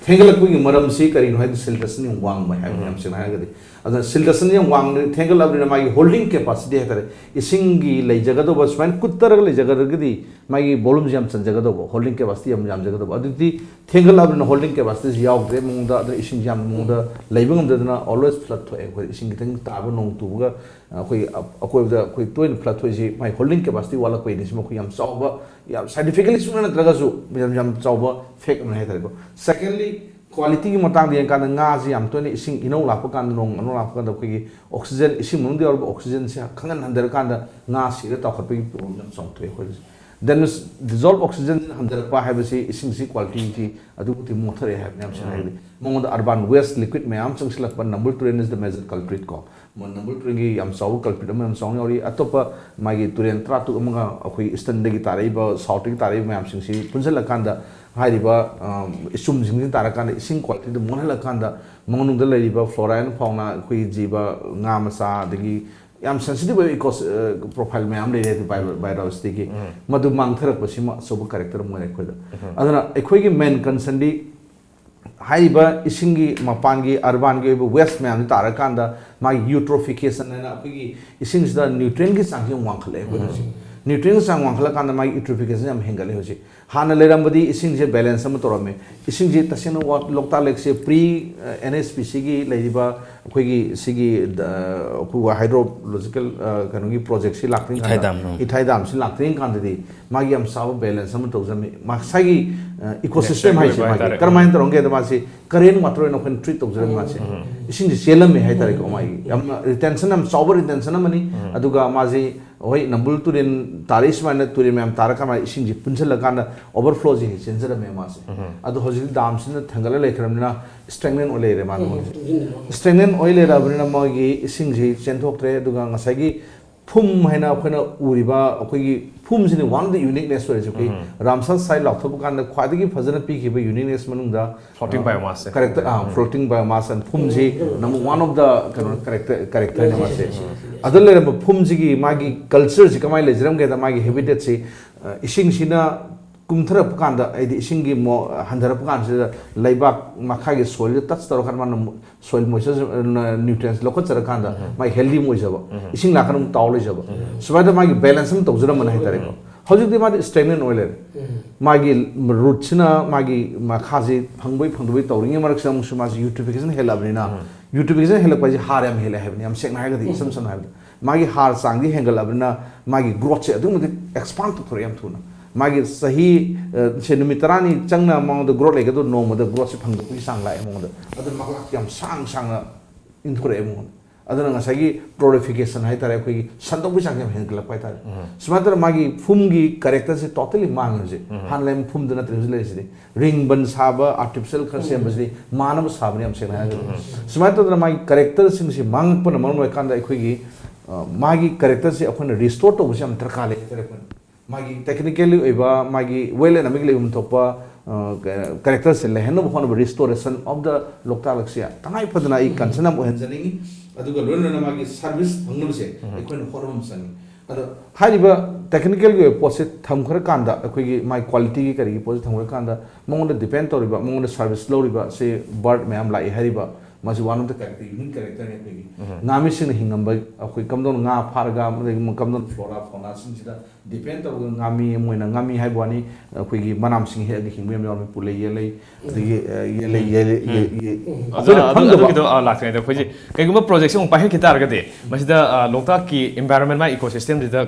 ꯊꯦꯡꯒꯠꯂꯛꯄꯒꯤ ꯃꯔꯝꯁꯤ ꯀꯔꯤꯅꯣ ꯍꯥꯏꯗꯤ ꯁꯤꯜꯇ꯭ꯔꯁꯟ ꯌꯥꯝ ꯋꯥꯡꯕ ꯍꯥꯏꯕ, ꯌꯥꯝ ꯁꯦꯡꯅ ꯍꯥꯏꯔꯒꯗꯤ꯫ ꯑꯗꯨꯅ ꯁꯤꯜꯇ꯭ꯔꯁꯟ ꯌꯥꯝ ꯋꯥꯡꯅ ꯊꯦꯡꯒꯠꯂꯛꯑꯕꯅꯤꯅ ꯃꯥꯒꯤ ꯍꯣꯜꯗꯤꯡ ꯀꯦꯄꯥꯁꯤꯇꯤ ꯍꯥꯏꯇꯥꯔꯦ, ꯏꯁꯤꯡꯒꯤ ꯂꯩꯖꯒꯗꯧꯕ, ꯁꯨꯃꯥꯏꯅ ꯀꯨꯠꯇꯔꯒ ꯂꯩꯖꯒꯗ꯭ꯔꯒꯗꯤ ꯃꯥꯒꯤ ꯚꯣꯂꯨꯝꯁꯤ ꯌꯥꯝ ꯆꯟꯖꯒꯗꯧꯕ, ꯍꯣꯜꯗꯤꯡ ꯀꯦꯄꯥꯁꯤꯇꯤ ꯌꯥꯝ ꯌꯥꯝꯖꯒꯗꯧꯕ꯫ ꯑꯗꯨꯗꯤ ꯊꯦꯡꯒꯠꯂꯛꯑꯕꯅꯤꯅ ꯍꯣꯜꯗꯤꯡ ꯀꯦꯄꯥꯁꯤꯇꯤꯁꯤ ꯌꯥꯎꯗ꯭ꯔꯦ ꯃꯑꯣꯡꯗ, ꯑꯗꯨꯅ ꯏꯁꯤꯡꯁꯤ ꯌꯥꯝ ꯃꯑꯣꯡꯗ ꯂꯩꯕ ꯉꯝꯗꯗꯅ always flood ꯊꯣꯛꯑꯦ꯫ ꯑꯩꯈꯣꯏ ꯏꯁꯤꯡ ꯈꯤꯇꯪ ꯇꯥꯕ, ꯅꯣꯡ ꯇꯨꯕꯒ ꯑꯩꯈꯣꯏ ꯑꯀꯣꯏꯕꯗ ꯑꯩꯈꯣꯏ ꯇꯣꯏꯅ flood ꯊꯣꯛꯏꯁꯤ ꯃꯥꯒꯤ ꯍꯣꯜꯗꯤꯡ ꯀꯦꯄꯥꯁꯤꯇꯤ ꯋꯥꯠꯂꯛꯄꯩꯅꯤ꯫ ꯁꯤ ꯃꯈꯣꯏ ꯌꯥꯝ ꯆꯥꯎꯕ, ꯌꯥꯝ scientifically ꯁꯨꯡꯅ ꯅꯠꯇ꯭ꯔꯒꯁꯨ ꯌꯥꯝ, ꯌꯥꯝ ꯆꯥꯎꯕ fact ꯑꯃꯅꯤ ꯍꯥꯏꯇꯥꯔꯦꯀꯣ꯫ Secondly, ꯀ꯭ꯋꯥꯂꯤꯇꯤꯒꯤ ꯃꯇꯥꯡꯗ ꯌꯦꯡꯀꯥꯟꯗ ꯉꯥꯁꯤ ꯌꯥꯝ ꯇꯣꯏꯅ ꯏꯁꯤꯡ ꯏꯅꯧ ꯂꯥꯛꯄ ꯀꯥꯟꯗ, ꯅꯣꯡ ꯑꯅꯧ ꯂꯥꯛꯄ ꯀꯥꯟꯗ ꯑꯩꯈꯣꯏꯒꯤ oxygen, ꯏꯁꯤꯡ ꯃꯅꯨꯡꯗ ꯌꯥꯎꯔꯤꯕ oxygenꯁꯦ ꯈꯪꯍꯟ ꯍꯟꯊꯔꯀꯥꯟꯗ ꯉꯥ ꯁꯤꯔ ꯇꯥꯎꯈꯠꯄꯒꯤ problem ꯌꯥꯝ ꯆꯥꯎꯊꯣꯛꯑꯦ ꯑꯩꯈꯣꯏꯗꯁꯨ꯫ Then dissolved oxygen ꯍꯟꯊꯔꯛꯄ ꯍꯥꯏꯕꯁꯤ ꯏꯁꯤꯡꯁꯤ qualityꯁꯤ ꯑꯗꯨꯛꯀꯤ ꯃꯇꯤꯛ ꯃꯣꯠꯊꯔꯛꯑꯦ ꯍꯥꯏꯕꯅꯤ ꯌꯥꯝ ꯁꯦꯡꯅ ꯍꯥꯏꯔꯒꯗꯤ꯫ ꯃꯉꯣꯟꯗ urban waste liquid ꯃꯌꯥꯝ ꯆꯪꯁꯤꯜꯂꯛꯄ, number two rain is the major culprit ꯀꯣ꯫ ꯃꯣꯟ ꯅꯝꯕꯨꯜ ꯇꯨꯔꯦꯜꯒꯤ ꯌꯥꯝ ꯆꯥꯎꯕ culprit ꯑꯃ ꯌꯥꯝ ꯆꯥꯎꯅ ꯌꯥꯎꯔꯤ꯫ ꯑꯇꯣꯞꯄ ꯃꯥꯒꯤ ꯇꯨꯔꯦꯜ ꯇꯔꯥꯇꯔꯨꯛ ꯑꯃꯒ ꯑꯩꯈꯣꯏ easternꯗꯒꯤ ꯇꯥꯔꯛꯏꯕ, southꯇꯒꯤ ꯇꯥꯔꯛꯏꯕ ꯃꯌꯥꯝꯁꯤꯡꯁꯤ ꯄꯨꯟꯁꯤꯜꯂꯀꯥꯟꯗ ꯍꯥꯏꯔꯤꯕ, ꯑ, ꯏꯆꯨꯝꯁꯤꯡꯁꯤ ꯇꯥꯔꯀꯥꯟꯗ ꯏꯁꯤꯡ qualityꯗꯨ ꯃꯣꯠꯍꯜꯂꯀꯥꯟꯗ ꯃꯉꯣꯟꯗ ꯂꯩꯔꯤꯕ flora and fauna, ꯑꯩꯈꯣꯏꯒꯤ ꯖꯤꯕ, ꯉꯥ ꯃꯆꯥ, ꯑꯗꯒꯤ ꯌꯥꯝ sensitive ꯑꯣꯏꯕ eco, ꯑ, profile ꯃꯌꯥꯝ ꯂꯩꯔꯦ, bio-, biodiversityꯒꯤ꯫ ꯃꯗꯨ ꯃꯥꯡꯊꯔꯛꯄꯁꯤꯃ ꯑꯆꯧꯕ character ꯑꯃ ꯑꯣꯏꯔꯦ ꯑꯩꯈꯣꯏꯗ꯫ ꯑꯗꯨꯅ ꯑꯩꯈꯣꯏꯒꯤ main concernꯗꯤ ꯍꯥꯏꯔꯤꯕ ꯏꯁꯤꯡꯒꯤ ꯃꯄꯥꯟꯒꯤ urbanꯒꯤ ꯑꯣꯏꯕ waste ꯃꯌꯥꯝꯁꯤ ꯇꯥꯔꯀꯥꯟꯗ ꯃꯥꯒꯤ eutrophication ꯍꯥꯏꯅ ꯑꯩꯈꯣꯏꯒꯤ ꯏꯁꯤꯡꯁꯤꯗ nutrientꯀꯤ ꯆꯥꯡꯁꯤ ꯌꯥꯝ ꯋꯥꯡꯈꯠꯂꯛꯑꯦ ꯑꯩꯈꯣꯏ ꯍꯧꯖꯤꯛ꯫ Nutrientꯀꯤ ꯆꯥꯡ ꯋꯥꯡꯈꯠꯂꯀꯥꯟꯗ ꯃꯥꯒꯤ eutrophication ꯌꯥꯝ ꯍꯦꯟꯒꯠꯂꯦ ꯍꯧꯖꯤꯛ꯫ ꯍꯥꯟꯅ ꯂꯩꯔꯝꯕꯗꯤ ꯏꯁꯤꯡꯁꯦ balance ꯑꯃ ꯇꯧꯔꯝꯃꯦ꯫ ꯏꯁꯤꯡꯁꯦ ꯇꯁꯦꯡꯅ ꯋꯥ-, ꯂꯣꯛꯇꯥꯛ lakeꯁꯦ pre, ꯑ, NHPCꯒꯤ ꯂꯩꯔꯤꯕ ꯑꯩꯈꯣꯏꯒꯤ ꯁꯤꯒꯤ, ꯑ, ꯑꯩꯈꯣꯏ hydrological, ꯑ, ꯀꯩꯅꯣꯒꯤ projectꯁꯤ ꯂꯥꯛꯇ꯭ꯔꯤꯉꯩ ꯏꯊꯥꯏ ꯀꯥꯟꯗ, dam, ꯎꯝ꯫ ꯏꯊꯥꯏ damꯁꯤ ꯂꯥꯛꯇ꯭ꯔꯤꯉꯩ ꯀꯥꯟꯗꯗꯤ ꯃꯥꯒꯤ ꯌꯥꯝ ꯆꯥꯎꯕ balance ꯑꯃ ꯇꯧꯖꯔꯝꯃꯤ꯫ ꯉꯁꯥꯏꯒꯤ, ꯑ, ecosystem Natureꯒꯤ ꯍꯥꯏꯁꯦ ꯑꯣꯏꯕ ꯃꯥꯒꯤ ꯍꯥꯏꯇꯥꯔꯦ꯫ ꯀꯔꯝꯍꯥꯏꯅ ꯇꯧꯔꯝꯒꯦ ꯍꯥꯏꯗ ꯃꯥꯁꯤ current water ꯑꯣꯏꯅ ꯑꯩꯈꯣꯏꯅ treat ꯇꯧꯖꯔꯝꯃꯤ ꯃꯥꯁꯦ꯫ ꯏꯁꯤꯡꯁꯦ ꯆꯦꯜꯂꯝꯃꯦ ꯍꯥꯏꯇꯥꯔꯦꯀꯣ ꯃꯥꯒꯤ꯫ ꯌꯥꯝꯅ retention, ꯌꯥꯝ ꯆꯥꯎꯕ retention ꯑꯃꯅꯤ꯫ ꯑꯗꯨꯒ ꯃꯥꯁꯤ ꯍꯣꯏ ꯅꯝꯕꯨꯜ ꯇꯨꯔꯦꯜ ꯇꯥꯔꯛꯏ ꯁꯨꯃꯥꯏꯅ ꯇꯨꯔꯦꯜ ꯃꯌꯥꯝ ꯇꯥꯔꯀꯥꯟꯗ ꯏꯁꯤꯡꯁꯦ ꯄꯨꯟꯁꯤꯜꯂꯀꯥꯟꯗ overflowꯁꯦ ꯍꯦꯛ ꯆꯦꯟꯖꯔꯝꯃꯦ ꯃꯥꯁꯦ꯫ ꯑꯗꯣ ꯍꯧꯖꯤꯛꯇꯤ damꯁꯤꯅ ꯊꯥꯡꯒꯠꯂ ꯂꯩꯈ꯭ꯔꯕꯅꯤꯅ stagnant ꯑꯣꯏ ꯂꯩꯔꯦ ꯃꯥꯗꯣ꯫ Stagnant ꯑꯣꯏ ꯂꯩꯔꯕꯅꯤꯅ ꯃꯣꯏꯒꯤ ꯏꯁꯤꯡꯁꯤ ꯆꯦꯟꯊꯣꯛꯇ꯭ꯔꯦ꯫ ꯑꯗꯨꯒ ꯉꯁꯥꯏꯒꯤ ꯐꯨꯝ ꯍꯥꯏꯅ ꯑꯩꯈꯣꯏꯅ ꯎꯔꯤꯕ ꯑꯩꯈꯣꯏꯒꯤ ꯐꯨꯝꯁꯤꯅ one of the uniqueness ꯑꯣꯏꯔꯤꯁꯦ꯫ ꯑꯩꯈꯣꯏ ꯔꯥꯝꯁꯔ site ꯂꯥꯎꯊꯣꯛꯄ ꯀꯥꯟꯗ ꯈ꯭ꯋꯥꯏꯗꯒꯤ ꯐꯖꯅ ꯄꯤꯈꯤꯕ uniqueness ꯃꯅꯨꯡꯗ floating biomass say. Character, ah, floating biomass and ꯐꯨꯝꯁꯤ number one of the ꯀꯩꯅꯣ character, characterꯅꯦ ꯃꯥꯁꯦ꯫ ꯑꯗ ꯂꯩꯔꯝꯕ ꯐꯨꯝꯁꯤꯒꯤ ꯃꯥꯒꯤ cultureꯁꯤ ꯀꯃꯥꯏꯅ ꯂꯩꯖꯔꯝꯒꯦꯗ ꯃꯥꯒꯤ habitatꯁꯤ, ꯑ, ꯏꯁꯤꯡꯁꯤꯅ ꯀꯨꯝꯊꯔꯛꯄ ꯀꯥꯟꯗ, ꯍꯥꯏꯗꯤ ꯏꯁꯤꯡꯒꯤ ꯃꯣ-, ꯍꯟꯊꯔꯛꯄ ꯀꯥꯟꯁꯤꯗ ꯂꯩꯕꯥꯛ ꯃꯈꯥꯒꯤ soil ꯗ touch ꯇꯧꯔꯀꯥꯟꯗ ꯃꯥꯅ soil moisture, nutrients ꯂꯧꯈꯠꯆꯔꯀꯥꯟꯗ ꯎꯝ꯫ ꯃꯥꯒꯤ healthy ꯑꯃ ꯑꯣꯏꯖꯕ, ꯎꯝ꯫ ꯏꯁꯤꯡ ꯂꯥꯛꯀꯥꯟꯗ ꯑꯃꯨꯛ ꯇꯥꯎ ꯂꯩꯖꯕ, ꯎꯝ꯫ ꯁꯨꯃꯥꯏꯅ ꯃꯥꯒꯤ balance ꯑꯃ ꯇꯧꯖꯔꯝꯕꯅꯦ ꯍꯥꯏꯇꯥꯔꯦꯀꯣ꯫ ꯎꯝ꯫ ꯍꯧꯖꯤꯛꯇꯤ ꯃꯥꯗꯤ stagnant ꯑꯣꯏ ꯂꯩꯔꯦ꯫ ꯎꯝ꯫ ꯃꯥꯒꯤ root ꯁꯤꯅ ꯃꯥꯒꯤ ꯃꯈꯥꯁꯤ ꯐꯪꯕꯩ ꯐꯪꯗꯕꯩ ꯇꯧꯔꯤꯉꯩ ꯃꯔꯛꯁꯤꯗ ꯑꯃꯨꯛꯁꯨ ꯃꯥꯁꯤ eutrophication ꯍꯦꯜꯂꯛꯑꯕꯅꯤꯅ, ꯎꯝ꯫ Eutrophication ꯍꯦꯜꯂꯛꯄ ꯍꯥꯏꯁꯦ ꯍꯥꯔ ꯌꯥꯝ ꯍꯦꯜꯂꯦ ꯍꯥꯏꯕꯅꯤ, ꯌꯥꯝ ꯁꯦꯡꯅ ꯍꯥꯏꯔꯒꯗꯤ, ꯎꯝ꯫ ꯏꯁꯝ ꯁꯝꯅ ꯍꯥꯏꯔꯕꯗ꯫ ꯃꯥꯒꯤ ꯍꯥꯔ ꯆꯥꯡꯗꯤ ꯍꯦꯟꯒꯠꯂꯕꯅꯤꯅ ꯃꯥꯒꯤ growth ꯁꯦ ꯑꯗꯨꯛꯀꯤ ꯃꯇꯤꯛ expand ꯇꯧꯊꯣꯔꯛꯑꯦ ꯌꯥꯝ ꯊꯨꯅ꯫ ꯃꯥꯒꯤ ꯆꯍꯤ, ꯑ, ꯁꯦ ꯅꯨꯃꯤꯠ ꯇꯔꯥꯅꯤ ꯆꯪꯅ ꯃꯉꯣꯟꯗ growth ꯂꯩꯒꯗꯕ, ꯅꯣꯡꯃꯗ growth ꯁꯦ ꯐꯪꯗꯣꯛꯄꯒꯤ ꯆꯥꯡ ꯂꯥꯛꯑꯦ ꯃꯉꯣꯟꯗ꯫ ꯑꯗꯨꯅ ꯃꯥꯒꯤ life ꯌꯥꯝ ꯁꯥꯡ ꯁꯥꯡꯅ ꯏꯟꯊꯣꯔꯛꯑꯦ ꯃꯉꯣꯟꯗ꯫ ꯑꯗꯨꯅ ꯉꯁꯥꯏꯒꯤ proliferation ꯍꯥꯏꯇꯥꯔꯦ, ꯑꯩꯈꯣꯏꯒꯤ ꯁꯟꯗꯣꯛꯄꯒꯤ ꯆꯥꯡꯁꯦ ꯌꯥꯝ ꯍꯦꯟꯒꯠꯂꯛꯄ ꯍꯥꯏꯇꯥꯔꯦ꯫ ꯎꯝ꯫ ꯁꯨꯃꯥꯏꯅ ꯇꯧꯗꯅ ꯃꯥꯒꯤ ꯐꯨꯝꯒꯤ character ꯁꯦ totally ꯃꯥꯡꯉꯦ ꯍꯧꯖꯤꯛ꯫ ꯎꯝ꯫ ꯍꯥꯟꯅ ꯂꯩꯔꯝꯕ ꯐꯨꯝꯗꯨ ꯅꯠꯇ꯭ꯔꯦ ꯍꯧꯖꯤꯛ ꯂꯩꯔꯤꯁꯤꯗꯤ꯫ ꯔꯤꯡ ꯕꯟ ꯁꯥꯕ, artificial ꯈꯔ ꯎꯝ꯫ ꯁꯦꯝꯕꯁꯤꯗꯤ ꯃꯥꯟꯅꯕ ꯁꯥꯕꯅꯤ, ꯌꯥꯝ ꯁꯦꯡꯅ ꯍꯥꯏꯔꯒꯗꯤ꯫ ꯎꯝ꯫ ꯁꯨꯃꯥꯏꯅ ꯇꯧꯗꯅ ꯃꯥꯒꯤ character ꯁꯤꯡꯁꯤ ꯃꯥꯡꯉꯛꯄꯅ ꯃꯔꯝ ꯑꯣꯏꯔꯀꯥꯟꯗ ꯑꯩꯈꯣꯏꯒꯤ, ꯑ, ꯃꯥꯒꯤ character ꯁꯤ ꯑꯩꯈꯣꯏꯅ restore ꯇꯧꯕꯁꯤ ꯌꯥꯝ ꯗꯔꯀꯥꯔ ꯂꯩ ꯍꯥꯏꯇꯥꯔꯦ ꯑꯩꯈꯣꯏꯅ꯫ ꯃꯥꯒꯤ technically ꯑꯣꯏꯕ, ꯃꯥꯒꯤ wetland ꯑꯃꯒꯤ ꯂꯩꯐꯝ ꯊꯣꯛꯄ, ꯑ, character ꯁꯦ ꯂꯩꯍꯟꯅꯕ ꯍꯣꯠꯅꯕ, restoration of the ꯂꯣꯛꯇꯥꯛ ꯂꯦꯛꯁꯦ ꯇꯉꯥꯏ ꯐꯗꯅ ꯑꯩ ꯎꯝ꯫ Concern ꯑꯃ ꯑꯣꯏꯍꯟꯖꯅꯤꯡꯉꯤ꯫ ꯑꯗꯨꯒ ꯂꯣꯏꯅꯅ ꯃꯥꯒꯤ service ꯐꯪꯅꯕꯁꯦ ꯎꯝ꯫ ꯑꯩꯈꯣꯏꯅ ꯍꯣꯠꯅꯕ ꯑꯃ ꯆꯪꯉꯤ꯫ ꯑꯗꯣ ꯍꯥꯏꯔꯤꯕ technical ꯒꯤ ꯑꯣꯏꯕ ꯄꯣꯠꯁꯦ ꯊꯝꯈ꯭ꯔꯀꯥꯟꯗ, ꯑꯩꯈꯣꯏꯒꯤ ꯃꯥꯒꯤ quality ꯒꯤ ꯀꯔꯤꯒꯤ ꯄꯣꯠꯁꯦ ꯊꯝꯈ꯭ꯔꯀꯥꯟꯗ, ꯃꯉꯣꯟꯗ depend ꯇꯧꯔꯤꯕ, ꯃꯉꯣꯟꯗ service ꯂꯧꯔꯤꯕ ꯁꯤ bird ꯃꯌꯥꯝ ꯂꯥꯛꯏ ꯍꯥꯏꯔꯤꯕ, ꯃꯁꯤ one of the character, unique character ꯅꯤ ꯑꯩꯈꯣꯏꯒꯤ꯫ ꯎꯝ꯫ ꯉꯥꯃꯤꯁꯤꯡꯅ ꯍꯤꯡꯉꯝꯕ, ꯑꯩꯈꯣꯏ ꯀꯝꯗꯧꯅ ꯉꯥ ꯐꯥꯔꯒ, ꯑꯃꯗꯒꯤ ꯀꯝꯗꯧꯅ flora fauna ꯁꯤꯡꯁꯤꯗ depend ꯇꯧꯔꯒ ꯉꯥꯃꯤ ꯑꯃ ꯑꯣꯏꯅ, ꯉꯥꯃꯤ ꯍꯥꯏꯕ ꯋꯥꯅꯤ, ꯑꯩꯈꯣꯏꯒꯤ ꯃꯅꯥ ꯃꯁꯤꯡ ꯍꯦꯛꯑꯒ ꯍꯤꯡꯕ ꯌꯥꯝ ꯌꯥꯎꯔꯝꯃꯤ, ꯄꯨꯂꯩ, ꯌꯦꯜꯂꯩ, ꯑꯗꯒꯤ, ꯑ, ꯌꯦꯜꯂꯩ, ꯎꯝ꯫ ꯌꯦꯜꯂꯩ, ꯎꯝ꯫ ꯌꯦ-, ꯌꯦ-, ꯑꯗꯨ, ꯑꯩꯈꯣꯏꯅ ꯑꯗꯨ, ꯐꯪꯗꯕ꯫ ꯑꯗꯨꯒꯤꯗꯣ, ꯑ, ꯂꯥꯛꯇ꯭ꯔꯤꯉꯩꯗ ꯑꯩꯈꯣꯏꯁꯦ ꯀꯩꯒꯨꯝꯕ project ꯁꯦ ꯑꯃꯨꯛ ꯄꯥꯏꯈꯠꯈꯤ ꯇꯥꯔꯒꯗꯤ, ꯃꯁꯤꯗ, ꯑ, ꯂꯣꯛꯇꯥꯛꯀꯤ environment, ꯃꯥꯒꯤ ecosystem ꯁꯤꯗ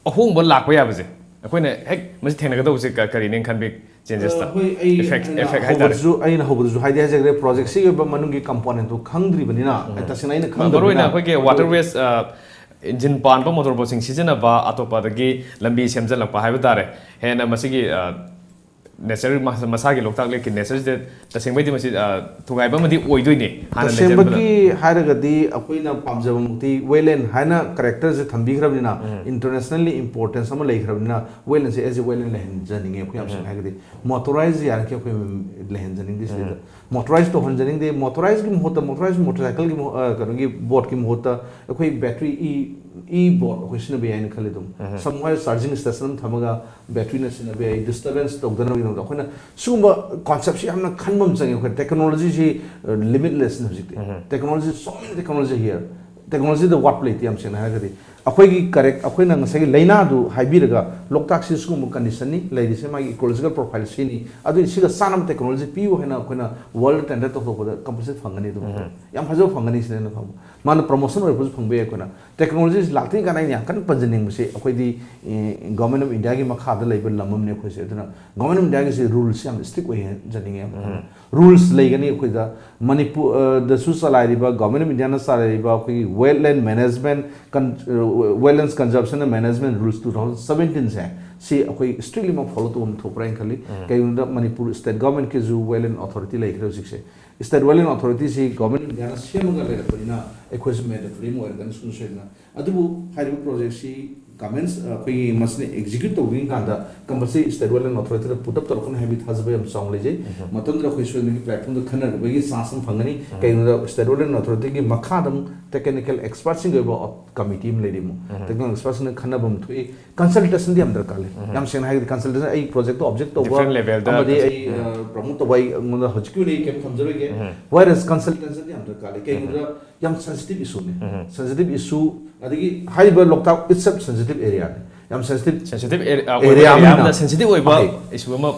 ꯑꯍꯣꯡꯕ ꯂꯥꯛꯄ ꯌꯥꯕꯁꯦ, ꯑꯩꯈꯣꯏꯅ ꯍꯦꯛ ꯃꯁꯤ ꯊꯦꯡꯅꯒꯗꯧꯕꯁꯦ ꯀ-, ꯀꯔꯤꯅꯦꯅ ꯈꯟꯕꯤ, changes ꯇ? ꯑ, ꯍꯣꯏ, ꯑꯩ effect, ꯑꯩꯅ effect ꯍꯥꯏꯇꯥꯔꯦ꯫ ꯍꯧꯕꯗꯁꯨ, ꯑꯩꯅ ꯍꯧꯕꯗꯁꯨ ꯍꯥꯏꯗꯤ ꯍꯥꯏꯖꯈ꯭ꯔꯦ, project ꯁꯤꯒꯤ ꯑꯣꯏꯕ ꯃꯅꯨꯡꯒꯤ component ꯇꯨ ꯈꯪꯗ꯭ꯔꯤꯕꯅꯤꯅ, ꯎꯝ꯫ ꯑꯩ ꯇꯁꯦꯡꯅ ꯑꯩꯅ ꯃꯔꯨ ꯑꯣꯏꯅ ꯈꯪꯗꯕꯅꯤꯅ, ꯑꯩꯈꯣꯏꯒꯤ ꯑꯗꯨ water ways, ꯑ, engine ꯄꯥꯟꯕ motor boat ꯁꯤꯡ ꯁꯤꯖꯤꯟꯅꯕ, ꯑꯇꯣꯞꯄꯗꯒꯤ ꯂꯝꯕꯤ ꯁꯦꯝꯖꯤꯜꯂꯛꯄ ꯍꯥꯏꯕ ꯇꯥꯔꯦ, ꯍꯦꯟꯅ ꯃꯁꯤꯒꯤ, ꯑ, nature ꯃꯁꯥ-, ꯃꯁꯥꯒꯤ ꯂꯣꯛꯇꯥꯛ ꯂꯦꯛꯀꯤ nature ꯁꯤꯗ ꯇꯁꯦꯡꯕꯩꯗꯤ ꯃꯁꯤ, ꯑ, ꯊꯨꯒꯥꯏꯕ ꯑꯃꯗꯤ ꯑꯣꯏꯗꯣꯏꯅꯦ, ꯍꯥꯟꯅ ꯂꯩꯖꯔꯝꯕꯗ꯫ ꯇꯁꯦꯡꯕꯒꯤ ꯍꯥꯏꯔꯒꯗꯤ ꯑꯩꯈꯣꯏꯅ ꯄꯥꯝꯖꯕꯃꯛꯇꯤ wetland ꯍꯥꯏꯅ character ꯁꯦ ꯊꯝꯕꯤꯈ꯭ꯔꯕꯅꯤꯅ, ꯎꯝ꯫ Internationally importance ꯑꯃ ꯂꯩꯈ꯭ꯔꯕꯅꯤꯅ, wetland say as a wetland ꯂꯩꯍꯟꯖꯅꯤꯡꯉꯦ ꯑꯩꯈꯣꯏ ꯌꯥꯝ ꯁꯦꯡꯅ ꯎꯝ꯫ ꯍꯥꯏꯔꯒꯗꯤ꯫ Motorize ꯌꯥꯔꯤꯈꯩ ꯑꯩꯈꯣꯏ ꯂꯩꯍꯟꯖꯅꯤꯡꯗꯦ ꯁꯤꯗꯩꯗ꯫ ꯎꯝ꯫ Motorize ꯇꯧꯍꯟꯖꯅꯤꯡꯗꯦ꯫ Motorize ꯀꯤ ꯃꯍꯨꯠꯇ, motorize motorcycle ꯒꯤ ꯃꯍꯨ-, ꯑ, ꯀꯩꯅꯣꯒꯤ boat ꯀꯤ ꯃꯍꯨꯠꯇ ꯑꯩꯈꯣꯏ battery e E board ꯑꯩꯈꯣꯏ ꯁꯤꯖꯤꯟꯅꯕ ꯌꯥꯏꯅ ꯈꯜꯂꯤ ꯑꯗꯨꯝ꯫ Somewhere charging station ꯑꯃ ꯊꯝꯃꯒ batteryꯅ ꯁꯤꯖꯤꯟꯅꯕ ꯌꯥꯏ, disturbance ꯇꯧꯗꯅꯕꯒꯤꯗꯃꯛꯇ ꯑꯩꯈꯣꯏꯅ ꯁꯤꯒꯨꯝꯕ conceptꯁꯤ ꯌꯥꯝꯅ ꯈꯟꯕ ꯑꯃ ꯆꯪꯉꯦ꯫ ꯑꯩꯈꯣꯏ technologyꯁꯤ limitlessꯅꯤ ꯍꯧꯖꯤꯛꯇꯤ꯫ Technology, so many technology here. Technologyꯗ ꯋꯥꯠꯄ ꯂꯩꯇꯦ ꯌꯥꯝ ꯁꯦꯡꯅ ꯍꯥꯏꯔꯒꯗꯤ꯫ ꯑꯩꯈꯣꯏꯒꯤ correct, ꯑꯩꯈꯣꯏꯅ ꯉꯁꯥꯏꯒꯤ ꯂꯥꯏꯅꯥꯗꯨ ꯍꯥꯏꯕꯤꯔꯒ ꯂꯣꯛꯇꯥꯛꯁꯤ ꯁꯤꯒꯨꯝꯕ conditionꯅꯤ ꯂꯩꯔꯤꯁꯦ, ꯃꯥꯒꯤ ecological profile ꯁꯤꯅꯤ, ꯑꯗꯨ ꯁꯤꯒ ꯆꯥꯟꯅꯕ technology ꯄꯤꯌꯨ ꯍꯥꯏꯅ ꯑꯩꯈꯣꯏꯅ world tender ꯇꯧꯊꯣꯛꯄꯗ compulsory ꯐꯪꯒꯅꯤ ꯑꯗꯨꯝ꯫ ꯌꯥꯝ ꯐꯖꯕ ꯐꯪꯒꯅꯤ ꯁꯤꯅ ꯑꯩꯅ ꯈꯪꯕ꯫ ꯃꯥꯅ promotion ꯑꯣꯏꯔꯛꯄꯁꯨ ꯐꯪꯕ ꯌꯥꯏ ꯑꯩꯈꯣꯏꯅ꯫ Technologyꯁꯤ ꯂꯥꯛꯇ꯭ꯔꯤꯉꯩ ꯀꯥꯟꯗ ꯑꯩꯅ ꯌꯥꯝ ꯀꯟꯅ ꯄꯟꯖꯅꯤꯡꯕꯁꯤ ꯑꯩꯈꯣꯏꯗꯤ, ꯑꯦ, Government of Indiaꯒꯤ ꯃꯈꯥꯗ ꯂꯩꯕ ꯂꯝ ꯑꯃꯅꯤ ꯑꯩꯈꯣꯏꯁꯦ꯫ ꯑꯗꯨꯅ Government of Indiaꯒꯤꯁꯤ rulesꯁꯤ ꯌꯥꯝ strict ꯑꯣꯏꯍꯟꯖꯅꯤꯡꯉꯦ꯫ Rules ꯂꯩꯒꯅꯤ ꯑꯩꯈꯣꯏꯗ꯫ ꯃꯅꯤꯄꯨꯔꯗꯁꯨ ꯆꯂꯥꯏꯔꯤꯕ, Government of Indiaꯅ ꯆꯂꯥꯏꯔꯤꯕ ꯑꯩꯈꯣꯏꯒꯤ Wetland Management, Con-, Wetlands Conservation and Management Rules two thousand seventeenꯁꯦ, ꯁꯤ ꯑꯩꯈꯣꯏ strictly ꯑꯃ follow ꯇꯧꯕ ꯑꯃ ꯊꯣꯛꯄ꯭ꯔꯥ ꯍꯥꯏꯅ ꯈꯜꯂꯤ꯫ ꯀꯩꯒꯤꯅꯣꯗ ꯃꯅꯤꯄꯨꯔ state governmentꯀꯤꯁꯨ Wetland Authorityꯂꯩꯈ꯭ꯔꯦ ꯍꯧꯖꯤꯛꯁꯦ꯫ State Wetland Authorityꯁꯤ Government of Indiaꯅ ꯁꯦꯝꯃꯒ ꯂꯩꯔꯛꯄꯅꯤꯅ ꯑꯩꯈꯣꯏꯁꯨ mandatory ꯑꯃ ꯑꯣꯏꯔꯛꯀꯅꯤ ꯁꯨꯡꯁꯣꯏ ꯁꯣꯏꯗꯅ꯫ ꯑꯗꯨꯕꯨ ꯍꯥꯏꯔꯤꯕ projectꯁꯤ comments, ꯑ, ꯑꯩꯈꯣꯏꯒꯤ ꯃꯁꯤꯅ execute ꯇꯧꯗ꯭ꯔꯤꯉꯩ ꯀꯥꯟꯗ compulsory State Wetland Authorityꯗ put up ꯇꯧꯔꯛꯀꯅꯤ ꯍꯥꯏꯕꯒꯤ ꯊꯥꯖꯕ ꯌꯥꯝ ꯆꯥꯎꯅ ꯂꯩꯖꯩ꯫ ꯃꯇꯝꯗꯨꯗ ꯑꯩꯈꯣꯏ ꯁꯣꯏꯗꯅꯒꯤ platformꯗ ꯈꯟꯅꯔꯛꯄꯒꯤ chance ꯑꯃ ꯐꯪꯒꯅꯤ꯫ ꯀꯩꯒꯤꯅꯣꯗ State Wetland Authorityꯒꯤ ꯃꯈꯥꯗ ꯑꯃꯨꯛ technical expertꯁꯤꯡꯒꯤ ꯑꯣꯏꯕ committee ꯑꯃ ꯂꯩꯔꯤ ꯑꯃꯨꯛ꯫ Technical expertꯁꯤꯡꯅ ꯈꯟꯅꯕ ꯑꯃ ꯊꯣꯛꯏ꯫ Consultationꯗꯤ ꯌꯥꯝ ꯗꯔꯀꯥꯔ ꯂꯩ꯫ ꯌꯥꯝ ꯁꯦꯡꯅ ꯍꯥꯏꯔꯒꯗꯤ consultation ꯑꯩ projectꯇꯣ object ꯇꯧꯕ different levelꯗ ꯑꯃꯗꯤ ꯑꯩ, ꯑ, promote ꯇꯧꯕ ꯑꯩ ꯑꯩꯉꯣꯟꯗ ꯍꯧꯖꯤꯛꯀꯤ ꯑꯣꯏꯅ ꯑꯩ ꯀꯩꯝ ꯊꯝꯖꯔꯣꯏꯒꯦ꯫ Whereas consultationꯗꯤ ꯌꯥꯝ ꯗꯔꯀꯥꯔ ꯂꯩ꯫ ꯀꯩꯒꯤꯅꯣꯗ ꯌꯥꯝ sensitive issueꯅꯤ꯫ Sensitive issue, ꯑꯗꯒꯤ ꯍꯥꯏꯔꯤꯕ ꯂꯣꯛꯇꯥꯛ itself sensitive areaꯅꯤ꯫ ꯌꯥꯝ sensitive sensitive area, ꯑ, ꯑꯣꯏꯕ area area ꯑꯃꯅ ꯑꯃꯅ sensitive ꯑꯣꯏꯕ ꯍꯣꯏ꯫ Issue ꯑꯃ꯫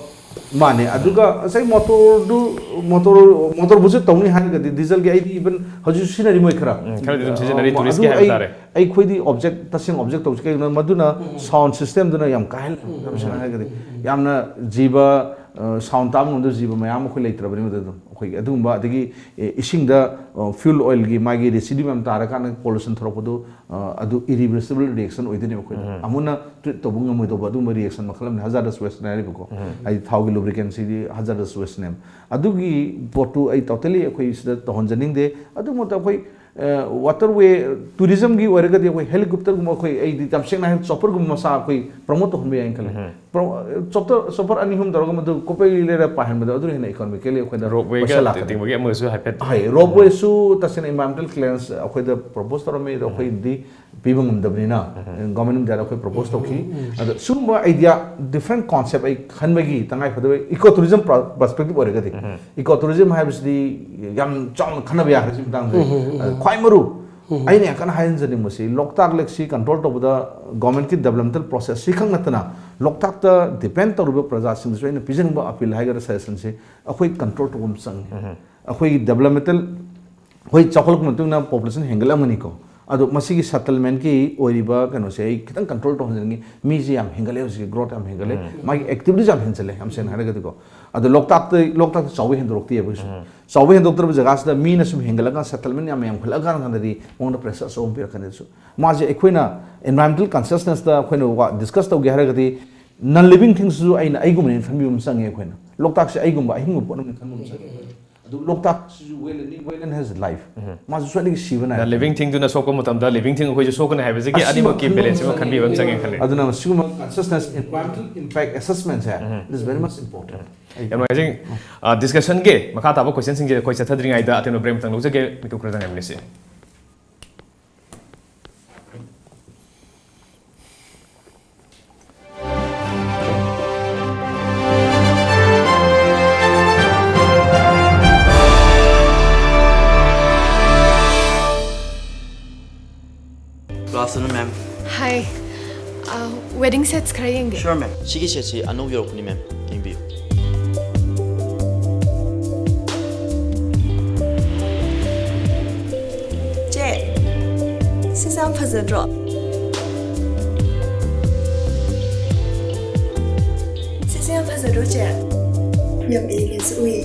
ꯃꯥꯅꯦ꯫ ꯑꯗꯨꯒ ꯉꯁꯥꯏ motorꯗꯨ, motor, motorꯕꯨꯁꯨ ꯇꯧꯅꯤ ꯍꯥꯏꯔꯒꯗꯤ dieselꯒꯤ ꯑꯩꯗꯤ even ꯍꯧꯖꯤꯛꯁꯨ ꯁꯤꯖꯤꯟꯅꯔꯤ ꯃꯣꯏ ꯈꯔ꯫ ꯎꯝ, ꯈꯔꯗꯤ ꯑꯗꯨꯝ ꯁꯤꯖꯤꯟꯅꯔꯤ, ꯑ, touristꯀꯤ ꯑꯗꯨ ꯍꯥꯏꯕ ꯑꯩ, ꯇꯥꯔꯦ꯫ ꯑꯩꯈꯣꯏꯗꯤ object, ꯇꯁꯦꯡꯅ object ꯇꯧꯁꯤ꯫ ꯀꯩꯒꯤꯅꯣ ꯃꯗꯨꯅ sound systemꯗꯨꯅ ꯌꯥꯝ ꯀꯥꯏꯍꯜꯂꯦ꯫ ꯌꯥꯝ ꯁꯦꯡꯅ ꯍꯥꯏꯔꯒꯗꯤ ꯌꯥꯝꯅ ꯖꯤꯕ, ꯑ, sound ꯇꯥꯕ ꯉꯝꯗꯕ ꯖꯤꯕ ꯃꯌꯥꯝ ꯑꯩꯈꯣꯏ ꯂꯩꯇ꯭ꯔꯕꯅꯤ ꯃꯗꯨ ꯑꯗꯨꯝ꯫ ꯑꯩꯈꯣꯏꯒꯤ ꯑꯗꯨꯒꯨꯝꯕ ꯑꯗꯒꯤ, ꯑꯦ, ꯏꯁꯤꯡꯗ, ꯑ, fuel oilꯒꯤ ꯃꯥꯒꯤ residue ꯃꯌꯥꯝ ꯇꯥꯔꯀꯥꯟꯗ pollution ꯊꯣꯛꯂꯛꯄꯗꯨ, ꯑ, ꯑꯗꯨ irreversible reaction ꯑꯣꯏꯗꯣꯏꯅꯦꯕ ꯑꯩꯈꯣꯏꯗ꯫ ꯑꯃꯨꯛ ꯍꯟꯅ treat ꯇꯧꯕ ꯉꯝꯃꯣꯏꯗꯧꯕ ꯑꯗꯨꯒꯨꯝꯕ reaction ꯃꯈꯜ ꯑꯃꯅꯤ, hazardous waste ꯍꯥꯏꯔꯤꯕꯀꯣ꯫ ꯍꯥꯏꯗꯤ ꯊꯥꯎꯒꯤ lubricantꯁꯤꯗꯤ hazardous wasteꯅꯦꯕ꯫ ꯑꯗꯨꯒꯤ ꯄꯣꯠꯇꯨ ꯑꯩ totally ꯑꯩꯈꯣꯏ ꯁꯤꯗ ꯇꯧꯍꯟꯖꯅꯤꯡꯗꯦ꯫ ꯑꯗꯨ ꯃꯍꯨꯠꯇ ꯑꯩꯈꯣꯏ, ꯑ, waterway tourismꯒꯤ ꯑꯣꯏꯔꯒꯗꯤ ꯑꯩꯈꯣꯏ helicopterꯒꯨꯝꯕ, ꯑꯩꯈꯣꯏ, ꯑꯩꯗꯤ ꯌꯥꯝ ꯁꯦꯡꯅ ꯍꯥꯏꯔꯒ chopperꯒꯨꯝꯕ ꯃꯆꯥ ꯑꯩꯈꯣꯏ promote ꯇꯧꯍꯟꯕ ꯌꯥꯏꯅ ꯈꯜꯂꯤ꯫ Pro-, chopper, chopper ꯑꯅꯤ ꯑꯍꯨꯝ ꯇꯧꯔꯒ ꯃꯗꯨ ꯀꯣꯄꯩ ꯂꯩꯔ ꯄꯥꯏꯍꯟꯕꯗ ꯑꯗꯨꯅ ꯍꯦꯟꯅ economically ꯑꯩꯈꯣꯏꯗ ropewayꯒ ꯄꯩꯁꯥ ꯂꯥꯛꯀꯅꯤ꯫ ꯇꯤꯡꯕꯒꯤ ꯑꯃꯒꯁꯨ ꯍꯥꯏꯐꯦꯠ ꯍꯣꯏ, ropewayꯁꯨ ꯇꯁꯦꯡꯅ environmental clearance ꯑꯩꯈꯣꯏꯗ propose ꯇꯧꯔꯝꯃꯤ꯫ ꯑꯗꯣ ꯑꯩꯈꯣꯏꯗꯤ ꯄꯤꯕ ꯉꯝꯗꯕꯅꯤꯅ ꯒꯣꯔꯃꯦꯟ ꯑꯣꯐ ꯏꯟꯗꯤꯌꯥꯗ ꯑꯩꯈꯣꯏ ꯄ꯭ꯔꯣꯄꯣꯁ ꯇꯧꯈꯤ꯫ ꯑꯗꯣ ꯁꯤꯒꯨꯝꯕ ꯑꯥꯏꯗꯤꯌꯥ, ꯗꯤꯐ꯭ꯔꯦꯟ ꯀꯣꯟꯁꯦꯞ ꯑꯩ ꯈꯟꯕꯒꯤ ꯇꯉꯥꯏ ꯐꯗꯕ, ꯏꯀꯣ ꯇꯨꯔꯤꯖꯝ ꯄꯔꯁꯄꯦꯛꯇꯤꯚ ꯑꯣꯏꯔꯒꯗꯤ, ꯏꯀꯣ ꯇꯨꯔꯤꯖꯝ ꯍꯥꯏꯕꯁꯤꯗꯤ ꯌꯥꯝ ꯆꯥꯎꯅ ꯈꯟꯅꯕ ꯌꯥꯈ꯭ꯔꯦ ꯁꯤ ꯃꯇꯥꯡꯁꯦ꯫ ꯑꯗꯣ ꯈ꯭ꯋꯥꯏ ꯃꯔꯨ ꯑꯩꯅ ꯌꯥꯝ ꯀꯟꯅ ꯍꯥꯏꯍꯟꯖꯅꯤꯡꯕꯁꯤ, ꯂꯣꯛꯇꯥꯛ ꯂꯦꯛꯁꯤ ꯀꯟꯇ꯭ꯔꯣꯜ ꯇꯧꯕꯗ ꯒꯣꯔꯃꯦꯟꯠꯀꯤ ꯗꯦꯕꯂꯞꯃꯦꯟꯇꯦꯜ ꯄ꯭ꯔꯣꯁꯦꯁ ꯁꯤ ꯈꯛ ꯅꯠꯇꯅ, ꯂꯣꯛꯇꯥꯛꯇ ꯗꯤꯄꯦꯟ ꯇꯧꯔꯤꯕ ꯄ꯭ꯔꯖꯥꯁꯤꯡꯗꯁꯨ ꯑꯩꯅ ꯄꯤꯖꯅꯤꯡꯕ ꯑꯄꯤꯜ ꯍꯥꯏꯒꯗ꯭ꯔꯥ, ꯁꯖꯦꯁꯟꯁꯤ, ꯑꯩꯈꯣꯏ ꯀꯟꯇ꯭ꯔꯣꯜ ꯇꯧꯕ ꯑꯃ ꯆꯪꯉꯤ꯫ ꯑꯩꯈꯣꯏꯒꯤ ꯗꯦꯕꯂꯞꯃꯦꯟꯇꯦꯜ, ꯑꯩꯈꯣꯏ ꯆꯥꯎꯈꯠꯂꯛꯄ ꯃꯇꯨꯡ ꯏꯟꯅ ꯄꯣꯄꯨꯂꯦꯁꯟ ꯍꯦꯟꯒꯠꯂꯝꯒꯅꯤꯀꯣ, ꯑꯗꯣ ꯃꯁꯤꯒꯤ ꯁꯦꯇꯜꯃꯦꯟꯠꯀꯤ ꯑꯣꯏꯔꯤꯕ ꯀꯩꯅꯣꯁꯦ ꯑꯩ ꯈꯤꯇꯪ ꯀꯟꯇ꯭ꯔꯣꯜ ꯇꯧꯍꯟꯖꯅꯤꯡꯉꯤ꯫ ꯃꯤꯁꯦ ꯌꯥꯝ ꯍꯦꯟꯒꯠꯂꯦ ꯍꯧꯖꯤꯛꯀꯤ, ꯒ꯭ꯔꯣꯠ ꯌꯥꯝ ꯍꯦꯟꯒꯠꯂꯦ, ꯃꯥꯒꯤ ꯑꯦꯛꯇꯤꯚꯤꯇꯤꯁ ꯌꯥꯝ ꯍꯦꯟꯖꯜꯂꯦ, ꯌꯥꯝ ꯁꯦꯡꯅ ꯍꯥꯏꯔꯒꯗꯤꯀꯣ꯫ ꯑꯗꯣ ꯂꯣꯛꯇꯥꯛꯇ, ꯂꯣꯛꯇꯥꯛꯇ ꯆꯥꯎꯕ ꯍꯦꯟꯗꯣꯔꯛꯇꯦꯕ ꯀꯩꯁꯨ꯫ ꯆꯥꯎꯕ ꯍꯦꯟꯗꯣꯛꯇ꯭ꯔꯕ ꯖꯒꯥꯁꯤꯗ ꯃꯤꯅ ꯁꯨꯝ ꯍꯦꯟꯒꯠꯂꯀꯥꯟ, ꯁꯦꯇꯜꯃꯦꯟꯠ ꯌꯥꯝ ꯌꯥꯝꯈꯠꯂꯛꯑꯀꯥꯟꯗꯗꯤ ꯃꯉꯣꯟꯗ ꯄ꯭ꯔꯦꯁꯔ ꯑꯆꯧꯕ ꯑꯃ ꯄꯤꯔꯛꯀꯅꯤ꯫ ꯑꯗꯨꯁꯨ ꯃꯥꯁꯦ ꯑꯩꯈꯣꯏꯅ ꯑꯦꯟꯚꯥꯏꯔꯣꯟꯃꯦꯟꯇꯦꯜ ꯀꯟꯁꯤꯌꯁꯅꯦꯁꯇ ꯑꯩꯈꯣꯏꯅ ꯗꯤꯁꯀꯁ ꯇꯧꯒꯦ ꯍꯥꯏꯔꯒꯗꯤ, ꯅꯟ ꯂꯤꯚꯤꯡ ꯊꯤꯡꯁꯁꯨ ꯑꯩꯅ ꯑꯩꯒꯨꯝꯕꯅꯦꯅ ꯈꯟꯕꯤꯕ ꯑꯃ ꯆꯪꯉꯦ꯫ ꯑꯩꯈꯣꯏꯅ ꯂꯣꯛꯇꯥꯛꯁꯦ ꯑꯩꯒꯨꯝꯕ ꯑꯍꯤꯡꯕ ꯄꯣꯠ ꯑꯃꯅꯤ ꯈꯟꯕ ꯑꯃ ꯆꯪꯉꯦ꯫ ꯑꯗꯨ ꯂꯣꯛꯇꯥꯛꯁꯤꯁꯨ wetland, wetland has life. ꯃꯥꯁꯨ ꯁꯣꯏꯗꯅꯒꯤ ꯁꯤꯕ ꯅꯥꯏ꯫ ꯂꯤꯚꯤꯡ ꯊꯤꯡꯗꯨꯅ ꯁꯣꯛꯄ ꯃꯇꯝꯗ ꯂꯤꯚꯤꯡ ꯊꯤꯡ ꯑꯩꯈꯣꯏꯁꯨ ꯁꯣꯛꯀꯅꯤ ꯍꯥꯏꯕꯁꯤꯒꯤ ꯑꯁꯤꯃ ꯑꯅꯤꯃꯛꯀꯤ ꯈꯟꯕ ꯕꯦꯂꯦꯟꯁ ꯑꯃ ꯈꯟꯕꯤꯕ ꯑꯃ ꯆꯪꯉꯦ ꯈꯜꯂꯤ꯫ ꯑꯗꯨꯅ ꯁꯤꯒꯨꯝꯕ ꯀꯟꯁꯤꯌꯁꯅꯦꯁ, ꯏꯟꯚꯥꯏꯔꯣꯟꯃꯦꯟꯇꯦꯜ ꯏꯝꯄꯦꯛ ꯑꯦꯁꯦꯁꯃꯦꯟꯠꯁꯦ, it is very much important꯫ ꯌꯥꯝ ꯅꯨꯡꯉꯥꯏꯖꯩ꯫ ꯗꯤꯁꯀꯁꯟꯒꯤ ꯃꯈꯥ ꯇꯥꯕ ꯀꯣꯏꯁꯟꯁꯤꯡꯁꯦ ꯑꯩꯈꯣꯏ ꯆꯠꯊꯗ꯭ꯔꯤꯉꯩꯗ ꯑꯇꯦꯟꯕ ꯕ꯭ꯔꯦꯛ ꯑꯃꯇꯪ ꯂꯧꯖꯒꯦ꯫ ꯃꯤꯀꯨꯞ ꯈꯔꯗꯪ ꯉꯥꯏꯕꯤꯔꯁꯤ꯫ Good afternoon, ma'am. Hi. Wedding sets ꯈꯔ ꯌꯦꯡꯒꯦ꯫ Sure, ma'am. ꯁꯤꯒꯤ ꯁꯦꯠꯁꯤ ꯑꯅꯧꯕ ꯌꯧꯔꯛꯄꯅꯤ, ma'am. ꯌꯦꯡꯕꯤꯌꯨ꯫ ꯆꯦ, ꯁꯤꯁꯦ ꯌꯥꯝ ꯐꯖꯗ꯭ꯔꯣ? ꯁꯤꯁꯦ ꯌꯥꯝ ꯐꯖꯗ꯭ꯔꯣ, ꯆꯦ? ꯌꯥꯝ ꯏꯪꯉꯦꯁꯨ ꯎꯏ꯫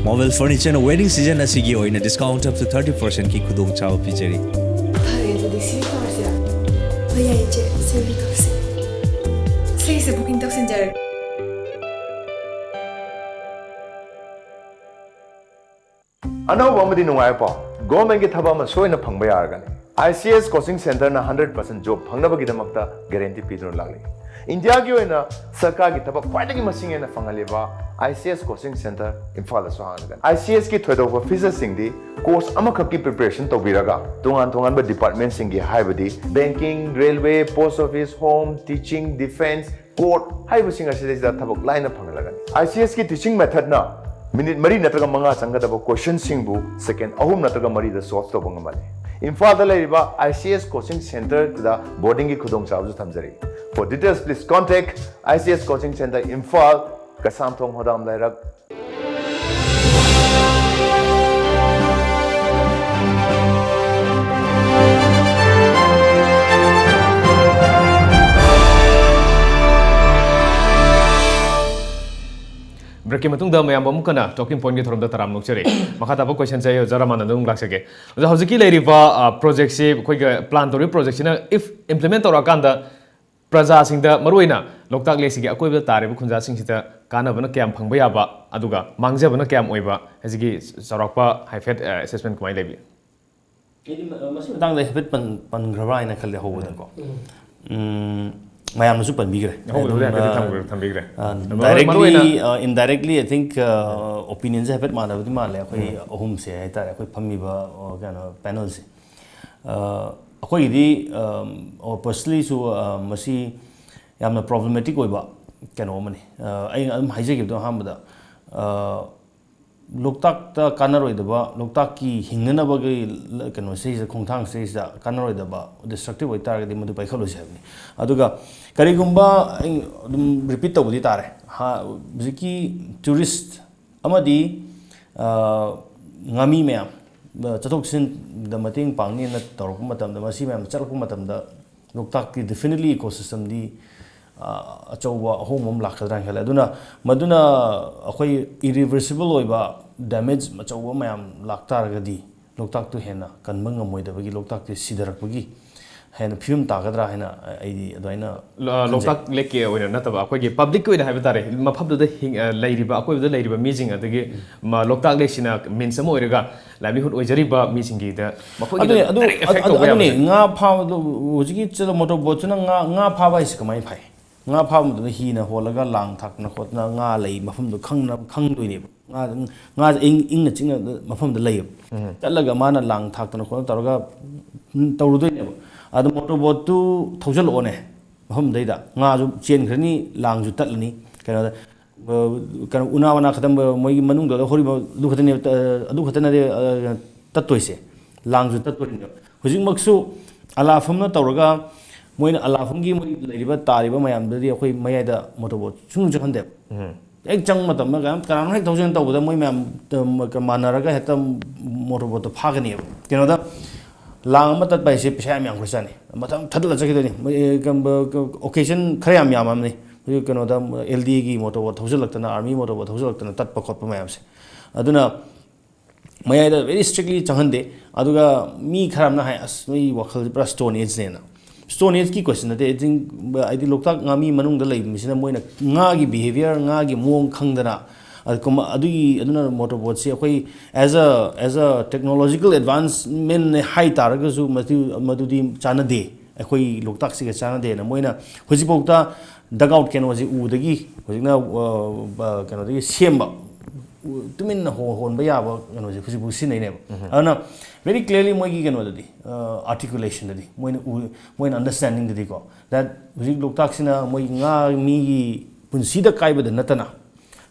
ꯃꯣꯕꯤꯜ ꯐꯔꯅꯤꯆꯔꯅ ꯋꯦꯗꯤꯡ ꯁꯤꯖꯟ ꯑꯁꯤꯒꯤ ꯑꯣꯏꯅ discount up to thirty percent ꯀꯤ ꯈꯨꯗꯣꯡꯆꯥꯕ ꯄꯤꯖꯔꯤ꯫ ꯐꯔꯦ, ꯑꯗꯨꯗꯤ ꯁꯤ ꯇꯧꯔꯁꯤꯔꯥ? ꯍꯣꯏ, ꯌꯥꯏꯌꯦ, ꯆꯦ꯫ ꯁꯤ ꯑꯣꯏꯅ ꯇꯧꯔꯁꯤ꯫ ꯁꯤꯒꯤꯁꯦ booking ꯇꯧꯁꯤꯟꯖꯔꯒꯦ꯫ ꯑꯅꯧꯕ ꯑꯃꯗꯤ ꯅꯨꯡꯉꯥꯏꯕ ꯄꯥꯎ, ꯒꯣꯔꯃꯦꯟꯒꯤ ꯊꯕꯛ ꯑꯃ ꯁꯣꯏꯅ ꯐꯪꯕ ꯌꯥꯔꯒꯅꯤ꯫ ꯑꯥꯏ ꯁꯤ ꯑꯦꯁ ꯀꯣꯆꯤꯡ ꯁꯦꯟꯇꯔꯅ ꯍꯟꯗ꯭ꯔꯦꯠ ꯄꯥꯔꯁꯦꯟ ꯖꯣꯕ ꯐꯪꯅꯕꯒꯤꯗꯃꯛꯇ ꯒꯦꯔꯦꯟꯇꯤ ꯄꯤꯗꯨꯅ ꯂꯥꯛꯂꯤ꯫ ꯏꯟꯗꯤꯌꯥꯒꯤ ꯑꯣꯏꯅ ꯁꯔꯀꯥꯔꯒꯤ ꯊꯕꯛ ꯈ꯭ꯋꯥꯏꯗꯒꯤ ꯃꯁꯤꯡ ꯍꯦꯟꯅ ꯐꯪꯍꯜꯂꯤꯕ ICS coaching centre ꯏꯝꯐꯥꯜꯗꯁꯨ ꯍꯥꯡꯂꯒꯅꯤ꯫ ICSꯀꯤ ꯊꯣꯏꯗꯣꯛꯄ featureꯁꯤꯡꯗꯤ course ꯑꯃꯈꯛꯀꯤ preparation ꯇꯧꯕꯤꯔꯒ ꯇꯣꯉꯥꯟ ꯇꯣꯉꯥꯟꯕ departmentꯁꯤꯡꯒꯤ, ꯍꯥꯏꯕꯗꯤ banking, railway, post office, home, teaching, defence, court ꯍꯥꯏꯔꯤꯕꯁꯤꯡ ꯑꯁꯤꯗꯩꯁꯤꯗ ꯊꯕꯛ ꯂꯥꯏꯅ ꯐꯪꯍꯜꯂꯒꯅꯤ꯫ ICSꯀꯤ teaching methodꯅ minute ꯃꯔꯤ ꯅꯠꯇ꯭ꯔꯒ ꯃꯉꯥ ꯆꯪꯒꯗꯕ questionꯁꯤꯡꯕꯨ second ꯑꯍꯨꯝ ꯅꯠꯇ꯭ꯔꯒ ꯃꯔꯤꯗ solve ꯇꯧꯕ ꯉꯝꯍꯜꯂꯤ꯫ ꯏꯝꯐꯥꯜꯗ ꯂꯩꯔꯤꯕ ICS coaching centreꯗ boardingꯒꯤ ꯈꯨꯗꯣꯡꯆꯥꯕꯁꯨ ꯊꯝꯖꯔꯤ꯫ For details, please contact ICS coaching centre, Imphal, Keishamthong ꯍꯣꯗꯥꯝ ꯂꯩꯔꯛ꯫ Breakꯀꯤ ꯃꯇꯨꯡꯗ ꯃꯌꯥꯝꯕ ꯑꯃꯨꯛ ꯍꯟꯅ talking pointꯀꯤ ꯊꯧꯔꯝꯗ ꯇꯔꯥꯝꯅ ꯑꯣꯛꯆꯔꯤ꯫ ꯃꯈꯥ ꯇꯥꯕ questionꯁꯦ ꯑꯩ ꯑꯣꯖꯥ ꯔꯃꯥꯅꯟꯗ ꯑꯗꯨꯝ ꯂꯥꯛꯆꯒꯦ꯫ ꯑꯣꯖꯥ, ꯍꯧꯖꯤꯛꯀꯤ ꯂꯩꯔꯤꯕ, ꯑ, projectꯁꯤ, ꯑꯩꯈꯣꯏꯒꯤ plan ꯇꯧꯔꯤꯕ projectꯁꯤꯅ if implement ꯇꯧꯔꯛꯑꯀꯥꯟꯗ ꯄ꯭ꯔꯖꯥꯁꯤꯡꯗ, ꯃꯔꯨꯑꯣꯏꯅ ꯂꯣꯛꯇꯥꯛ ꯂꯦꯛꯁꯤꯒꯤ ꯑꯀꯣꯏꯕꯗ ꯇꯥꯔꯤꯕ ꯈꯨꯟꯖꯥꯁꯤꯡꯁꯤꯗ ꯀꯥꯟꯅꯕꯅ ꯀꯌꯥꯝ ꯐꯪꯕ ꯌꯥꯕ, ꯑꯗꯨꯒ ꯃꯥꯡꯖꯕꯅ ꯀꯌꯥꯝ ꯑꯣꯏꯕ, ꯑꯁꯤꯒꯤ ꯆꯥꯎꯔꯥꯛꯄ ꯍꯥꯏꯐꯦꯠ, ꯑ, assessment ꯀꯃꯥꯏꯅ ꯂꯩꯕꯤ? ꯑꯩꯗꯤ ꯃ- ꯃꯁꯤ ꯃꯇꯥꯡꯗ ꯍꯥꯏꯐꯦꯠ ꯄꯟ- ꯄꯟꯈ꯭ꯔꯕ꯭ꯔꯥ ꯍꯥꯏꯅ ꯈꯜꯂꯦ ꯍꯧꯕꯗꯀꯣ꯫ ꯎꯝ, ꯃꯌꯥꯝꯅꯁꯨ ꯄꯟꯕꯤꯈ꯭ꯔꯦ꯫ ꯍꯧꯕꯗꯕꯨꯗꯤ ꯑꯗꯨꯝ, ꯍꯥꯏꯐꯦꯠꯇꯤ ꯑ, ꯊꯝꯈ꯭ꯔꯦ, ꯊꯝꯕꯤꯈ꯭ꯔꯦ꯫ ꯑ, ꯑꯗꯣ directly, ꯃꯔꯨꯑꯣꯏꯅ ꯑ, indirectly, I think, ꯑ, opinionꯁꯦ ꯍꯥꯏꯐꯦꯠ ꯃꯥꯟꯅꯕꯗꯤ ꯃꯥꯜꯂꯦ ꯑꯩꯈꯣꯏ ꯑꯍꯨꯝꯁꯦ ꯍꯥꯏꯇꯥꯔꯦ, ꯑꯩꯈꯣꯏ ꯐꯝꯃꯤꯕ, ꯑ, ꯀꯩꯅꯣ, panelꯁꯦ꯫ ꯑ, ꯑꯩꯈꯣꯏꯒꯤꯗꯤ, ꯑ, personallyꯁꯨ, ꯑ, ꯃꯁꯤ ꯌꯥꯝꯅ problematic ꯑꯣꯏꯕ ꯀꯩꯅꯣ ꯑꯃꯅꯤ꯫ ꯑ, ꯑꯩꯅ ꯑꯗꯨꯝ ꯍꯥꯏꯖꯈꯤꯕꯗꯣ ꯑꯍꯥꯟꯕꯗ, ꯑ, ꯂꯣꯛꯇꯥꯛꯇ ꯀꯥꯟꯅꯔꯣꯏꯗꯕ, ꯂꯣꯛꯇꯥꯛꯀꯤ ꯍꯤꯡꯅꯅꯕꯒꯤ ꯂ- ꯀꯩꯅꯣꯁꯤꯗꯩꯁꯤꯗ, ꯈꯣꯡꯊꯥꯡꯁꯤꯗꯩꯁꯤꯗ ꯀꯥꯟꯅꯔꯣꯏꯗꯕ, destructive ꯑꯣꯏꯇꯥꯔꯒꯗꯤ ꯃꯗꯨ ꯄꯥꯏꯈꯠꯂꯣꯏꯁꯤ ꯍꯥꯏꯕꯅꯤ꯫ ꯑꯗꯨꯒ ꯀꯔꯤꯒꯨꯝꯕ ꯑꯩ ꯑꯗꯨꯝ repeat ꯇꯧꯕꯗꯤ ꯇꯥꯔꯦ, ꯍꯥ, ꯍꯧꯖꯤꯛꯀꯤ tourist ꯑꯃꯗꯤ, ꯑ, ꯉꯥꯃꯤ ꯃꯌꯥꯝ, ꯑ, ꯆꯠꯊꯣꯛ ꯆꯠꯁꯤꯟꯗ ꯃꯇꯦꯡ ꯄꯥꯡꯅꯤꯅ ꯇꯧꯔꯛꯄ ꯃꯇꯝꯗ, ꯃꯁꯤ ꯃꯌꯥꯝ ꯆꯠꯂꯛꯄ ꯃꯇꯝꯗ ꯂꯣꯛꯇꯥꯛꯀꯤ definitely ecosystemꯗꯤ, ꯑ, ꯑꯆꯧꯕ ꯑꯍꯣꯡꯕ ꯑꯃ ꯂꯥꯛꯀꯗ꯭ꯔꯥ ꯍꯥꯏꯅ ꯈꯜꯂꯦ꯫ ꯑꯗꯨꯅ ꯃꯗꯨꯅ ꯑꯩꯈꯣꯏ irreversible ꯑꯣꯏꯕ damage ꯑꯆꯧꯕ ꯃꯌꯥꯝ ꯂꯥꯛꯇꯥꯔꯒꯗꯤ ꯂꯣꯛꯇꯥꯛꯇꯨ ꯍꯦꯟꯅ ꯀꯟꯕ ꯉꯝꯃꯣꯏꯗꯕꯒꯤ, ꯂꯣꯛꯇꯥꯛꯇꯤ ꯁꯤꯊꯔꯛꯄꯒꯤ ꯍꯦꯟꯅ ꯐꯤꯕꯝ ꯇꯥꯒꯗ꯭ꯔꯥ ꯍꯥꯏꯅ ꯑꯩꯗꯤ ꯑꯗꯨꯃꯥꯏꯅ ꯂ- ꯂꯣꯛꯇꯥꯛ ꯂꯦꯛꯀꯤ ꯑꯣꯏꯅ ꯅꯠꯇꯕ, ꯑꯩꯈꯣꯏꯒꯤ publicꯀꯤ ꯑꯣꯏꯅ ꯍꯥꯏꯕ ꯇꯥꯔꯦ, ꯃꯐꯝꯗꯨꯗ ꯍꯤꯡ- ꯑ, ꯂꯩꯔꯤꯕ, ꯑꯀꯣꯏꯕꯗ ꯂꯩꯔꯤꯕ ꯃꯤꯁꯤꯡ, ꯑꯗꯒꯤ ꯃ- ꯂꯣꯛꯇꯥꯛ ꯂꯦꯛꯁꯤꯅ means ꯑꯃ ꯑꯣꯏꯔꯒ livelihood ꯑꯣꯏꯖꯔꯤꯕ ꯃꯤꯁꯤꯡꯒꯤꯗ, ꯃꯈꯣꯏꯒꯤꯗ ꯑꯗꯨꯅꯦ ꯑꯗꯨ direct effect ꯑꯗꯨ- ꯇꯧꯕ ꯌꯥꯕ ꯑꯗꯨꯅꯦ ꯉꯥ ꯐꯥꯕꯗꯣ ꯍꯧꯖꯤꯛꯀꯤ ꯆꯠꯂ motor boatꯇꯨꯅ ꯉꯥ ꯉꯥ ꯐꯥꯕ ꯍꯥꯏꯁꯦ ꯀꯃꯥꯏꯅ ꯐꯥꯏ? ꯉꯥ ꯐꯥꯕ ꯃꯇꯝꯗ ꯍꯤꯅ ꯍꯣꯜꯂꯒ ꯂꯥꯡ ꯊꯥꯛꯇꯅ ꯈꯣꯠꯇꯅ ꯉꯥ ꯂꯩ ꯃꯐꯝꯗꯣ ꯈꯪꯅ ꯈꯪꯗꯣꯏꯅꯦꯕ꯫ ꯉꯥ ꯉꯥꯁꯦ ꯏꯪ ꯏꯪꯅ ꯆꯤꯛꯅ ꯃꯐꯝꯗ ꯂꯩꯌꯦꯕ꯫ ꯆꯠꯂꯒ ꯃꯥꯅ ꯂꯥꯡ ꯊꯥꯛꯇꯅ ꯈꯣꯠꯇꯅ ꯇꯧꯔꯒ ꯎꯝ, ꯇꯧꯔꯨꯗꯣꯏꯅꯦꯕ꯫ ꯑꯗꯣ ꯃꯣꯇꯣꯔ ꯕꯣꯠꯇꯨ ꯊꯧꯖꯤꯜꯂꯛꯑꯣꯅꯦ ꯃꯐꯝꯗꯩꯗ꯫ ꯉꯥꯁꯨ ꯆꯦꯟꯈ꯭ꯔꯅꯤ, ꯂꯥꯡꯁꯨ ꯇꯠꯂꯅꯤ꯫ ꯀꯩꯅꯣꯗ ꯑ, ꯀꯩꯅꯣ ꯎꯅꯥ ꯋꯥꯅꯥ ꯈꯛꯇꯪ ꯃꯣꯏꯒꯤ ꯃꯅꯨꯡꯗ ꯍꯧꯔꯤꯕ ꯑꯗꯨ ꯈꯛꯇꯅꯦꯕ, ꯑ, ꯑꯗꯨ ꯈꯛꯇꯅꯗꯤ ꯑ, ꯇꯠꯇꯣꯏꯁꯦ꯫ ꯂꯥꯡꯁꯨ ꯇꯠꯇꯣꯏꯅꯦꯕ꯫ ꯍꯧꯖꯤꯛꯃꯛꯁꯨ ꯑꯂꯥꯐꯝꯅ ꯇꯧꯔꯒ ꯃꯣꯏꯅ ꯑꯂꯥꯐꯝꯒꯤ ꯃꯣꯏ ꯂꯩꯔꯤꯕ ꯇꯥꯔꯤꯕ ꯃꯌꯥꯝꯗꯨꯗꯤ ꯑꯩꯈꯣꯏ ꯃꯌꯥꯏꯗ ꯃꯣꯇꯣꯔ ꯕꯣꯠ ꯁꯨꯡ ꯆꯪꯍꯟꯗꯦꯕ꯫ ꯍꯦꯛ ꯆꯪꯕ ꯃꯇꯝꯗ ꯀꯅꯥꯝ ꯀꯅꯥꯅꯣ ꯍꯦꯛ ꯊꯧꯖꯤꯟ ꯇꯧꯕꯗ ꯃꯣꯏ ꯃꯌꯥꯝ ꯑ, ꯃꯥꯟꯅꯔꯒ ꯍꯦꯛꯇ ꯃꯣꯇꯣꯔ ꯕꯣꯠꯇꯣ ꯐꯥꯒꯅꯦꯕ꯫ ꯀꯩꯅꯣꯗ ꯂꯥꯡ ꯑꯃ ꯇꯠꯄ ꯍꯥꯏꯁꯦ ꯄꯩꯁꯥ ꯌꯥꯝ ꯌꯥꯝꯈ꯭ꯔꯖꯥꯠꯅꯤ꯫ ꯃꯊꯪ ꯊꯥꯗꯠꯂ ꯆꯠꯈꯤꯗꯣꯏꯅꯤ꯫ ꯃꯣꯏ, ꯑ, ꯀꯝꯕ-, ꯀ-, occasion ꯈꯔ ꯌꯥꯝ ꯌꯥꯝꯃꯝꯅꯤ꯫ ꯍꯧꯖꯤꯛ ꯀꯩꯅꯣꯗ, ꯑꯦꯜ ꯗꯤꯒꯤ ꯃꯣꯇꯣꯔ ꯕꯣꯠ ꯊꯧꯖꯤꯜꯂꯛꯇꯅ, ꯑꯥꯔꯃꯤ ꯃꯣꯇꯣꯔ ꯕꯣꯠ ꯊꯧꯖꯤꯜꯂꯛꯇꯅ ꯇꯠꯄ ꯈꯣꯠꯄ ꯃꯌꯥꯝꯁꯦ꯫ ꯑꯗꯨꯅ ꯃꯌꯥꯏꯗ very strictly ꯆꯪꯍꯟꯗꯦ꯫ ꯑꯗꯨꯒ ꯃꯤ ꯈꯔ ꯑꯃꯅ ꯍꯥꯏ, "ꯑꯁ, ꯅꯣꯏ ꯋꯥꯈꯜꯁꯦ ꯄꯨꯔꯥ Stone Ageꯅꯦꯅ"꯫ Stone Ageꯀꯤ question ꯅꯠꯇꯦ꯫ I think, ꯍꯥꯏꯗꯤ ꯂꯣꯛꯇꯥꯛ ꯉꯥꯃꯤ ꯃꯅꯨꯡꯗ ꯂꯩꯕ ꯃꯤꯁꯤꯅ ꯃꯣꯏꯅ ꯉꯥꯒꯤ behaviour, ꯉꯥꯒꯤ ꯃꯑꯣꯡ ꯈꯪꯗꯅ, ꯑꯗꯨꯒꯨꯝꯕ-, ꯑꯗꯨꯒꯤ, ꯑꯗꯨꯅ ꯃꯣꯇꯣꯔ ꯕꯣꯠꯁꯤ ꯑꯩꯈꯣꯏ as a, as a technological advancement ꯍꯥꯏ ꯇꯥꯔꯒꯁꯨ ꯃꯗꯨ-, ꯃꯗꯨꯗꯤ ꯆꯥꯟꯅꯗꯦ꯫ ꯑꯩꯈꯣꯏ ꯂꯣꯛꯇꯥꯛꯁꯤꯒ ꯆꯥꯟꯅꯗꯦꯅ ꯃꯣꯏꯅ ꯍꯧꯖꯤꯛꯐꯥꯎꯗ dugout ꯀꯩꯅꯣꯁꯤ ꯎꯗꯒꯤ ꯍꯧꯖꯤꯛꯅ, ꯑ, ꯕ-, ꯀꯩꯅꯣꯗꯒꯤ ꯁꯦꯝꯕ, ꯎ-, ꯇꯨꯃꯤꯟꯅ ꯍꯣ-, ꯍꯣꯟꯕ ꯌꯥꯕ ꯀꯩꯅꯣꯁꯦ ꯍꯧꯖꯤꯛꯐꯥꯎ ꯁꯤꯖꯤꯟꯅꯩꯅꯦꯕ꯫ ꯑꯗꯨꯅ very clearly ꯃꯣꯏꯒꯤ ꯀꯩꯅꯣꯗꯗꯤ, ꯑ, articulationꯗꯗꯤꯀꯣ, ꯃꯣꯏꯅ ꯎ-, ꯃꯣꯏꯅ understandingꯗꯗꯤꯀꯣ, that ꯍꯧꯖꯤꯛ ꯂꯣꯛꯇꯥꯛꯁꯤꯅ ꯃꯣꯏ ꯉꯥ ꯃꯤꯒꯤ ꯄꯨꯟꯁꯤꯗ ꯀꯥꯏꯕꯗ ꯅꯠꯇꯅ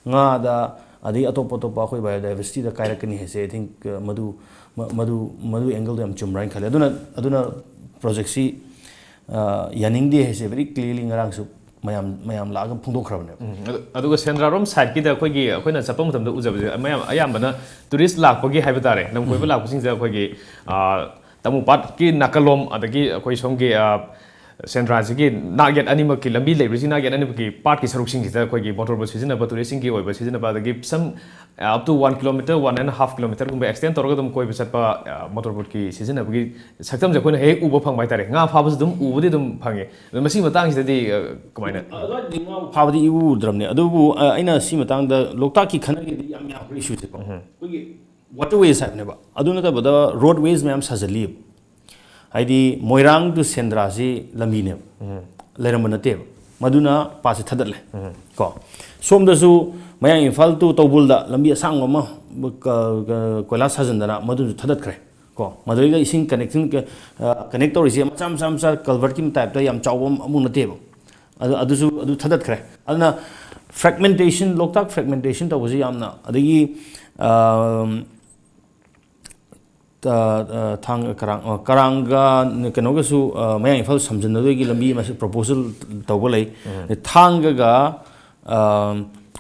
ꯉꯥꯗ ꯑꯗꯩ ꯑꯇꯣꯞ ꯑꯇꯣꯞꯄ ꯑꯩꯈꯣꯏ biodiversityꯗ ꯀꯥꯏꯔꯛꯀꯅꯤ ꯍꯥꯏꯁꯦ, I think, ꯑ, ꯃꯗꯨ, ꯃ-, ꯃꯗꯨ, ꯃꯗꯨ angleꯗꯣ ꯌꯥꯝ ꯆꯨꯝꯕ꯭ꯔꯥ ꯍꯥꯏꯅ ꯈꯜꯂꯦ꯫ ꯑꯗꯨꯅ, ꯑꯗꯨꯅ projectꯁꯤ, ꯑ, ꯌꯥꯅꯤꯡꯗꯦ ꯍꯥꯏꯁꯦ very clearly ꯉꯔꯥꯡꯁꯨ ꯃꯌꯥꯝ, ꯃꯌꯥꯝ ꯂꯥꯛꯑꯒ ꯐꯣꯡꯗꯣꯛꯈ꯭ꯔꯕꯅꯦꯕ꯫ ꯎꯝ, ꯑꯗꯨ-, ꯑꯗꯨꯒ ꯁꯦꯟꯗ꯭ꯔꯥꯔꯣꯝ sideꯀꯤꯗ ꯑꯩꯈꯣꯏꯒꯤ, ꯑꯩꯈꯣꯏꯅ ꯆꯠꯄ ꯃꯇꯝꯗ ꯎꯖꯕꯁꯦ ꯃꯌꯥꯝ, ꯑꯌꯥꯝꯕꯅ tourist ꯂꯥꯛꯄꯒꯤ ꯍꯥꯏꯕ ꯇꯥꯔꯦ, ꯂꯝ ꯀꯣꯏꯕ ꯂꯥꯛꯄꯁꯤꯡꯁꯤꯗ ꯑꯩꯈꯣꯏꯒꯤ, ꯑ, ꯇꯥꯃꯨ ꯄꯥꯠꯀꯤ ꯅꯥꯀꯜꯂꯣꯝ ꯑꯗꯒꯤ ꯑꯩꯈꯣꯏ ꯁꯣꯝꯒꯤ, ꯑ, ꯁꯦꯟꯗ꯭ꯔꯥꯁꯤꯒꯤ ꯅꯥꯛꯌꯦꯠ ꯑꯅꯤꯃꯛꯀꯤ ꯂꯝꯕꯤ ꯂꯩꯕꯁꯤ ꯅꯥꯛꯌꯦꯠ ꯑꯅꯤꯃꯛꯀꯤ ꯄꯥꯠꯀꯤ ꯁꯔꯨꯛꯁꯤꯡꯁꯤꯗ ꯑꯩꯈꯣꯏꯒꯤ ꯃꯣꯇꯣꯔ ꯕꯣꯠ ꯁꯤꯖꯤꯟꯅꯕ, touristꯁꯤꯡꯒꯤ ꯑꯣꯏꯕ ꯁꯤꯖꯤꯟꯅꯕ, ꯑꯗꯒꯤ some, uh, up to one kilometer, one and a half kilometerꯒꯨꯝꯕ extend ꯇꯧꯔꯒ ꯑꯗꯨꯝ ꯀꯣꯏꯕ ꯆꯠꯄ, ꯑ, ꯃꯣꯇꯣꯔ ꯕꯣꯠꯀꯤ ꯁꯤꯖꯤꯟꯅꯕꯒꯤ ꯁꯛꯇꯝꯁꯦ ꯑꯩꯈꯣꯏꯅ ꯍꯦꯛ ꯎꯕ ꯐꯪꯕ ꯍꯥꯏꯇꯥꯔꯦ꯫ ꯉꯥ ꯐꯥꯕꯁꯨ ꯑꯗꯨꯝ ꯎꯕꯗꯤ ꯑꯗꯨꯝ ꯐꯪꯉꯦ꯫ ꯑꯗꯣ ꯃꯁꯤꯒꯤ ꯃꯇꯥꯡꯁꯤꯗꯗꯤ, ꯑ, ꯀꯃꯥꯏꯅ? ꯑꯗꯨꯋꯥꯏꯗꯗꯤ ꯉꯥ ꯐꯥꯕꯗꯤ ꯏꯎ ꯎꯗ꯭ꯔꯕꯅꯦ꯫ ꯑꯗꯨꯕꯨ, ꯑ, ꯑꯩꯅ ꯁꯤ ꯃꯇꯥꯡꯗ ꯂꯣꯛꯇꯥꯛꯀꯤ ꯈꯟꯅꯒꯦꯗꯤ ꯌꯥꯝ ꯌꯥꯝꯈ꯭ꯔꯦ issueꯁꯦꯀꯣ꯫ ꯑꯩꯈꯣꯏꯒꯤ waterways ꯍꯥꯏꯕꯅꯦꯕ꯫ ꯑꯗꯨ ꯅꯠꯇꯕꯗ roadways ꯃꯌꯥꯝ ꯁꯥꯖꯜꯂꯤꯕ꯫ ꯍꯥꯏꯗꯤ ꯃꯣꯏꯔꯥꯡ to ꯁꯦꯟꯗ꯭ꯔꯥꯁꯤ ꯂꯝꯕꯤꯅꯦꯕ꯫ ꯂꯩꯔꯝꯕ ꯅꯠꯇꯦꯕ꯫ ꯃꯗꯨꯅ ꯄꯥꯠꯁꯦ ꯊꯗꯠꯂꯦ꯫ ꯀꯣ, ꯁꯣꯝꯗꯁꯨ ꯃꯌꯥꯡ ꯏꯝꯐꯥꯜ to ꯇꯧꯕꯨꯜꯗ ꯂꯝꯕꯤ ꯑꯁꯥꯡꯕ ꯑꯃ ꯀ- ꯀ- ꯀꯣꯏꯂꯥꯁ ꯊꯥꯖꯤꯟꯗꯅ ꯃꯗꯨꯁꯨ ꯊꯗꯠꯈ꯭ꯔꯦ꯫ ꯀꯣ, ꯃꯗꯨꯗꯩꯗ ꯏꯁꯤꯡ ꯀꯅꯦꯛꯁꯟ ꯀꯅꯦꯛ ꯇꯧꯔꯤꯁꯦ ꯃꯆꯥ ꯃꯆꯥ ꯃꯆꯥ ꯀꯜꯚꯔꯠꯀꯤ ꯇꯥꯏꯞꯇ ꯌꯥꯝ ꯆꯥꯎꯕ ꯑꯃꯨꯛ ꯅꯠꯇꯦꯕ꯫ ꯑꯗꯨ ꯑꯗꯨꯁꯨ ꯑꯗꯨ ꯊꯗꯠꯈ꯭ꯔꯦ꯫ ꯑꯗꯨꯅ ꯐ꯭ꯔꯦꯒꯃꯦꯟꯇꯦꯁꯟ, ꯂꯣꯛꯇꯥꯛ ꯐ꯭ꯔꯦꯒꯃꯦꯟꯇꯦꯁꯟ ꯇꯧꯕꯁꯤ ꯌꯥꯝꯅ, ꯑꯗꯒꯤ ꯑꯝ, ꯊꯥꯡ ꯀꯔꯥꯡ ꯀꯔꯥꯡꯒ ꯀꯩꯅꯣꯒꯁꯨ ꯃꯌꯥꯡ ꯏꯝꯐꯥꯜ ꯁꯝꯖꯤꯟꯅꯗꯣꯏꯒꯤ ꯂꯝꯕꯤ ꯑꯃꯁꯨ ꯄ꯭ꯔꯣꯄꯣꯖꯦꯜ ꯇꯧꯕ ꯂꯩ꯫ ꯊꯥꯡꯒꯒ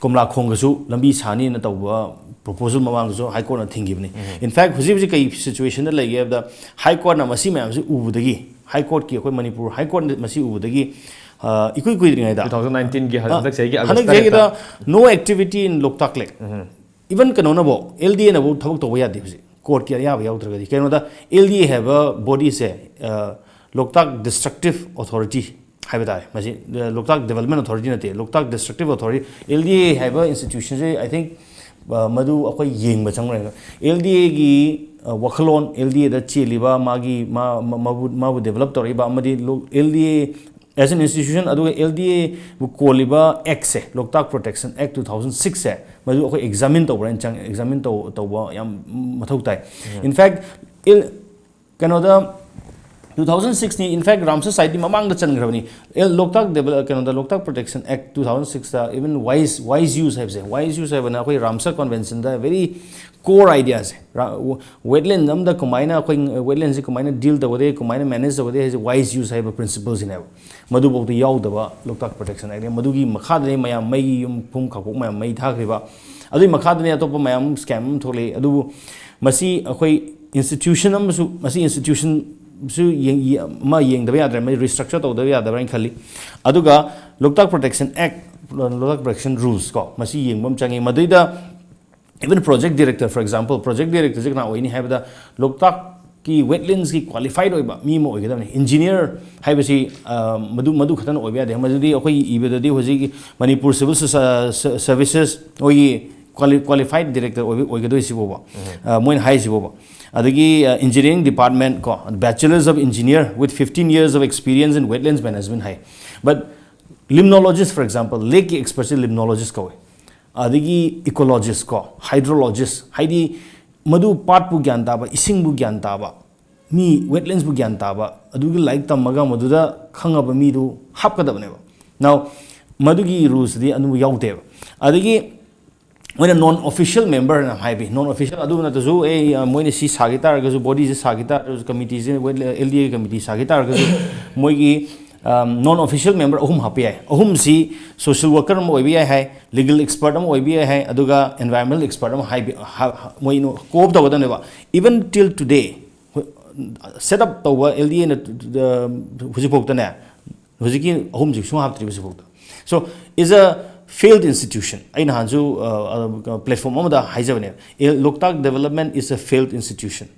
ꯀꯣꯝꯂꯥꯈꯣꯡꯒꯁꯨ ꯂꯝꯕꯤ ꯁꯥꯅꯤꯅ ꯇꯧꯕ ꯄ꯭ꯔꯣꯄꯣꯖꯦꯜ ꯃꯃꯥꯡꯗꯁꯨ ꯍꯥꯏ ꯀꯣꯔꯠꯅ ꯊꯤꯡꯈꯤꯕꯅꯤ꯫ ꯏꯟꯐꯦꯛ ꯍꯧꯖꯤꯛ ꯍꯧꯖꯤꯛ ꯀꯩ ꯁꯤꯆꯨꯋꯦꯁꯟꯗ ꯂꯩꯒꯦ ꯍꯥꯏꯕꯗ, ꯍꯥꯏ ꯀꯣꯔꯠꯅ ꯃꯁꯤ ꯃꯌꯥꯝꯁꯤ ꯎꯕꯗꯒꯤ, ꯍꯥꯏ ꯀꯣꯔꯠꯀꯤ, ꯑꯩꯈꯣꯏ ꯃꯅꯤꯄꯨꯔ ꯍꯥꯏ ꯀꯣꯔꯠꯅ ꯃꯁꯤ ꯎꯕꯗꯒꯤ ꯏꯀꯨꯏ ꯀꯨꯏꯗ꯭ꯔꯤꯉꯩꯗ, two thousand nineteenꯒꯤ ꯑ, ꯍꯟꯗꯛ ꯆꯍꯤꯒꯤ ꯍꯟꯗꯛ August ꯆꯍꯤꯒꯤꯗ ꯇꯔꯦꯠꯇ "No activity in Loktak Lake", even ꯀꯩꯅꯣꯅꯐꯧ, ꯑꯦꯜ ꯗꯤ ꯑꯦꯅꯐꯧ ꯊꯕꯛ ꯇꯧꯕ ꯌꯥꯗꯦ ꯍꯧꯖꯤꯛ, ꯀꯣꯔꯠꯀꯤ ꯑꯌꯥꯕ ꯌꯥꯎꯗ꯭ꯔꯒꯗꯤ꯫ ꯀꯩꯅꯣꯗ, ꯑꯦꯜ ꯗꯤ ꯑꯦ ꯍꯥꯏꯕ ꯕꯣꯗꯤꯁꯦ ꯂꯣꯛꯇꯥꯛ ꯗꯤꯁꯇ꯭ꯔꯛꯇꯤꯞ ꯑꯣꯊꯣꯔꯤꯇꯤ ꯍꯥꯏꯕ ꯇꯥꯔꯦ, ꯃꯁꯤ ꯂꯣꯛꯇꯥꯛ ꯗꯦꯕꯂꯞꯃꯦꯟ ꯑꯣꯊꯣꯔꯤꯇꯤ ꯅꯠꯇꯦ, ꯂꯣꯛꯇꯥꯛ ꯗꯤꯁꯇ꯭ꯔꯛꯇꯤꯞ ꯑꯣꯊꯣꯔꯤꯇꯤ꯫ ꯑꯦꯜ ꯗꯤ ꯑꯦ ꯍꯥꯏꯕ ꯏꯟꯁꯇꯤꯇ꯭ꯌꯨꯁꯟꯁꯦ, ꯑꯥꯏ ꯊꯤꯡꯛ, ꯃꯗꯨ ꯑꯩꯈꯣꯏ ꯌꯦꯡꯕ ꯆꯪꯕꯅꯦ꯫ ꯑꯦꯜ ꯗꯤ ꯑꯦꯒꯤ ꯋꯥꯈꯜꯂꯣꯟ, ꯑꯦꯜ ꯗꯤ ꯑꯦꯗ ꯆꯦꯜꯂꯤꯕ ꯃꯥꯒꯤ ꯃꯥ- ꯃꯥꯕꯨ ꯃꯥꯕꯨ ꯗꯦꯕꯂꯞ ꯇꯧꯔꯛꯏꯕ ꯑꯃꯗꯤ L D A as an institution, ꯑꯗꯨꯒ ꯑꯦꯜ ꯗꯤ ꯑꯦꯕꯨ ꯀꯣꯜꯂꯤꯕ ꯑꯦꯛꯁꯦ, ꯂꯣꯛꯇꯥꯛ ꯄ꯭ꯔꯣꯇꯦꯛꯁꯟ ꯑꯦꯛ two thousand sixꯁꯦ, ꯃꯗꯨ ꯑꯩꯈꯣꯏ ꯑꯦꯛꯖꯥꯃꯤꯟ ꯇꯧꯕ꯭ꯔꯥ ꯍꯥꯏꯅ ꯆꯪꯉꯦ꯫ ꯑꯦꯛꯖꯥꯃꯤꯟ ꯇꯧ ꯇꯧꯕ ꯌꯥꯝ ꯃꯊꯧ ꯇꯥꯏ꯫ ꯏꯟꯐꯦꯛ ꯀꯩꯅꯣꯗ, two thousand sixꯅꯤ, ꯏꯟꯐꯦꯛ ꯔꯥꯝꯁꯔ ꯁꯥꯏꯠꯇꯤ ꯃꯃꯥꯡꯗ ꯆꯟꯈ꯭ꯔꯕꯅꯤ꯫ ꯑꯦ, ꯂꯣꯛꯇꯥꯛ ꯗꯦꯕꯂꯞ ꯀꯩꯅꯣꯗ, ꯂꯣꯛꯇꯥꯛ ꯄ꯭ꯔꯣꯇꯦꯛꯁꯟ ꯑꯦꯛ two thousand sixꯇ, even wise wise use ꯍꯥꯏꯕꯁꯦ, ꯋꯥꯏꯁ ꯌꯨꯁ ꯍꯥꯏꯕꯅ ꯑꯩꯈꯣꯏ ꯔꯥꯝꯁꯔ ꯀꯟꯚꯦꯟꯁꯟꯗ ꯚꯦꯔꯤ ꯀꯣꯔ ꯑꯥꯏꯗꯤꯌꯥꯁꯦ, ꯋꯦꯠꯂꯦꯟ ꯑꯃꯗ ꯀꯃꯥꯏꯅ ꯑꯩꯈꯣꯏ ꯋꯦꯠꯂꯦꯟꯁꯦ ꯀꯃꯥꯏꯅ ꯗꯤꯜ ꯇꯧꯒꯗꯒꯦ, ꯀꯃꯥꯏꯅ ꯃꯦꯅꯦꯖ ꯇꯧꯒꯗꯒꯦ ꯍꯥꯏꯁꯦ ꯋꯥꯏꯁ ꯌꯨꯁ ꯍꯥꯏꯕ ꯄ꯭ꯔꯤꯟꯁꯤꯄꯜꯁꯤꯅꯦꯕ꯫ ꯃꯗꯨꯐꯥꯎꯗ ꯌꯥꯎꯗꯕ ꯂꯣꯛꯇꯥꯛ ꯄ꯭ꯔꯣꯇꯦꯛꯁꯟ ꯑꯦꯛꯅꯦ꯫ ꯃꯗꯨꯒꯤ ꯃꯈꯥꯗꯅꯦ ꯃꯌꯥꯝ ꯃꯩꯒꯤ ꯌꯨꯝ ꯐꯨꯝ ꯈꯥꯛꯄꯣꯛ ꯃꯌꯥꯝ ꯃꯩ ꯊꯥꯈ꯭ꯔꯤꯕ꯫ ꯑꯗꯨꯒꯤ ꯃꯈꯥꯗꯅꯦ ꯑꯇꯣꯞꯄ ꯃꯌꯥꯝ ꯁ꯭ꯀꯦꯝ ꯑꯃ ꯊꯣꯛꯂꯛꯏ꯫ ꯑꯗꯨꯕꯨ ꯃꯁꯤ ꯑꯩꯈꯣꯏ ꯏꯟꯁꯇꯤꯇ꯭ꯌꯨꯁꯟ ꯑꯃꯁꯨ, ꯃꯁꯤ ꯏꯟꯁꯇꯤꯇ꯭ꯌꯨꯁꯟꯁꯨ ꯌꯦꯡ- ꯌꯦ- ꯑꯃ ꯌꯦꯡꯗꯕ ꯌꯥꯗ꯭ꯔꯦ, ꯃꯁꯤ ꯔꯤꯁꯇ꯭ꯔꯛꯆꯔ ꯇꯧꯗꯕ ꯌꯥꯗꯕ꯭ꯔꯥ ꯍꯥꯏꯅ ꯈꯜꯂꯤ꯫ ꯑꯗꯨꯒ ꯂꯣꯛꯇꯥꯛ ꯄ꯭ꯔꯣꯇꯦꯛꯁꯟ ꯑꯦꯛ, ꯂꯣꯛꯇꯥꯛ ꯄ꯭ꯔꯣꯇꯦꯛꯁꯟ ꯔꯨꯜꯁ ꯀꯣ, ꯃꯁꯤ ꯌꯦꯡꯕ ꯑꯃ ꯆꯪꯉꯤ꯫ ꯃꯗꯨꯏꯗ even project director, for example, project directorꯁꯦ ꯀꯅꯥ ꯑꯣꯏꯅꯤ ꯍꯥꯏꯕꯗ, ꯂꯣꯛꯇꯥꯛꯀꯤ ꯋꯦꯠꯂꯦꯟꯁꯀꯤ ꯀ꯭ꯋꯥꯂꯤꯐꯥꯏꯠ ꯑꯣꯏꯕ ꯃꯤ ꯑꯃ ꯑꯣꯏꯒꯗꯕꯅꯤ꯫ ꯏꯟꯖꯤꯅꯤꯌꯔ ꯍꯥꯏꯕꯁꯤ, ꯑ, ꯃꯗꯨ ꯃꯗꯨ ꯈꯛꯇꯅ ꯑꯣꯏꯕ ꯌꯥꯗꯦ꯫ ꯃꯗꯨꯗꯤ ꯑꯩꯈꯣꯏꯒꯤ ꯏꯕꯗꯗꯤ ꯍꯧꯖꯤꯛ ꯃꯅꯤꯄꯨꯔ ꯁꯤꯚꯤꯜ ꯁ- ꯁ- ꯁꯔꯚꯤꯁꯦꯁ ꯃꯣꯏꯒꯤ ꯀ꯭ꯋꯥꯂꯤ- ꯀ꯭ꯋꯥꯂꯤꯐꯥꯏꯠ ꯗꯤꯔꯦꯛꯇꯔ ꯑꯣꯏꯕ ꯑꯣꯏꯒꯗꯣꯏꯁꯤꯕꯣꯕ, ꯑ, ꯃꯣꯏꯅ ꯍꯥꯏꯁꯤꯕꯣꯕ꯫ ꯑꯗꯒꯤ ꯏꯟꯖꯤꯅꯤꯌꯥꯔꯤꯡ ꯗꯤꯄꯥꯔꯠꯃꯦꯟ ꯀꯣ, Bachelors of Engineer with fifteen years of experience in wetlands management ꯍꯥꯏ꯫ But Limnologist, for example, lake ꯀꯤ expert ꯁꯦ limnologist ꯀꯧꯋꯦ꯫ ꯑꯗꯒꯤ ecologist ꯀꯣ, hydrologist, ꯍꯥꯏꯗꯤ ꯃꯗꯨ ꯄꯥꯠꯄꯨ ꯒ꯭ꯌꯥꯟ ꯇꯥꯕ, ꯏꯁꯤꯡꯕꯨ ꯒ꯭ꯌꯥꯟ ꯇꯥꯕ ꯃꯤ, wetlands ꯄꯨ ꯒ꯭ꯌꯥꯟ ꯇꯥꯕ, ꯑꯗꯨꯒꯤ ꯂꯥꯏꯔꯤꯛ ꯇꯝꯃꯒ ꯃꯗꯨꯗ ꯈꯪꯉꯕ ꯃꯤꯗꯨ ꯍꯥꯞꯀꯗꯕꯅꯦꯕ꯫ Now, ꯃꯗꯨꯒꯤ rules ꯇꯗꯤ ꯑꯗꯨ ꯌꯥꯎꯗꯦꯕ꯫ ꯑꯗꯒꯤ ꯃꯣꯏꯅ non official member ꯅ ꯍꯥꯏꯕꯤ, non official ꯑꯗꯨ ꯅꯠꯇ꯭ꯔꯁꯨ, ꯑꯦ, ꯃꯣꯏꯅ ꯁꯤ ꯁꯥꯒꯦ ꯇꯥꯔꯒꯁꯨ, body ꯁꯦ ꯁꯥꯒꯦ ꯇꯥꯔꯒꯁꯨ, committee say, L D A committee ꯁꯥꯒꯦ ꯇꯥꯔꯒꯁꯨ, ꯃꯣꯏꯒꯤ, ꯑꯝ, non official member ꯑꯍꯨꯝ ꯍꯥꯞꯄ ꯌꯥꯏ꯫ ꯑꯍꯨꯝꯁꯤ social worker ꯑꯃ ꯑꯣꯏꯕ ꯌꯥꯏ ꯍꯥꯏ, legal expert ꯑꯃ ꯑꯣꯏꯕ ꯌꯥꯏ ꯍꯥꯏ, ꯑꯗꯨꯒ environmental expert ꯑꯃ ꯍꯥꯏꯕꯤ, ꯍꯥ-, ꯍꯥ-, ꯃꯣꯏꯅ co-opt ꯇꯧꯒꯗꯕꯅꯦꯕ꯫ Even till today, set up ꯇꯧꯕ L D A ꯅ, ꯑ, ꯍꯧꯖꯤꯛꯐꯥꯎꯗꯅꯦ, ꯍꯧꯖꯤꯛꯀꯤ ꯑꯍꯨꯝꯁꯤ ꯁꯨꯡꯍꯥꯞ ꯍꯥꯞꯇ꯭ꯔꯤꯕ ꯍꯧꯖꯤꯛꯐꯥꯎꯗ꯫ So, is a failed institution꯫ ꯑꯩ ꯅꯍꯥꯟꯁꯨ, ꯑ, ꯑ, platform ꯑꯃꯗ ꯍꯥꯏꯖꯕꯅꯦ, "Loktak development is a failed institution."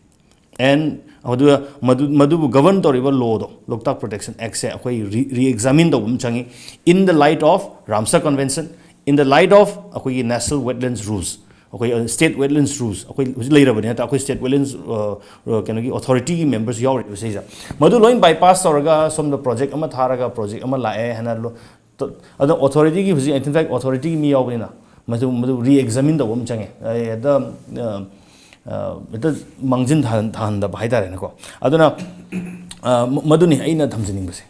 And ꯑꯗꯨꯒ ꯃꯗꯨ, ꯃꯗꯨꯕꯨ govern ꯇꯧꯔꯤꯕ law ꯗꯣ, Loktak Protection Act ꯁꯦ ꯑꯩꯈꯣꯏ re-, re-examine ꯇꯧꯕ ꯑꯃ ꯆꯪꯉꯤ, in the light of Ramsar Convention, in the light of ꯑꯩꯈꯣꯏꯒꯤ national wetlands rules, ꯑꯩꯈꯣꯏ, ꯑ, state wetlands rules ꯑꯩꯈꯣꯏ ꯍꯧꯖꯤꯛ ꯂꯩꯔꯕꯅꯤ ꯅꯠꯇ꯭ꯔꯥ? ꯑꯩꯈꯣꯏ state wetlands, ꯑ, ꯑ, ꯀꯩꯅꯣꯒꯤ authority ꯒꯤ members ꯌꯥꯎꯔꯤꯕ ꯁꯤꯁꯦ꯫ ꯃꯗꯨ ꯂꯣꯏ bypass ꯇꯧꯔꯒ ꯁꯣꯝꯗ project ꯑꯃ ꯊꯥꯔꯒ project ꯑꯃ ꯂꯥꯛꯑꯦ ꯍꯥꯏꯅ ꯂꯣ-, ꯇ-, ꯑꯗꯣ authority ꯒꯤ ꯍꯧꯖꯤꯛ, in fact, authority ꯒꯤ ꯃꯤ ꯌꯥꯎꯕꯅꯤꯅ ꯃꯗꯨ, ꯃꯗꯨ re-examine ꯇꯧꯕ ꯑꯃ ꯆꯪꯉꯦ꯫ ꯑꯩ ꯍꯦꯛꯇ, ꯑ, ꯑ, ꯍꯦꯛꯇ ꯃꯥꯡꯖꯤꯟ ꯊꯥꯍꯟ-, ꯊꯥꯍꯟꯗꯕ ꯍꯥꯏꯇꯥꯔꯦꯅꯦꯀꯣ꯫ ꯑꯗꯨꯅ, ꯑ, ꯃ-, ꯃꯗꯨꯅꯤ ꯑꯩꯅ ꯊꯝꯖꯅꯤꯡꯕꯁꯦ꯫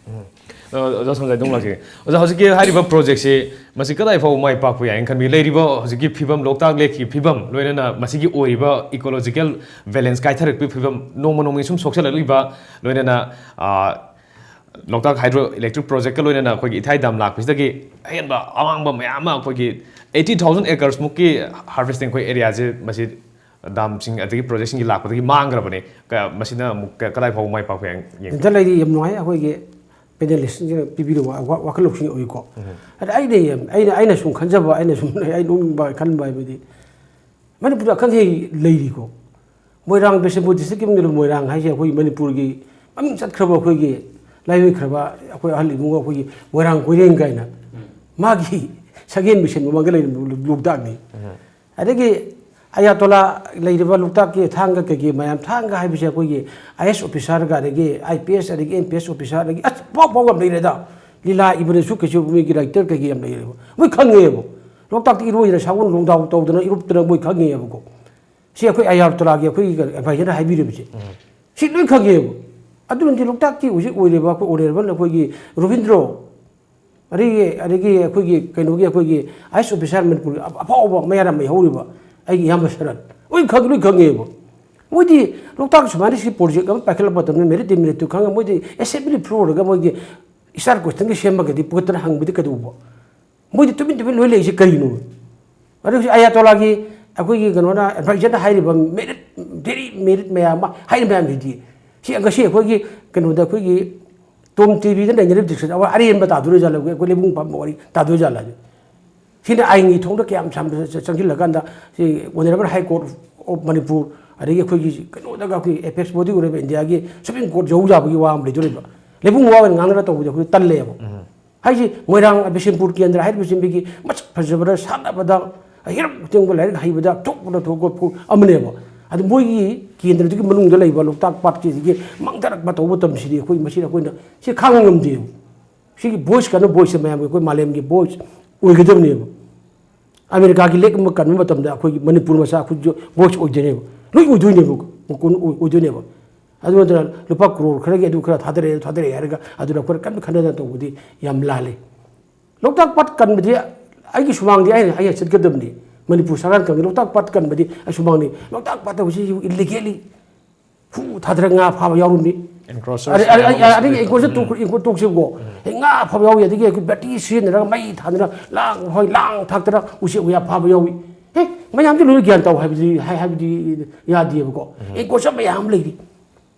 ꯑ, ꯑꯣꯖꯥ ꯁꯟꯖꯥꯏ ꯑꯗꯨꯝ ꯂꯥꯛꯆꯒꯦ꯫ ꯑꯣꯖꯥ, ꯍꯧꯖꯤꯛꯀꯤ ꯍꯥꯏꯔꯤꯕ project ꯁꯤ ꯃꯁꯤ ꯀꯗꯥꯏ ꯐꯥꯎꯕ ꯃꯥꯏ ꯄꯥꯛꯄ ꯌꯥꯏꯅ ꯈꯟꯕꯤ? ꯂꯩꯔꯤꯕ ꯍꯧꯖꯤꯛꯀꯤ ꯐꯤꯕꯝ, ꯂꯣꯛꯇꯥꯛ lake ꯀꯤ ꯐꯤꯕꯝ, ꯂꯣꯏꯅꯅ ꯃꯁꯤꯒꯤ ꯑꯣꯏꯔꯤꯕ ecological balance ꯀꯥꯏꯊꯔꯛꯄꯒꯤ ꯐꯤꯕꯝ, ꯅꯣꯡꯃ ꯅꯣꯡꯃꯒꯤ ꯁꯨꯝ ꯁꯣꯛꯆꯜꯂꯛꯂꯤꯕ, ꯂꯣꯏꯅꯅ, ꯑ, ꯂꯣꯛꯇꯥꯛ hydro electric project ꯀ ꯂꯣꯏꯅꯅ ꯑꯩꯈꯣꯏꯒꯤ ꯏꯊꯥꯏ dam ꯂꯥꯛꯄꯁꯤꯗꯒꯤ ꯑꯍꯦꯟꯕ ꯑꯃꯥꯡꯕ ꯃꯌꯥꯝ ꯑꯃ ꯑꯩꯈꯣꯏꯒꯤ eighty thousand acres ꯃꯨꯛꯀꯤ harvesting ꯑꯩꯈꯣꯏ area ꯁꯦ ꯃꯁꯤ dam ꯁꯤꯡ ꯑꯗꯒꯤ project ꯁꯤꯡꯒꯤ ꯂꯥꯛꯄꯗꯒꯤ ꯃꯥꯡꯈ꯭ꯔꯕꯅꯦ꯫ ꯀ-, ꯃꯁꯤꯅ ꯑꯃꯨꯛ ꯀ-, ꯀꯗꯥꯏ ꯐꯥꯎꯕ ꯃꯥꯏ ꯄꯥꯛꯄ ꯌꯥꯏ ꯌꯦꯡꯕ? ꯗꯦꯟꯇꯜ, ꯑꯩꯗꯤ ꯌꯥꯝ ꯅꯨꯡꯉꯥꯏ ꯑꯩꯈꯣꯏꯒꯤ panelist ꯁꯤꯡꯁꯤꯅ ꯄꯤꯕꯤꯔꯤꯕ ꯋꯥ-, ꯋꯥꯈꯜꯂꯧꯁꯤꯡ ꯎꯏꯀꯣ꯫ ꯑꯗ ꯑꯩꯅ ꯌꯥꯝ, ꯑꯩꯅ, ꯑꯩꯅ ꯁꯨꯝ ꯈꯟꯖꯕ, ꯑꯩꯅ ꯁꯨꯝ ꯑꯩ ꯅꯣꯛꯅꯤꯡꯕ ꯈꯟꯕ ꯍꯥꯏꯕꯗꯤ ꯃꯅꯤꯄꯨꯔꯗ ꯑꯈꯪꯈꯩ ꯂꯩꯔꯤꯀꯣ꯫ ꯃꯣꯏꯔꯥꯡ, ꯕꯤꯁꯅꯨꯄꯨꯔ district ꯀꯤ ꯃꯅꯨꯡꯗ ꯃꯣꯏꯔꯥꯡ ꯍꯥꯏꯁꯦ ꯑꯩꯈꯣꯏ ꯃꯅꯤꯄꯨꯔꯒꯤ ꯃꯃꯤꯡ ꯆꯠꯈ꯭ꯔꯕ, ꯑꯩꯈꯣꯏꯒꯤ ꯂꯥꯏꯑꯣꯏꯈ꯭ꯔꯕ ꯑꯩꯈꯣꯏ ꯑꯍꯜ ꯏꯕꯨꯡꯉꯣ ꯑꯩꯈꯣꯏꯒꯤ ꯃꯣꯏꯔꯥꯡ ꯀꯣꯏꯔꯦꯡ ꯀꯥꯏꯅ ꯃꯥꯒꯤ ꯁꯛꯍꯦꯟ ꯃꯤꯁꯦꯟ ꯃꯃꯥꯡꯗ ꯂꯩꯔꯝꯕ ꯂꯣꯛꯇꯥꯛꯅꯤ꯫ ꯑꯗꯒꯤ ꯑꯌꯥꯇꯣꯂꯥ ꯂꯩꯔꯤꯕ ꯂꯣꯛꯇꯥꯛꯀꯤ ꯊꯥꯡꯒ ꯀꯩꯀꯩ ꯃꯌꯥꯝ, ꯊꯥꯡꯒ ꯍꯥꯏꯕꯁꯦ ꯑꯩꯈꯣꯏꯒꯤ I A S officer ꯒ ꯑꯗꯒꯤ I P S ꯑꯗꯒꯤ M P S officer ꯑꯗꯒꯤ ꯑꯁ ꯄꯥꯎ ꯄꯥꯎ ꯌꯥꯝ ꯂꯩꯔꯦꯗ꯫ ꯂꯤꯂꯥ ꯏꯕꯗꯁꯨ ꯀꯩꯁꯨ ꯃꯣꯏꯒꯤ ꯔꯥꯏꯇꯔ ꯀꯩꯀꯩ ꯌꯥꯝ ꯂꯩꯌꯦꯕ, ꯃꯣꯏ ꯈꯪꯉꯦꯕ꯫ ꯂꯣꯛꯇꯥꯛꯇ ꯏꯔꯣꯏꯗꯅ ꯁꯥꯒꯣꯟ ꯂꯣꯡꯗꯥꯎ ꯇꯧꯗꯅ ꯏꯔꯨꯞꯇꯅ ꯃꯣꯏ ꯈꯪꯉꯦꯕꯀꯣ꯫ ꯁꯤ ꯑꯩꯈꯣꯏ ꯑꯌꯥꯔꯇꯣꯂꯥꯒꯤ ꯑꯩꯈꯣꯏꯒꯤ ꯑꯦꯗꯚꯥꯏꯖꯔꯅ ꯍꯥꯏꯕꯤꯔꯤꯕꯁꯦ, ꯁꯤ ꯂꯣꯏ ꯈꯪꯉꯦꯕ꯫ ꯑꯗꯨꯅꯗꯤ ꯂꯣꯛꯇꯥꯛꯀꯤ ꯍꯧꯖꯤꯛ ꯑꯣꯏꯔꯤꯕ ꯑꯩꯈꯣꯏ ꯑꯣꯅꯔꯦꯕꯜ ꯑꯩꯈꯣꯏꯒꯤ ꯔꯣꯕꯤꯟꯗ꯭ꯔꯣ, ꯑꯗꯒꯤ ꯑꯗꯒꯤ ꯑꯩꯈꯣꯏꯒꯤ ꯀꯩꯅꯣꯒꯤ ꯑꯩꯈꯣꯏꯒꯤ ꯑꯥꯏ ꯑꯦꯁ ꯑꯣꯐꯤꯁꯥꯔ ꯃꯅꯤꯄꯨꯔꯒꯤ ꯑꯐ- ꯑꯐꯥꯎꯕ ꯃꯌꯥꯝ ꯑꯃ ꯍꯧꯔꯤꯕ ꯑꯩꯒꯤ ꯏꯌꯥꯝꯕ ꯁꯔꯠ, ꯂꯣꯏ ꯈꯪ ꯂꯣꯏ ꯈꯪꯉꯦꯕ꯫ ꯃꯣꯏꯗꯤ ꯂꯣꯛꯇꯥꯛ ꯁꯨꯃꯥꯏꯅ ꯁꯤ ꯄ꯭ꯔꯣꯖꯦꯛ ꯑꯃ ꯄꯥꯏꯈꯠꯂꯛꯄ ꯃꯇꯝꯗ ꯃꯦꯔꯤꯠ ꯗꯤꯃꯦꯔꯤꯠꯇꯨ ꯈꯪꯉꯒ ꯃꯣꯏꯗꯤ ꯑꯦꯁꯦꯝꯕ꯭ꯂꯤ ꯐ꯭ꯂꯣꯔꯗꯒ ꯃꯣꯏꯒꯤ ꯏꯁꯇꯥꯔ ꯀꯣꯏꯁꯟꯒ ꯁꯦꯝꯃꯒꯗꯤ ꯄꯨꯈꯠꯇꯅ ꯍꯪꯕꯗꯤ ꯀꯩꯗꯧꯕ? ꯃꯣꯏꯗꯤ ꯇꯨꯃꯤꯟ ꯇꯨꯃꯤꯟ ꯂꯣꯏ ꯂꯩꯔꯤꯁꯦ ꯀꯔꯤꯅꯣ? ꯑꯗꯨ ꯍꯧꯖꯤꯛ ꯑꯌꯥꯇꯣꯂꯥꯒꯤ ꯑꯩꯈꯣꯏꯒꯤ ꯀꯩꯅꯣꯅ ꯑꯦꯗꯚꯥꯏꯖꯔꯅ ꯍꯥꯏꯔꯤꯕ ꯃꯦꯔꯤꯠ ꯗꯦꯔꯤ ꯃꯦꯔꯤꯠ ꯃꯌꯥꯝ ꯑꯃ ꯍꯥꯏꯔꯤꯕ ꯃꯌꯥꯝꯁꯤꯗꯤ ꯁꯤ ꯉꯁꯤ ꯑꯩꯈꯣꯏꯒꯤ ꯀꯩꯅꯣꯗ ꯑꯩꯈꯣꯏꯒꯤ ꯇꯣꯝ ꯇꯤꯚꯤꯗ ꯅꯩꯅꯔꯤꯕ ꯗꯤꯁꯀꯁꯟ ꯑꯩꯈꯣꯏ ꯑꯔꯦꯝꯕ ꯇꯥꯗꯣꯔꯤꯖꯥꯠꯂ, ꯑꯩꯈꯣꯏ ꯂꯩꯕꯨꯡ ꯄꯥꯝꯕ ꯋꯥꯔꯤ ꯇꯥꯗꯣꯏꯖꯥꯠꯂ? ꯁꯤꯅ ꯑꯥꯏꯟꯒꯤ ꯊꯣꯡꯗ ꯀꯌꯥꯝ ꯁꯥꯡꯅ ꯆ- ꯆꯪꯁꯤꯜꯂꯀꯥꯟꯗ ꯁꯤ honourable high court of Manipur, ꯑꯗꯒꯤ ꯑꯩꯈꯣꯏꯒꯤ ꯀꯩꯅꯣꯗꯒ ꯑꯩꯈꯣꯏ ꯑꯦꯄꯦꯛꯁ ꯕꯣꯗꯤ ꯑꯣꯏꯔꯤꯕ ꯏꯟꯗꯤꯌꯥꯒꯤ ꯁꯨꯄ꯭ꯔꯤꯝ ꯀꯣꯔꯠ ꯌꯧ ꯌꯥꯕꯒꯤ ꯋꯥ ꯑꯃ ꯂꯩꯗꯣꯔꯤꯕ꯫ ꯂꯩꯕꯨꯡ ꯋꯥ ꯑꯣꯏꯅ ꯉꯥꯡꯅꯔ ꯇꯧꯕꯗꯤ ꯑꯩꯈꯣꯏ ꯇꯜꯂꯦꯕ꯫ ꯍꯥꯏꯁꯤ ꯃꯣꯏꯔꯥꯡ ꯕꯤꯁꯦꯝꯄꯨꯔ ꯀꯦꯟꯗ꯭ꯔ ꯍꯥꯏꯔꯤꯕꯁꯤꯡꯗꯒꯤ ꯃꯁꯛ ꯐꯖꯕꯗ ꯁꯥꯟꯅꯕꯗ, ꯍꯤꯔꯝ ꯈꯨꯗꯤꯡꯃꯛ ꯂꯥꯏꯔꯤꯛ ꯍꯩꯕꯗ ꯊꯣꯛꯄꯗ ꯊꯣꯛꯄ ꯐꯨ- ꯑꯃꯅꯦꯕ꯫ ꯑꯗꯨ ꯃꯣꯏꯒꯤ ꯀꯦꯟꯗ꯭ꯔꯗꯨꯒꯤ ꯃꯅꯨꯡꯗ ꯂꯩꯕ ꯂꯣꯛꯇꯥꯛ ꯄꯥꯠꯀꯤꯁꯤꯒꯤ ꯃꯥꯡꯊꯔꯛꯄ ꯇꯧꯕ ꯃꯇꯝꯁꯤꯗꯤ ꯑꯩꯈꯣꯏ ꯃꯁꯤꯗ ꯑꯩꯈꯣꯏꯅ ꯁꯤ ꯈꯥꯡꯕ ꯉꯝꯗꯦꯕ꯫ ꯁꯤꯒꯤ ꯚꯣꯏꯁ ꯀꯩꯅꯣ ꯚꯣꯏꯁꯁꯦ ꯃꯌꯥꯝꯒꯤ ꯑꯩꯈꯣꯏ ꯃꯥꯂꯦꯝꯒꯤ ꯚꯣꯏꯁ ꯑꯣꯏꯒꯗꯕꯅꯦꯕ꯫ ꯑꯃꯦꯔꯤꯀꯥꯒꯤ ꯂꯦꯛ ꯑꯃ ꯀꯟꯕ ꯃꯇꯝꯗ ꯑꯩꯈꯣꯏꯒꯤ ꯃꯅꯤꯄꯨꯔ ꯃꯆꯥ ꯑꯩꯈꯣꯏꯁꯨ ꯚꯣꯏꯁ ꯑꯣꯏꯗꯣꯏꯅꯦꯕ, ꯂꯣꯏ ꯑꯣꯏꯗꯣꯏꯅꯦꯕ, ꯃꯀꯣꯟ ꯑꯣꯏ- ꯑꯣꯏꯗꯣꯏꯅꯦꯕ꯫ ꯑꯗꯨ ꯅꯠꯇꯅ ꯂꯨꯄꯥ ꯀ꯭ꯔꯣꯔ ꯈꯔꯒꯤ ꯑꯗꯨ ꯈꯔ ꯊꯥꯗꯔꯛꯑꯦ, ꯑꯗꯨ ꯊꯥꯗꯔꯛꯑꯦ ꯍꯥꯏꯔꯒ ꯑꯗꯨꯗ ꯑꯩꯈꯣꯏꯅ ꯀꯟꯅ ꯈꯟꯅꯗꯅ ꯇꯧꯕꯗꯤ ꯌꯥꯝ ꯂꯥꯜꯂꯤ꯫ ꯂꯣꯛꯇꯥꯛ ꯄꯥꯠ ꯀꯟꯕꯗꯤ ꯑꯩꯒꯤ ꯁꯨꯃꯥꯡꯗꯤ ꯑꯩꯅ ꯑꯩꯅ ꯆꯠꯀꯗꯕꯅꯤ꯫ ꯃꯅꯤꯄꯨꯔ ꯁꯔꯀꯥꯔꯅ ꯈꯪꯉꯤ ꯂꯣꯛꯇꯥꯛ ꯄꯥꯠ ꯀꯟꯕꯗꯤ ꯑꯩ ꯁꯨꯃꯥꯡꯅꯤ꯫ ꯂꯣꯛꯇꯥꯛ ꯄꯥꯠꯇ ꯍꯧꯖꯤꯛ ꯏꯜꯂꯤꯒꯦꯂꯤ ꯍꯨ ꯊꯥꯗꯔꯒ ꯉꯥ ꯐꯥꯕ ꯌꯥꯎꯔꯝꯃꯤ꯫ ꯑꯗꯒꯤ ꯑꯩꯈꯣꯏꯁꯨ ꯇꯣꯛꯁꯤꯕꯀꯣ, ꯉꯥ ꯐꯥꯕ ꯌꯥꯎꯏ꯫ ꯑꯗꯒꯤ ꯑꯩꯈꯣꯏ ꯕꯦꯇ꯭ꯔꯤ ꯁꯤꯖꯤꯟꯅꯔꯒ ꯃꯩ ꯊꯥꯗꯅ ꯂꯥꯡ ꯍꯣꯏ ꯂꯥꯡ ꯊꯥꯛꯇꯅ ꯎꯆꯦꯛ ꯎꯌꯥ ꯐꯥꯕ ꯌꯥꯎꯏ꯫ ꯑꯦ, ꯃꯌꯥꯝꯁꯦ ꯂꯣꯏꯅ ꯒ꯭ꯌꯥꯟ ꯇꯧ ꯍꯥꯏꯕꯗꯤ ꯍꯥꯏ- ꯍꯥꯏꯕꯗꯤ ꯌꯥꯗꯦꯕꯀꯣ꯫ ꯑꯦꯡꯀꯣꯁꯔ ꯃꯌꯥꯝ ꯑꯃ ꯂꯩꯔꯤ꯫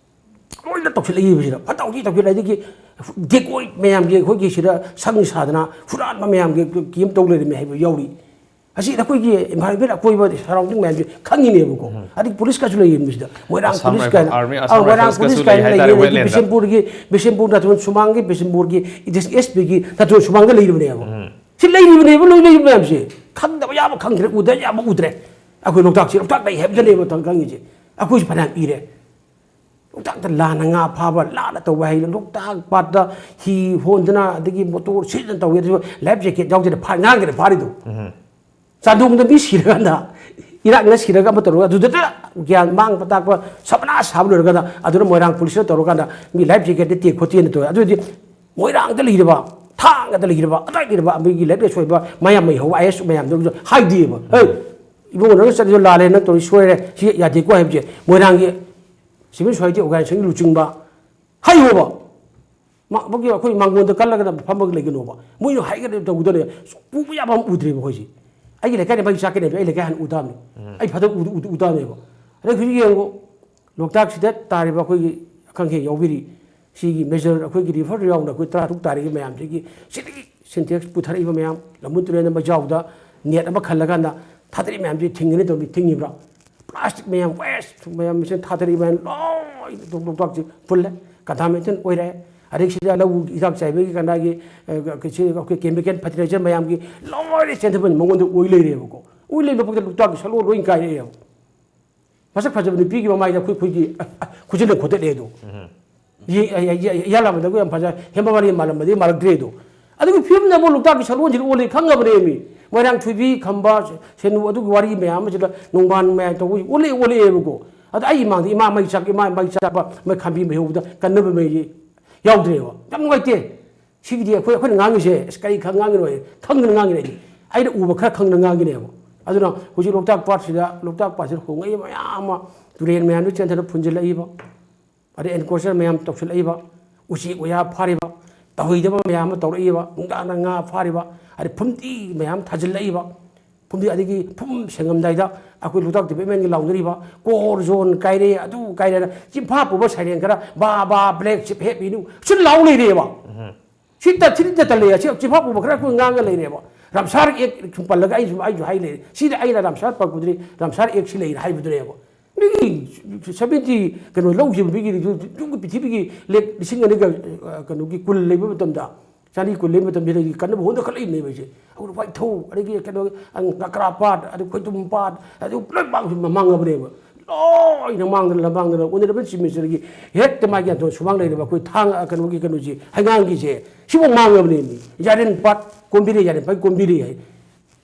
ꯂꯣꯏꯅ ꯇꯧꯁꯤꯜꯂꯛꯏꯕꯁꯤꯗ ꯐꯠꯇ ꯍꯥꯎꯊꯤ ꯇꯧꯁꯤꯜꯂꯛꯏ꯫ ꯑꯗꯒꯤ ꯗꯦꯀꯣꯏ ꯃꯌꯥꯝꯒꯤ ꯑꯩꯈꯣꯏꯒꯤ ꯁꯤꯗ ꯁꯪ ꯁꯥꯗꯅ ꯍꯨꯔꯥꯟꯕ ꯃꯌꯥꯝꯒꯤ ꯀꯦꯝ ꯇꯧ ꯂꯩꯔꯝꯃꯦ ꯍꯥꯏꯕ ꯌꯥꯎꯔꯤ꯫ ꯑꯁꯤ ꯑꯩꯈꯣꯏꯒꯤ ꯏꯟꯚꯥꯏꯔꯣꯟꯃꯦꯟ ꯑꯀꯣꯏꯕ ꯁꯔꯥꯎꯟꯗꯤꯡ ꯃꯌꯥꯝꯁꯦ ꯈꯪꯉꯤꯅꯦꯕꯀꯣ꯫ ꯑꯗꯒꯤ ꯄꯨꯂꯤꯁꯀꯁꯨ ꯂꯩꯌꯦ ꯃꯁꯤꯗ, ꯃꯣꯏꯔꯥꯡ ꯑꯁꯥꯝ ꯄꯨꯂꯤꯁ ꯔꯥꯏꯐꯜ, ꯀꯥꯏꯅ ꯑꯥꯔꯃꯤ, ꯑꯥ, ꯑꯁꯥꯝ ꯃꯣꯏꯔꯥꯡ ꯔꯥꯏꯐꯜꯁꯀꯁꯨ ꯄꯨꯂꯤꯁ ꯂꯩ ꯀꯥꯏꯅ ꯍꯥꯏꯇꯥꯔꯦ ꯂꯩꯌꯦ꯫ ꯑꯗꯒꯤ ꯋꯦꯠꯂꯦꯟꯗ꯫ ꯕꯤꯁꯦꯝꯄꯨꯔꯒꯤ, ꯕꯤꯁꯦꯝꯄꯨꯔ ꯅꯥꯊꯣꯟ ꯁꯨꯃꯥꯡꯒꯤ, ꯕꯤꯁꯦꯝꯄꯨꯔꯒꯤ ꯑꯦꯁ ꯄꯤꯒꯤ ꯅꯥꯊꯣꯟ ꯁꯨꯃꯥꯡꯗ ꯂꯩꯔꯤꯕꯅꯦꯕ꯫ ꯁꯤ ꯂꯩꯔꯤꯕꯅꯦꯕ, ꯂꯣꯏ ꯂꯩꯔꯤꯕ ꯃꯌꯥꯝꯁꯦ꯫ ꯈꯪꯗꯕ ꯌꯥꯕ ꯈꯪꯗ꯭ꯔꯦ, ꯎꯗ ꯌꯥꯕ ꯎꯗ꯭ꯔꯦ꯫ ꯑꯩꯈꯣꯏ ꯂꯣꯛꯇꯥꯛꯁꯤ ꯂꯣꯛꯇꯥꯛ ꯂꯩ ꯍꯥꯏꯕꯗꯅꯦꯕ ꯈꯪꯉꯤꯁꯦ꯫ ꯑꯩꯈꯣꯏꯁꯨ ꯐꯅꯌꯥꯝ ꯏꯔꯦ꯫ ꯂꯣꯛꯇꯥꯛꯇ ꯂꯥꯟꯅ ꯉꯥ ꯐꯥꯕ, ꯂꯥꯟꯅ ꯇꯧꯕ ꯍꯥꯏ, ꯂꯣꯛꯇꯥꯛ ꯄꯥꯠꯇ ꯍꯤ ꯍꯣꯟꯗꯅ, ꯑꯗꯒꯤ ꯃꯣꯇꯣꯔ ꯁꯤꯗꯅ ꯇꯧꯋꯦ꯫ ꯑꯗꯨ ꯂꯥꯏꯐ ꯖꯦꯀꯦꯠ ꯌꯥꯎꯗꯅ ꯐꯥ-, ꯉꯔꯥꯡꯗꯅ ꯐꯥꯔꯤꯗꯣ꯫ ꯆꯥꯟꯗꯣꯡꯗ ꯃꯤ ꯁꯤꯔꯀꯥꯟꯗ, ꯏꯔꯥꯛꯅ ꯁꯤꯔꯒ ꯑꯃ ꯇꯧꯔꯒ, ꯑꯗꯨꯗ ꯒ꯭ꯌꯥꯟ ꯃꯥꯡꯕ ꯇꯥꯛꯄ ꯁꯕꯅꯥꯁ ꯁꯥꯕ ꯂꯣꯏꯔꯀꯥꯟꯗ, ꯑꯗꯨꯅ ꯃꯣꯏꯔꯥꯡ ꯄꯨꯂꯤꯁꯅ ꯇꯧꯔꯀꯥꯟꯗ ꯃꯤ ꯂꯥꯏꯐ ꯖꯦꯀꯦꯠꯇ ꯇꯦꯛ ꯈꯣꯠꯇꯦꯅ ꯇꯧꯋꯦ꯫ ꯑꯗꯨꯗꯤ ꯃꯣꯏꯔꯥꯡꯗ ꯂꯩꯔꯕ, ꯊꯥꯡꯒꯗ ꯂꯩꯔꯕ, ꯑꯗꯥꯏ ꯂꯩꯔꯕ ꯑꯩꯈꯣꯏꯒꯤ ꯂꯥꯏꯔꯤꯛ ꯂꯥꯏꯁꯨ ꯍꯩꯕ ꯃꯌꯥꯝ ꯃꯩ ꯍꯧꯕ ꯑꯥꯏ ꯑꯦꯁ ꯃꯌꯥꯝꯗꯨ ꯍꯥꯏꯗꯦꯕ꯫ "ꯍꯦ, ꯏꯕꯨꯡꯉꯣ, ꯅꯪ ꯆꯠꯂꯤꯗꯣ ꯂꯥꯜꯂꯦ, ꯅꯪ ꯇꯧꯔꯤ ꯁꯣꯏꯔꯦ, ꯁꯤ ꯌꯥꯗꯦꯀꯣ" ꯍꯥꯏꯕꯁꯦ ꯃꯣꯏꯔꯥꯡꯒꯤ ꯁꯤꯚꯤꯜ ꯁꯣꯁꯥꯏꯇꯤ ꯑꯣꯔꯒꯅꯥꯏꯖꯦꯁꯟꯒꯤ ꯂꯨꯆꯤꯡꯕ ꯍꯥꯏꯌꯣꯕ꯫ ꯃꯥ-, ꯃꯥꯒꯤ ꯑꯩꯈꯣꯏ ꯃꯥꯡꯒꯣꯟꯗ ꯀꯜꯂꯒ ꯐꯝꯃꯒ ꯂꯩꯒꯅꯣꯕ꯫ ꯃꯣꯏꯅ ꯍꯥꯏꯒꯗꯕ ꯇꯧꯒꯗꯕꯅꯦ꯫ ꯎꯕ ꯌꯥꯕ ꯑꯃ ꯎꯗ꯭ꯔꯦꯕ ꯑꯩꯈꯣꯏꯁꯦ꯫ ꯑꯩꯒꯤ ꯂꯩꯀꯥꯏꯗ ꯃꯩ ꯆꯥꯛꯀꯅꯦꯕ, ꯑꯩ ꯂꯩꯀꯥꯏ ꯍꯥꯟꯅ ꯎ ꯇꯥꯕꯅꯤ꯫ ꯑꯩ ꯐꯖꯅ ꯎ-, ꯎ-, ꯎ ꯇꯥꯕꯅꯦꯕ꯫ ꯑꯗꯩ ꯍꯧꯖꯤꯛ ꯌꯦꯡꯉꯨ, ꯂꯣꯛꯇꯥꯛꯁꯤꯗ ꯇꯥꯔꯤꯕ ꯑꯩꯈꯣꯏꯒꯤ ꯑꯈꯪ ꯑꯍꯩ ꯌꯥꯎꯕꯤꯔꯤ꯫ ꯁꯤꯒꯤ ꯃꯦꯖꯔ ꯑꯩꯈꯣꯏꯒꯤ ꯔꯤꯐꯔ ꯌꯥꯎꯅ ꯑꯩꯈꯣꯏ ꯇꯔꯥ ꯇꯔꯨꯛ ꯇꯥꯔꯤꯕ ꯃꯌꯥꯝꯁꯤꯒꯤ, ꯁꯤꯗꯒꯤ ꯁꯤꯟꯇꯦꯛꯁ ꯄꯨꯊꯔꯛꯏꯕ ꯃꯌꯥꯝ, ꯂꯝꯃꯨꯟ ꯇꯨꯔꯦꯜꯗ ꯃꯩꯖꯥꯎꯗ ꯅꯦꯠ ꯑꯃ ꯈꯜꯂꯀꯥꯟꯗ ꯊꯥꯗꯔꯛꯏ ꯃꯌꯥꯝꯁꯤ ꯊꯤꯡꯒꯅꯤ ꯇꯧꯕꯤ ꯊꯤꯡꯉꯤꯕ꯭ꯔꯥ? ꯄ꯭ꯂꯥꯁꯇꯤꯛ ꯃꯌꯥꯝ, ꯋꯦꯁ ꯃꯌꯥꯝ, ꯃꯁꯤꯅ ꯊꯥꯗꯔꯛꯏ ꯃꯌꯥꯝ ꯂꯣꯏꯅ ꯂꯣꯛ-, ꯂꯣꯛꯇꯥꯛꯁꯤ ꯐꯨꯜꯂꯦ, ꯀꯟꯇꯥꯃꯤꯅꯦꯁꯟ ꯑꯣꯏꯔꯦ꯫ ꯑꯗꯩ ꯁꯤꯗ ꯂꯧ ꯍꯤꯗꯥꯛ ꯆꯥꯏꯕꯒꯤ ꯀꯅꯥꯒꯤ, ꯑ, ꯁꯤ ꯑꯩꯈꯣꯏ ꯀꯦꯃꯤꯀꯦꯜ ꯐꯔꯇꯤꯂꯥꯏꯖꯔ ꯃꯌꯥꯝꯒꯤ ꯂꯣꯏꯅ ꯆꯦꯟꯊꯕ ꯃꯉꯣꯟꯗ ꯑꯣꯏ ꯂꯩꯔꯦꯕꯀꯣ꯫ ꯑꯣꯏ ꯂꯩꯕ ꯐꯥꯎꯗ ꯂꯣꯛꯇꯥꯛꯀꯤ ꯁꯥꯂꯣꯟ ꯂꯣꯏ ꯀꯥꯏꯔꯛꯑꯦꯕ꯫ ꯃꯁꯛ ꯐꯖꯕ ꯅꯨꯄꯤꯒꯤ ꯃꯃꯥꯏꯗ ꯑꯩꯈꯣꯏ, ꯑꯩꯈꯣꯏꯒꯤ, ꯑ, ꯑ, ꯈꯨꯖꯤꯟꯅ ꯈꯣꯠꯇꯠꯂꯦ ꯑꯗꯣ꯫ ꯌꯦ-, ꯑ, ꯌꯦ-, ꯌꯦ-, ꯌꯦꯠꯂꯝꯕꯗꯒ ꯌꯥꯝ ꯐꯖ, ꯍꯦꯝꯕ ꯋꯥꯔꯤ ꯃꯥꯜꯂꯝꯕꯗꯒꯤ ꯃꯥꯜꯂꯛꯇ꯭ꯔꯦꯗꯣ꯫ ꯑꯗꯨꯒꯤ ꯐꯤꯕꯝꯗ ꯑꯃꯨꯛ ꯂꯣꯛꯇꯥꯛꯀꯤ ꯁꯥꯂꯣꯟꯁꯤꯗ ꯑꯣꯜꯂꯦ ꯈꯪꯉꯕꯅꯦꯃꯤ꯫ ꯃꯣꯏꯔꯥꯡ ꯊꯣꯏꯕꯤ ꯈꯝꯕ, ꯁꯦꯅꯨ ꯑꯗꯨꯒꯤ ꯋꯥꯔꯤ ꯃꯌꯥꯝ ꯑꯃꯁꯤꯗ ꯅꯣꯡꯕꯥꯟ ꯃꯌꯥꯝ ꯇꯧꯕ ꯑꯣꯜꯂꯦ, ꯑꯣꯜꯂꯛꯑꯦꯕꯀꯣ꯫ ꯑꯗ ꯑꯩ ꯏꯃꯥꯡꯗ ꯏꯃꯥ ꯃꯩ ꯆꯥꯛ-, ꯏꯃꯥ ꯃꯩ ꯆꯥꯛꯄ, ꯃꯩ ꯈꯥꯝꯕꯤ ꯃꯩ ꯍꯧꯕꯗ ꯀꯟꯅꯕ ꯃꯩ ꯌꯥꯎꯗ꯭ꯔꯦꯕ꯫ ꯌꯥꯝ ꯅꯨꯡꯉꯥꯏꯇꯦ꯫ ꯁꯤꯒꯤꯗꯤ ꯑꯩꯈꯣꯏ, ꯑꯩꯈꯣꯏꯅ ꯉꯥꯡꯉꯤꯁꯦ ꯑꯁ ꯀꯔꯤ ꯈꯪ ꯉꯥꯡꯉꯤꯅꯣ ꯑꯩ? ꯈꯪꯗꯅ ꯉꯥꯡꯉꯤꯅꯦ ꯑꯩꯗꯤ꯫ ꯑꯩꯅ ꯎꯕ ꯈꯔ ꯈꯪꯗꯅ ꯉꯥꯡꯉꯤꯅꯦꯕ꯫ ꯑꯗꯨꯅ ꯍꯧꯖꯤꯛ ꯂꯣꯛꯇꯥꯛ ꯄꯥꯠꯁꯤꯗ, ꯂꯣꯛꯇꯥꯛ ꯄꯥꯠꯁꯤꯗ ꯍꯣꯡꯉꯛꯏꯕ ꯃꯌꯥꯝ ꯑꯃ, ꯇꯨꯔꯦꯟ ꯃꯌꯥꯝꯗꯨ ꯆꯦꯟꯊꯔ ꯐꯨꯟꯖꯤꯜꯂꯛꯏꯕ, ꯑꯗꯩ ꯑꯦꯟꯀ꯭ꯔꯣꯆꯔ ꯃꯌꯥꯝ ꯇꯧꯁꯤꯜꯂꯛꯏꯕ, ꯎꯆꯦꯛ ꯋꯥꯌꯥ ꯐꯥꯔꯤꯕ, ꯇꯧꯍꯩꯗꯕ ꯃꯌꯥꯝ ꯑꯃ ꯇꯧꯔꯛꯏꯕ, ꯅꯨꯡꯗꯥꯡꯗ ꯉꯥ ꯐꯥꯔꯤꯕ, ꯑꯗꯩ ꯐꯨꯝꯗꯤ ꯃꯌꯥꯝ ꯊꯥꯖꯤꯜꯂꯛꯏꯕ, ꯐꯨꯝꯗꯤ ꯑꯗꯒꯤ ꯐꯨꯝ ꯁꯦꯡꯉꯝꯗꯥꯏꯗ ꯑꯩꯈꯣꯏ ꯂꯣꯛꯇꯥꯛ ꯗꯤꯄꯥꯔꯠꯃꯦꯟꯒꯤ ꯂꯥꯎꯅꯔꯤꯕ core zone ꯀꯥꯏꯔꯦ, ꯑꯗꯨ ꯀꯥꯏꯔꯦꯅ ꯆꯤꯟꯐꯥ ꯄꯨꯕ ꯁꯥꯏꯔꯦꯟ ꯈꯔ ꯕꯥ ꯕꯥ black sheep ꯍꯦꯞ ꯏꯅꯨ ꯁꯨꯝ ꯂꯥꯎ ꯂꯩꯔꯦꯕ꯫ ꯁꯤ ꯇ-, ꯁꯤꯗꯤ ꯇꯠꯇ ꯂꯩ꯫ ꯑꯁꯤ ꯆꯤꯟꯐꯥ ꯄꯨꯕ ꯈꯔ ꯑꯩꯈꯣꯏ ꯉꯥꯡꯉ ꯂꯩꯔꯦꯕ꯫ ꯔꯥꯝꯁꯥꯔ ꯑꯦꯛ ꯁꯨꯝ ꯄꯜꯂꯒ ꯑꯩ ꯁꯨꯝ, ꯑꯩꯁꯨ ꯍꯥꯏ ꯂꯩꯔꯦ꯫ ꯁꯤꯗ ꯑꯩꯅ ꯔꯥꯝꯁꯥꯔ ꯄꯜꯂꯨꯗ꯭ꯔꯤ, ꯔꯥꯝꯁꯥꯔ ꯑꯦꯛꯁꯤ ꯂꯩꯔꯦ ꯍꯥꯏꯕꯗꯨꯅꯦꯕ꯫ ꯃꯤꯒꯤ seventy ꯀꯩꯅꯣ ꯂꯧꯈꯤꯕ ꯃꯤꯒꯤ ꯌꯨꯝꯒꯤ ꯄ꯭ꯔꯤꯊꯤꯕꯤꯒꯤ ꯂꯦꯛ ꯂꯤꯁꯤꯡ ꯑꯅꯤꯒ, ꯑ, ꯀꯩꯅꯣꯒꯤ ꯀꯨꯟ ꯂꯩꯕ ꯃꯇꯝꯗ, ꯆꯅꯤ ꯀꯨꯟ ꯂꯩꯕ ꯃꯇꯝꯗ ꯀꯟꯅꯕ ꯍꯣꯟꯗꯈꯠꯂꯛꯏꯕꯅꯦꯕ ꯑꯩꯁꯦ꯫ ꯑꯗꯨꯒ ꯋꯥꯏꯊꯧ, ꯑꯗꯒꯤ ꯀꯩꯅꯣ, ꯑ, ꯉꯀ꯭ꯔꯥ ꯄꯥꯠ, ꯑꯗꯩ ꯈꯣꯏꯇꯨꯝ ꯄꯥꯠ, ꯑꯗꯨ ꯄꯨꯂꯞ ꯃꯥꯡ-, ꯃꯥꯡꯉꯕꯅꯦꯕ꯫ ꯂꯣꯏꯅ ꯃꯥꯡꯗꯅ ꯂꯝꯃꯥꯡꯗꯅ ꯑꯣꯅꯔꯦꯕꯜ ꯆꯤꯐ ꯃꯤꯅꯤꯁꯇꯔꯒꯤ ꯍꯦꯛꯇ ꯃꯥꯒꯤ ꯑꯗꯣ ꯁꯨꯃꯥꯡ ꯂꯩꯔꯤꯕ ꯑꯩꯈꯣꯏ ꯊꯥꯡ ꯀꯩꯅꯣꯒꯤ ꯀꯩꯅꯣꯁꯤ ꯍꯩꯉꯥꯡꯒꯤꯁꯦ ꯁꯤꯐꯥꯎ ꯃꯥꯡꯉꯕꯅꯦ꯫ ꯌꯥꯔꯦꯟ ꯄꯥꯠ ꯀꯣꯝꯕꯤꯔꯦ, ꯌꯥꯔꯦꯟ ꯄꯥꯠ ꯀꯣꯝꯕꯤꯔꯦ ꯍꯥꯏ꯫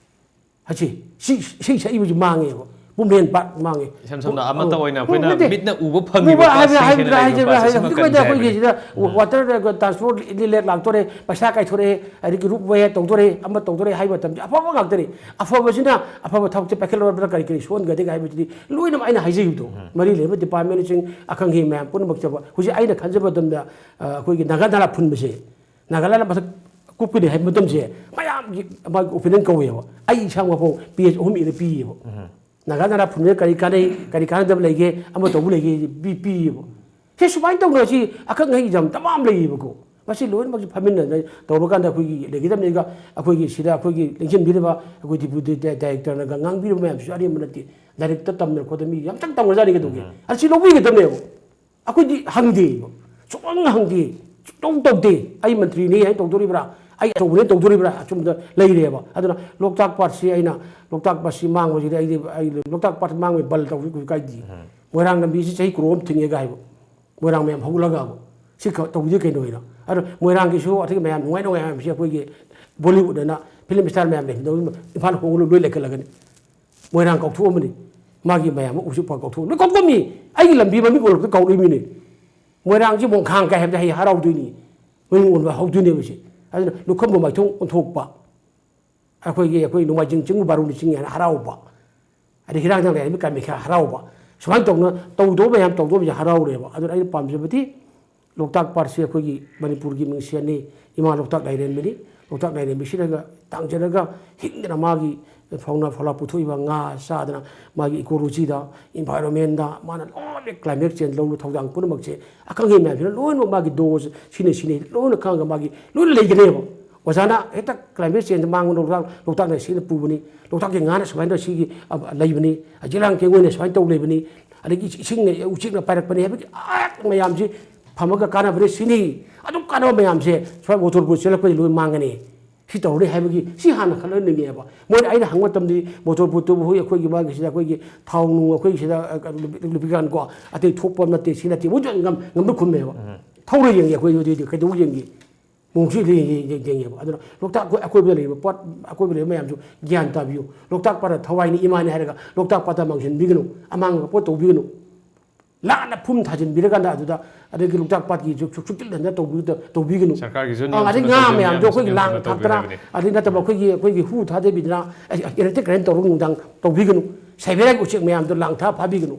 ꯍꯥꯏꯁꯤ ꯁꯤ ꯏꯁꯩ ꯁꯛꯏꯕꯁꯤ ꯃꯥꯡꯉꯦꯕ꯫ ꯄꯨꯝꯕꯦꯟ ꯄꯥꯠ ꯃꯥꯡꯉꯦ꯫ ꯏꯁꯝ ꯁꯝꯅ ꯑꯃꯠꯇ ꯑꯣꯏꯅ ꯑꯩꯈꯣꯏꯅ ꯅꯠꯇꯦ꯫ ꯃꯤꯠꯅ ꯎꯕ ꯐꯪꯉꯤꯕ ꯎꯕ ꯍꯥꯏꯕ ꯄꯥꯠꯁꯤꯡꯁꯤꯅ ꯍꯥꯏꯕꯗꯨꯅ ꯂꯩꯔꯤꯕ ꯍꯥꯏꯖꯕ ꯄꯥꯠꯁꯦ ꯍꯥꯏꯖꯕ ꯁꯤꯃ ꯍꯧꯖꯤꯛ ꯑꯣꯏꯅ ꯀꯟꯁꯦ ꯑꯩꯈꯣꯏꯒꯤ ꯍꯥꯏꯕꯅꯤ꯫ ꯁꯤꯗ ꯋꯥꯇꯔ ꯇ꯭ꯔꯥꯟꯁꯄꯣꯔꯠ ꯏꯟꯂꯦꯠ ꯂꯥꯛꯇꯣꯔꯦ, ꯄꯩꯁꯥ ꯀꯥꯏꯊꯣꯔꯛꯑꯦ, ꯑꯗꯒꯤ ꯔꯨꯞ ꯋꯦ ꯇꯧꯗꯣꯔꯦ, ꯑꯃ ꯇꯧꯗꯣꯔꯦ ꯍꯥꯏꯕ ꯃꯇꯝꯁꯦ ꯑꯐꯕ ꯉꯥꯛꯇꯅꯤ꯫ ꯑꯐꯕꯁꯤꯅ ꯑꯐꯕ ꯊꯕꯛꯁꯦ ꯄꯥꯏꯈꯠꯂꯨꯔꯕꯅꯤꯅ ꯀꯔꯤ ꯀꯔꯤ ꯁꯣꯛꯍꯟꯒꯗꯒꯦ ꯍꯥꯏꯕꯁꯤꯗꯤ ꯂꯣꯏꯅꯃꯛ ꯑꯩꯅ ꯍꯥꯏꯖꯈꯤꯕꯗꯣ ꯃꯔꯤ ꯂꯩꯅꯕ ꯗꯤꯄꯥꯔꯠꯃꯦꯟꯁꯤꯡ ꯑꯈꯪ ꯑꯍꯩ ꯃꯌꯥꯝ ꯄꯨꯝꯅꯃꯛꯇꯕ ꯍꯧꯖꯤꯛ ꯑꯩꯅ ꯈꯟꯖꯕ ꯃꯇꯝꯗ ꯑ, ꯑꯩꯈꯣꯏꯒꯤ ꯅꯥꯒꯥ ꯅꯥꯂꯥ ꯐꯨꯟꯕꯁꯦ, ꯅꯥꯒꯥꯂꯦꯟ ꯃꯊꯛ ꯀꯨꯞꯀꯅꯤ ꯍꯥꯏꯕ ꯃꯇꯝꯁꯦ ꯃꯌꯥꯝꯒꯤ ꯃꯥꯒꯤ ꯑꯣꯄꯤꯅꯤꯌꯟ ꯀꯧꯋꯦꯕ꯫ ꯑꯩ ꯏꯁꯥꯃꯛꯐꯥꯎ ꯄꯦꯖ ꯑꯍꯨꯝ ꯏꯔ ꯄꯤꯌꯦꯕ꯫ ꯅꯥꯒꯥ ꯅꯥꯂꯥ ꯐꯨꯟꯕꯁꯦ ꯀꯔꯤ ꯀꯥꯟꯅꯩ, ꯀꯔꯤ ꯀꯥꯟꯅꯗꯕ ꯂꯩꯒꯦ, ꯑꯃ ꯇꯧꯕ ꯂꯩꯒꯦ ꯄꯤ-, ꯄꯤꯌꯦꯕ꯫ ꯁꯤ ꯁꯨꯃꯥꯏꯅ ꯇꯧꯅ ꯁꯤ ꯑꯈꯪ ꯑꯍꯩ ꯌꯥꯝ ꯗꯃꯥ ꯑꯃ ꯂꯩꯌꯦꯕꯀꯣ꯫ ꯃꯁꯤ ꯂꯣꯏꯅꯃꯛꯁꯤ ꯐꯝꯃꯤꯟꯅꯗꯅ ꯇꯧꯔꯀꯥꯟꯗ ꯑꯩꯈꯣꯏꯒꯤ ꯂꯩꯒꯗꯕꯅꯤꯒ ꯑꯩꯈꯣꯏꯒꯤ ꯁꯤꯗ ꯑꯩꯈꯣꯏꯒꯤ ꯂꯦꯡꯁꯤꯟꯕꯤꯔꯤꯕ ꯑꯩꯈꯣꯏ ꯗꯤꯄꯨꯇꯤ ꯗꯥꯏ-, ꯗꯥꯏꯔꯦꯛꯇꯔꯅꯒ ꯉꯥꯡꯕꯤꯔꯤꯕ ꯃꯌꯥꯝꯁꯤꯁꯨ ꯑꯔꯦꯝꯕ ꯅꯠꯇꯦ꯫ ꯂꯥꯏꯔꯤꯛꯇ ꯇꯝꯗꯅ ꯈꯣꯠꯇꯅ ꯃꯤ ꯌꯥꯝ ꯇꯪ ꯇꯝꯈ꯭ꯔꯖꯥꯠꯅꯤ ꯀꯩꯗꯧꯒꯦ? ꯑꯗ ꯁꯤ ꯂꯧꯕꯤꯒꯗꯕꯅꯦꯕ꯫ ꯑꯩꯈꯣꯏꯗꯤ ꯍꯪꯗꯦꯕ꯫ ꯁꯨꯛꯍꯪ ꯍꯪꯗꯦ꯫ ꯁꯨꯛꯇꯧ ꯇꯧꯗꯦ꯫ ꯑꯩ ꯃꯟꯇ꯭ꯔꯤꯅꯤ ꯍꯥꯏꯅ ꯇꯧꯗꯣꯔꯤꯕ꯭ꯔꯥ? ꯑꯩ ꯑꯆꯧꯕꯅꯤ ꯇꯧꯗꯣꯔꯤꯕ꯭ꯔꯥ? ꯑꯆꯨꯝꯕꯗ ꯂꯩꯔꯦꯕ꯫ ꯑꯗꯨꯅ ꯂꯣꯛꯇꯥꯛ ꯄꯥꯠꯁꯤ ꯑꯩꯅ, ꯂꯣꯛꯇꯥꯛ ꯄꯥꯠꯁꯤ ꯃꯥꯡꯕꯁꯤꯗꯤ ꯑꯩꯗꯤ, ꯑꯩ ꯂꯣꯛꯇꯥꯛ ꯄꯥꯠ ꯃꯥꯡꯕꯒꯤ ꯕꯜ ꯇꯧꯕꯁꯨ ꯀꯩꯁꯨ ꯀꯥꯏꯗꯦ꯫ ꯃꯣꯏꯔꯥꯡ ꯂꯝꯕꯤꯁꯤ ꯆꯍꯤ ꯀ꯭ꯔꯣꯔ ꯑꯃ ꯊꯤꯡꯉꯦꯒ ꯍꯥꯏꯕ꯫ ꯃꯣꯏꯔꯥꯡ ꯃꯌꯥꯝ ꯍꯧꯒꯠꯂꯒꯕ꯫ ꯁꯤ ꯈ-, ꯇꯧꯕꯤꯗꯦ ꯀꯩꯅꯣ ꯍꯥꯏꯅ꯫ ꯑꯗꯣ ꯃꯣꯏꯔꯥꯡꯒꯤꯁꯨ ꯑꯇꯩ ꯃꯌꯥꯝ ꯅꯨꯡꯉꯥꯏ ꯅꯨꯡꯉꯥꯏ ꯃꯌꯥꯝꯁꯤ ꯑꯩꯈꯣꯏꯒꯤ ꯕꯣꯂꯤꯋꯨꯗ ꯑꯅ ꯐꯤꯂꯝ ꯏꯁꯇꯥꯔ ꯃꯌꯥꯝ ꯂꯩꯕꯗꯣ ꯏꯝꯐꯥꯜ ꯍꯣꯡꯂ ꯂꯣꯏ ꯂꯩꯈꯠꯂꯒꯅꯤ꯫ ꯃꯣꯏꯔꯥꯡ ꯀꯥꯎꯊꯣꯛꯑꯝꯕꯅꯤ꯫ ꯃꯥꯒꯤ ꯃꯌꯥꯝ ꯑꯃ ꯎꯆꯤꯛꯄ ꯀꯥꯎꯊꯣꯛꯑꯝ-, ꯂꯣꯏ ꯀꯥꯎꯊꯣꯛꯑꯝꯃꯤ꯫ ꯑꯩꯒꯤ ꯂꯝꯕꯤ ꯃꯃꯤꯡ ꯑꯣꯜꯂꯛꯄꯗ ꯀꯥꯎꯔꯛꯏꯃꯤꯅꯦ꯫ ꯃꯣꯏꯔꯥꯡꯁꯤ ꯃꯣꯡꯈꯥꯡ ꯀꯥꯏ ꯍꯥꯏꯕꯗ ꯍꯩ ꯍꯔꯥꯎꯗꯣꯏꯅꯤ꯫ ꯃꯃꯤꯡ ꯑꯣꯟꯕ ꯍꯧꯗꯣꯏꯅꯦꯕ ꯁꯤ꯫ ꯑꯗꯨꯅ ꯂꯨꯈꯝꯕꯨ ꯃꯥꯏꯊꯣꯡ ꯑꯣꯟꯊꯣꯛꯄ꯫ ꯑꯩꯈꯣꯏꯒꯤ, ꯑꯩꯈꯣꯏ ꯅꯣꯡꯃꯥꯏꯖꯤꯡ ꯆꯤꯡ ꯕꯥꯔꯨꯅꯤ ꯆꯤꯡ ꯍꯥꯏꯅ ꯍꯔꯥꯎꯕ꯫ ꯑꯗꯩ ꯍꯤꯔꯥꯡ ꯍꯤꯔꯥꯡ ꯂꯩ ꯍꯥꯏꯕ ꯀꯥꯃꯦꯈ꯭ꯌꯥ ꯍꯔꯥꯎꯕ꯫ ꯁꯨꯃꯥꯏꯅ ꯇꯧꯅ ꯇꯧꯗꯧꯕ ꯃꯌꯥꯝ ꯇꯧꯗꯧꯕꯁꯦ ꯍꯔꯥꯎꯔꯦꯕ꯫ ꯑꯗꯨꯅ ꯑꯩꯅ ꯄꯥꯝꯖꯕꯗꯤ ꯂꯣꯛꯇꯥꯛ ꯄꯥꯠꯁꯤ ꯑꯩꯈꯣꯏꯒꯤ ꯃꯅꯤꯄꯨꯔꯒꯤ ꯃꯤꯡꯁꯦꯜꯅꯤ, ꯏꯃꯥ ꯂꯣꯛꯇꯥꯛ ꯂꯥꯏꯔꯦꯝꯕꯤꯅꯤ꯫ ꯂꯣꯛꯇꯥꯛ ꯂꯥꯏꯔꯦꯝꯕꯤꯁꯤꯗꯒ ꯇꯥꯡꯖꯔꯒ ꯍꯤꯡꯗꯅ ꯃꯥꯒꯤ ꯐꯥꯎꯅ ꯐꯧꯂꯥ ꯄꯨꯊꯣꯛꯏꯕ ꯉꯥ ꯆꯥꯗꯅ ꯃꯥꯒꯤ ꯏꯀꯣꯂꯣꯖꯤꯗ, ꯏꯟꯚꯥꯏꯔꯣꯟꯃꯦꯟꯗ ꯃꯥꯅ ꯂꯣꯏꯅ ꯀ꯭ꯂꯥꯏꯃꯦꯠ ꯆꯦꯟꯖ ꯂꯧꯕ ꯊꯧꯗꯥꯡ ꯄꯨꯝꯅꯃꯛꯁꯦ ꯑꯈꯪ ꯑꯍꯩ ꯃꯌꯥꯝꯁꯤꯅ ꯂꯣꯏꯅꯃꯛ ꯃꯥꯒꯤ ꯗꯣꯁ ꯁꯤꯅ ꯁꯤꯅꯤ ꯂꯣꯏꯅ ꯈꯪꯉꯒ ꯃꯥꯒꯤ ꯂꯣꯏꯅ ꯂꯩꯒꯅꯦꯕ꯫ ꯑꯣꯖꯥꯅ ꯍꯦꯛꯇ ꯀ꯭ꯂꯥꯏꯃꯦꯠ ꯆꯦꯟꯖ ꯃꯥꯡꯕ ꯂꯣꯛꯇꯥꯛ, ꯂꯣꯛꯇꯥꯛꯅ ꯁꯤꯅ ꯄꯨꯕꯅꯤ, ꯂꯣꯛꯇꯥꯛꯀꯤ ꯉꯥꯅ ꯁꯨꯃꯥꯏꯅ ꯁꯤꯒꯤ, ꯑ, ꯂꯩꯕꯅꯤ, ꯖꯤꯔꯥꯡ ꯀꯦꯡꯉꯣꯏꯅ ꯁꯨꯃꯥꯏꯅ ꯇꯧ ꯂꯩꯕꯅꯤ, ꯑꯗꯒꯤ ꯏꯁꯤꯡꯅ ꯎꯆꯦꯛꯅ ꯄꯥꯏꯔꯛꯄꯅꯤ ꯍꯥꯏꯕꯒꯤ ꯑꯥ ꯃꯌꯥꯝꯁꯤ ꯐꯝꯃꯒ ꯀꯥꯟꯅꯕꯅꯤ ꯁꯤꯅꯤ꯫ ꯑꯗꯨꯝ ꯀꯥꯟꯅꯕ ꯃꯌꯥꯝꯁꯦ ꯁꯨꯃꯥꯏꯅ ꯃꯣꯇꯣꯔ ꯕꯣꯠ ꯆꯦꯜꯂꯛꯄꯗꯤ ꯂꯣꯏ ꯃꯥꯡꯒꯅꯤ꯫ ꯁꯤ ꯇꯧꯔꯅꯤ ꯍꯥꯏꯕꯒꯤ ꯁꯤ ꯍꯥꯟꯅ ꯈꯜꯍꯟꯅꯤꯡꯉꯦꯕ꯫ ꯃꯣꯏꯅ, ꯑꯩꯅ ꯍꯪꯕ ꯃꯇꯝꯗꯗꯤ ꯃꯣꯇꯣꯔ ꯕꯣꯠꯇꯨꯕꯨ ꯍꯣꯏ ꯑꯩꯈꯣꯏꯒꯤ ꯃꯥꯒꯤꯁꯤꯗ ꯑꯩꯈꯣꯏꯒꯤ ꯊꯥꯎ ꯅꯨꯡ ꯑꯩꯈꯣꯏꯒꯤꯁꯤꯗ ꯂꯨꯕ꯭ꯔꯤꯀꯥꯟ ꯀꯣ ꯑꯇꯩ ꯊꯣꯛꯄ ꯅꯠꯇꯦ, ꯁꯤ ꯅꯠꯇꯦ, ꯃꯣꯏꯁꯨ ꯉꯝ ꯉꯝꯅ ꯈꯨꯝꯃꯦꯕ꯫ ꯊꯧꯔ ꯌꯦꯡꯒꯦ ꯑꯩꯈꯣꯏ ꯑꯗꯨꯗꯤ ꯀꯩꯗꯧ ꯌꯦꯡꯒꯦ? ꯃꯣꯡꯁꯤ ꯌꯦꯡꯉꯦꯕ꯫ ꯑꯗꯨꯅ ꯂꯣꯛꯇꯥꯛ ꯑꯩꯈꯣꯏ ꯑꯀꯣꯏꯕꯗ ꯂꯩꯔꯤꯕ ꯄꯣꯠ ꯑꯀꯣꯏꯕꯗ ꯂꯩꯕ ꯃꯌꯥꯝꯁꯨ ꯒ꯭ꯌꯥꯟ ꯇꯥꯕꯤꯌꯨ꯫ ꯂꯣꯛꯇꯥꯛ ꯄꯥꯠꯇ ꯊꯋꯥꯏꯅꯤ ꯏꯃꯥꯅꯤ ꯍꯥꯏꯔꯒ ꯂꯣꯛꯇꯥꯛ ꯄꯥꯠꯇ ꯃꯥꯡꯁꯤꯟꯕꯤꯒꯅꯨ, ꯑꯃꯥꯡꯕ ꯄꯣꯠ ꯇꯧꯕꯤꯒꯅꯨ꯫ ꯂꯥꯟꯅ ꯐꯨꯝ ꯊꯥꯖꯤꯟꯕꯤꯔꯀꯥꯟꯗ ꯑꯗꯨꯗ ꯑꯗꯒꯤ ꯂꯣꯛꯇꯥꯛ ꯄꯥꯠꯀꯤ ꯁꯨꯛ ꯁꯨꯛ ꯁꯨꯛ ꯍꯟꯗ ꯇꯧꯕꯤꯗ ꯇꯧꯕꯤꯒꯅꯨ꯫ ꯁꯔꯀꯥꯔꯒꯤꯁꯨ ꯑꯪ, ꯅꯤꯌꯝ ꯑꯗꯩ ꯆꯨꯝꯅ ꯉꯥ ꯇꯧꯕꯤꯌꯨ, ꯃꯌꯥꯝꯗꯣ ꯅꯤꯌꯝ ꯑꯩꯈꯣꯏꯒꯤ ꯆꯨꯝꯅ ꯂꯥꯡ ꯇꯧꯕꯤꯌꯨ ꯊꯥꯛꯇꯅ ꯍꯥꯏꯕꯅꯤ꯫ ꯑꯗꯩ ꯅꯠꯇꯕ ꯑꯩꯈꯣꯏꯒꯤ ꯑꯩꯈꯣꯏꯒꯤ ꯍꯨ ꯊꯥꯗꯕꯤꯗꯅ ꯏꯔꯦꯛꯇ ꯀꯔꯦꯟ ꯇꯧꯔꯒ ꯅꯨꯡꯗꯥꯡ ꯇꯧꯕꯤꯒꯅꯨ꯫ ꯁꯥꯏꯕꯦꯔꯤꯌꯥꯒꯤ ꯎꯆꯦꯛ ꯃꯌꯥꯝꯗꯣ ꯂꯥꯡ ꯊꯥ ꯐꯥꯕꯤꯒꯅꯨ꯫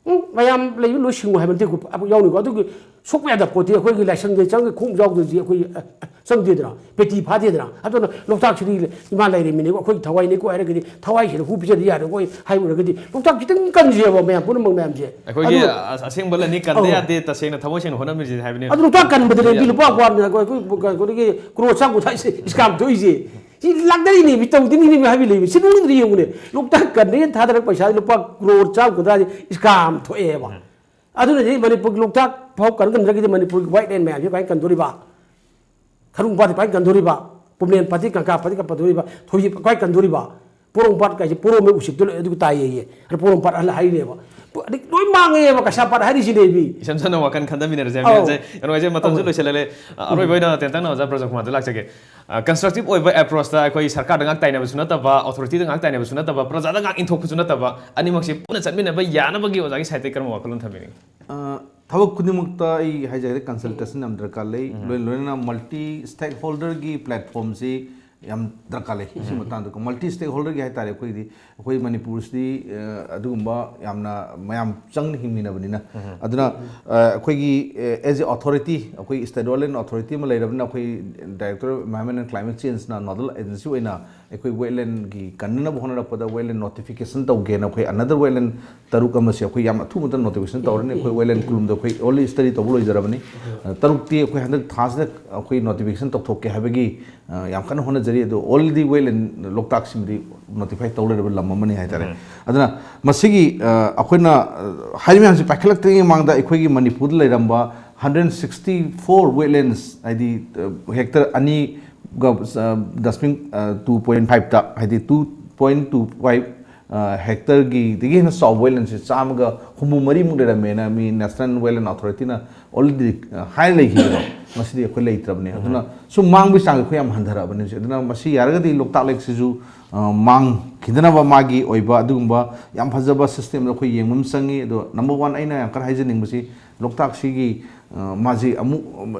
ꯎꯝ, ꯃꯌꯥꯝ ꯂꯩꯕ ꯂꯣꯏ ꯁꯤꯡꯉꯨ ꯍꯥꯏꯕ ꯅꯠꯇꯦꯀꯣ, ꯌꯥꯎꯅꯤꯀꯣ꯫ ꯑꯗꯨꯒꯤ ꯁꯣꯛꯄ ꯌꯥꯗꯕ ꯄꯣꯠꯇꯤ ꯑꯩꯈꯣꯏꯒꯤ ꯂꯥꯏꯁꯪꯗ ꯆꯪꯉꯒ ꯈꯣꯡꯎꯞ ꯌꯥꯎꯗ꯭ꯔꯗꯤ ꯑꯩꯈꯣꯏ ꯑ, ꯑ, ꯆꯪꯗꯦꯗꯅ, ꯄꯦꯇꯤ ꯐꯥꯗꯦꯗꯅ꯫ ꯑꯗꯨꯅ ꯂꯣꯛꯇꯥꯛꯁꯤꯗꯤ ꯏꯃꯥ ꯂꯩꯔꯤꯃꯤꯅꯦꯀꯣ, ꯑꯩꯈꯣꯏꯒꯤ ꯊꯋꯥꯏꯅꯤꯀꯣ ꯍꯥꯏꯔꯒꯗꯤ ꯊꯋꯥꯏꯁꯤꯗ ꯍꯨ ꯄꯤꯖꯗ ꯌꯥꯔꯣꯏ ꯍꯥꯏꯔꯨꯔꯒꯗꯤ ꯂꯣꯛꯇꯥꯛ ꯈꯤꯇꯪ ꯀꯟꯁꯦꯕ ꯃꯌꯥꯝ ꯄꯨꯝꯅꯃꯛ ꯃꯌꯥꯝꯁꯦ꯫ ꯑꯩꯈꯣꯏꯒꯤ ꯑꯗꯨ ꯑ- ꯑꯁꯦꯡꯕ ꯂꯟꯅꯤ ꯀꯟꯗ ꯑꯧ꯫ ꯌꯥꯗꯦ, ꯇꯁꯦꯡꯅ ꯊꯃꯣꯏ ꯁꯦꯡꯅ ꯍꯣꯠꯅꯃꯤꯟꯅꯁꯤ ꯍꯥꯏꯕꯅꯤ꯫ ꯑꯗꯨ ꯂꯣꯛꯇꯥꯛ ꯀꯟꯕꯗꯅꯦ ꯃꯤ ꯂꯨꯄꯥ ꯀꯣꯟ ꯑꯩꯈꯣꯏ ꯑꯩꯈꯣꯏ ꯀꯩꯅꯣꯒꯤ ꯀ꯭ꯔꯣꯔ ꯆꯥꯝ ꯀꯨꯟꯊ꯭ꯔꯥ ꯏꯁꯀꯥꯝ ꯊꯣꯛꯏꯁꯦ꯫ ꯁꯤ ꯂꯥꯛꯅꯔꯤꯅꯦ ꯃꯤ, ꯇꯧꯗꯣꯏꯅꯤꯅꯦ ꯃꯤ ꯍꯥꯏꯕ ꯂꯩꯕ꯫ ꯁꯤ ꯅꯣꯡꯗꯤ ꯌꯦꯡꯉꯨꯅꯦ, ꯂꯣꯛꯇꯥꯛ ꯀꯟꯕꯒꯤ ꯊꯥꯗꯔꯛꯄ ꯄꯩꯁꯥ ꯂꯨꯄꯥ ꯀ꯭ꯔꯣꯔ ꯆꯥꯝ ꯀꯨꯟꯊ꯭ꯔꯥꯁꯦ ꯏꯁꯀꯥꯝ ꯊꯣꯛꯑꯦꯕ꯫ ꯑꯗꯨꯅꯗꯤ ꯃꯅꯤꯄꯨꯔꯒꯤ ꯂꯣꯛꯇꯥꯛ ꯐꯥꯎ ꯀꯟꯒꯟꯗ꯭ꯔꯒꯗꯤ ꯃꯅꯤꯄꯨꯔꯒꯤ ꯋꯥꯏꯠ ꯂꯦꯟ ꯃꯌꯥꯝꯁꯦ ꯀꯃꯥꯏꯅ ꯀꯟꯗꯣꯔꯤꯕ? ꯊꯔꯨꯡ ꯄꯥꯠꯇꯤ ꯀꯃꯥꯏꯅ ꯀꯟꯗꯣꯔꯤꯕ? ꯄꯨꯝꯂꯦꯟ ꯄꯥꯠꯇꯤ, ꯀꯪꯀꯥ ꯄꯥꯠꯇꯤ ꯀꯃꯥꯏꯅ ꯀꯟꯗꯣꯔꯤꯕ? ꯊꯣꯏꯖꯤ ꯀꯃꯥꯏꯅ ꯀꯟꯗꯣꯔꯤꯕ? ꯄꯣꯔꯣꯝ ꯄꯥꯠ ꯀꯥꯏꯁꯦ ꯄꯣꯔꯣꯝꯒꯤ ꯎꯆꯦꯛꯇꯣ ꯂꯣꯏ ꯑꯗꯨ ꯇꯥꯏꯌꯦꯌꯦ꯫ ꯑꯗ ꯄꯣꯔꯣꯝ ꯄꯥꯠ ꯑꯍꯜ ꯍꯥꯏꯔꯤꯅꯦꯕ꯫ ꯄꯨ-, ꯑꯗꯩ ꯂꯣꯏ ꯃꯥꯡꯉꯦꯕ ꯀꯩꯁꯥꯝꯄꯥꯠ ꯍꯥꯏꯔꯤꯁꯤꯅꯦ ꯃꯤ꯫ ꯏꯁꯝ ꯁꯝꯅ ꯋꯥꯈꯜ ꯈꯟꯊꯃꯤꯟꯅꯔꯁꯦ ꯑꯧ꯫ ꯃꯌꯥꯝꯁꯦ꯫ ꯀꯩꯅꯣ ꯍꯥꯏꯁꯦ, ꯃꯇꯝꯁꯨ ꯑꯧ꯫ ꯂꯣꯏꯁꯤꯜꯂꯛꯂꯦ꯫ ꯑ, ꯑꯔꯣꯏꯕ ꯑꯣꯏꯅ ꯇꯦꯟꯇꯛꯅ ꯑꯣꯖꯥ ꯕ꯭ꯔꯖꯀꯨꯃꯥꯔꯗ ꯂꯥꯛꯆꯒꯦ꯫ ꯑ, ꯀꯟꯁꯇ꯭ꯔꯛꯇꯤꯞ ꯑꯣꯏꯕ ꯑꯦꯄ꯭ꯔꯣꯆꯇ ꯑꯩꯈꯣꯏ ꯁꯔꯀꯥꯔꯗ ꯉꯥꯛ ꯇꯥꯏꯅꯕꯁꯨ ꯅꯠꯇꯕ, ꯑꯣꯊꯣꯔꯤꯇꯤꯗ ꯉꯥꯛ ꯇꯥꯏꯅꯕꯁꯨ ꯅꯠꯇꯕ, ꯄ꯭ꯔꯖꯥꯗ ꯉꯥꯛ ꯏꯟꯊꯣꯛꯄꯁꯨ ꯅꯠꯇꯕ, ꯑꯅꯤꯃꯛꯁꯦ ꯄꯨꯟꯅ ꯆꯠꯃꯤꯟꯅꯕ ꯌꯥꯅꯕꯒꯤ ꯑꯣꯖꯥꯒꯤ ꯁꯥꯏꯠꯇꯒꯤ ꯀꯔꯝꯕ ꯋꯥꯈꯜꯂꯣꯟ ꯊꯝꯕꯤꯅꯤꯡꯉꯤ? ꯑ, ꯊꯕꯛ ꯈꯨꯗꯤꯡꯃꯛꯇ ꯑꯩ ꯍꯥꯏꯖꯔꯦ, ꯀꯟꯁꯜꯇꯦꯁꯟ ꯌꯥꯝ ꯗꯔꯀꯥꯔ ꯂꯩ꯫ ꯎꯝ꯫ ꯂꯣꯏ-, ꯂꯣꯏꯅꯅ ꯃꯜꯇꯤ ꯁ꯭ꯇꯦꯛ ꯍꯣꯜꯗꯔꯒꯤ ꯄ꯭ꯂꯦꯠꯐꯣꯝꯁꯤ ꯌꯥꯝ ꯗꯔꯀꯥꯔ ꯂꯩ꯫ ꯁꯤ ꯎꯝ꯫ ꯃꯇꯥꯡꯗ ꯃꯜꯇꯤ ꯁ꯭ꯇꯦꯛ ꯍꯣꯜꯗꯔꯒꯤ ꯍꯥꯏꯇꯥꯔꯦ, ꯑꯩꯈꯣꯏꯒꯤꯗꯤ ꯑꯩꯈꯣꯏ ꯃꯅꯤꯄꯨꯔꯁꯤꯗꯤ, ꯑ, ꯑꯗꯨꯒꯨꯝꯕ ꯌꯥꯝꯅ ꯃꯌꯥꯝ ꯆꯪꯅ ꯍꯤꯡꯃꯤꯟꯅꯕꯅꯤꯅ꯫ ꯎꯝ꯫ ꯑꯗꯨꯅ, ꯑ, ꯑꯩꯈꯣꯏꯒꯤ, ꯑ, as a authority, ꯑꯩꯈꯣꯏ state wetland authority ꯑꯃ ꯂꯩꯔꯕꯅꯤꯅ, ꯑꯩꯈꯣꯏ Director of Environment and Climate Changeꯅ nodal agency ꯑꯣꯏꯅ ꯑꯩꯈꯣꯏ ꯋꯦꯠꯂꯦꯟꯒꯤ ꯀꯟꯅꯅꯕ ꯍꯣꯠꯅꯔꯛꯄꯗ ꯋꯦꯠꯂꯦꯟ ꯅꯣꯇꯤꯐꯤꯀꯦꯁꯟ ꯇꯧꯒꯦꯅ ꯑꯩꯈꯣꯏ another ꯋꯦꯠꯂꯦꯟ ꯇꯔꯨꯛ ꯑꯃꯁꯦ ꯑꯩꯈꯣꯏ ꯌꯥꯝ ꯑꯊꯨꯕꯗ ꯅꯣꯇꯤꯐꯤꯀꯦꯁꯟ ꯇꯧꯔꯅꯤ꯫ ꯑꯩꯈꯣꯏ ꯋꯦꯠꯂꯦꯟ ꯀꯨꯂꯨꯝꯗ ꯑꯩꯈꯣꯏ already study ꯇꯧꯕ ꯂꯣꯏꯖꯔꯕꯅꯤ꯫ ꯑ, ꯇꯔꯨꯛꯇꯤ ꯑꯩꯈꯣꯏ ꯍꯟꯗꯛ ꯊꯥꯁꯤꯗ ꯑꯩꯈꯣꯏ ꯅꯣꯇꯤꯐꯤꯀꯦꯁꯟ ꯇꯧꯊꯣꯛꯀꯦ ꯍꯥꯏꯕꯒꯤ, ꯑ, ꯌꯥꯝ ꯀꯟꯅ ꯍꯣꯠꯅꯖꯔꯤ꯫ ꯑꯗꯣ already ꯋꯦꯠꯂꯦꯟ ꯂꯣꯛꯇꯥꯛꯁꯤꯃꯗꯤ ꯅꯣꯇꯤꯐꯥꯏ ꯇꯧ ꯂꯩꯔꯕ ꯂꯝ ꯑꯃꯅꯤ ꯍꯥꯏꯇꯥꯔꯦ꯫ ꯎꯝ꯫ ꯑꯗꯨꯅ ꯃꯁꯤꯒꯤ, ꯑ, ꯑꯩꯈꯣꯏꯅ, ꯑ, ꯍꯥꯏꯔꯤꯕ ꯃꯌꯥꯝꯁꯤ ꯄꯥꯏꯈꯠꯂꯛꯇ꯭ꯔꯤꯉꯩ ꯃꯃꯥꯡꯗ ꯑꯩꯈꯣꯏꯒꯤ ꯃꯅꯤꯄꯨꯔꯗ ꯂꯩꯔꯝꯕ hundred sixty four wetlands, ꯍꯥꯏꯗꯤ, ꯑ, ꯍꯦꯛꯇꯔ ꯑꯅꯤ ꯗꯁꯕꯤꯟ ꯇꯨ ꯄꯣꯏꯟ ꯐꯥꯏꯚꯇ, ꯍꯥꯏꯗꯤ ꯇꯨ ꯄꯣꯏꯟ ꯇꯨ ꯐꯥꯏꯚ ꯍꯦꯛꯇꯔꯒꯤꯗꯒꯤ ꯍꯦꯟꯅ ꯆꯥꯎꯕ ꯋꯦꯠꯂꯦꯟꯁꯦ ꯆꯥꯝꯃꯒ ꯍꯨꯝꯐꯨ ꯃꯔꯤꯃꯨꯛ ꯂꯩꯔꯝꯃꯦꯅ ꯃꯤ ꯅꯦꯁꯅꯦꯜ ꯋꯦꯠꯂꯦꯟ ꯑꯣꯊꯣꯔꯤꯇꯤꯅ ꯑꯣꯜꯔꯦꯗꯤ ꯍꯥꯏꯔ ꯂꯩꯈꯤꯕꯗꯣ, ꯃꯁꯤꯗꯤ ꯑꯩꯈꯣꯏ ꯂꯩꯇ꯭ꯔꯕꯅꯤ꯫ ꯑꯗꯨꯅ ꯁꯨꯝ ꯃꯥꯡꯕꯒꯤ ꯆꯥꯡꯁꯦ ꯑꯩꯈꯣꯏ ꯌꯥꯝ ꯍꯟꯊꯔꯛꯑꯕꯅꯤ ꯍꯧꯖꯤꯛ꯫ ꯑꯗꯨꯅ ꯃꯁꯤ ꯌꯥꯔꯒꯗꯤ ꯂꯣꯛꯇꯥꯛ ꯂꯦꯛꯁꯤꯁꯨ ꯃꯥꯡꯈꯤꯗꯅꯕ ꯃꯥꯒꯤ ꯑꯣꯏꯕ ꯑꯗꯨꯒꯨꯝꯕ ꯌꯥꯝ ꯐꯖꯕ ꯁꯤꯁꯇꯦꯝꯗꯣ ꯑꯩꯈꯣꯏ ꯌꯦꯡꯕ ꯑꯃ ꯆꯪꯉꯤ꯫ ꯑꯗꯣ ꯅꯝꯕꯔ ꯋꯥꯟ ꯑꯩꯅ ꯌꯥꯝ ꯀꯟꯅ ꯍꯥꯏꯖꯅꯤꯡꯕꯁꯤ, ꯂꯣꯛꯇꯥꯛꯁꯤꯒꯤ ꯃꯥꯁꯤ ꯑꯃꯨꯛ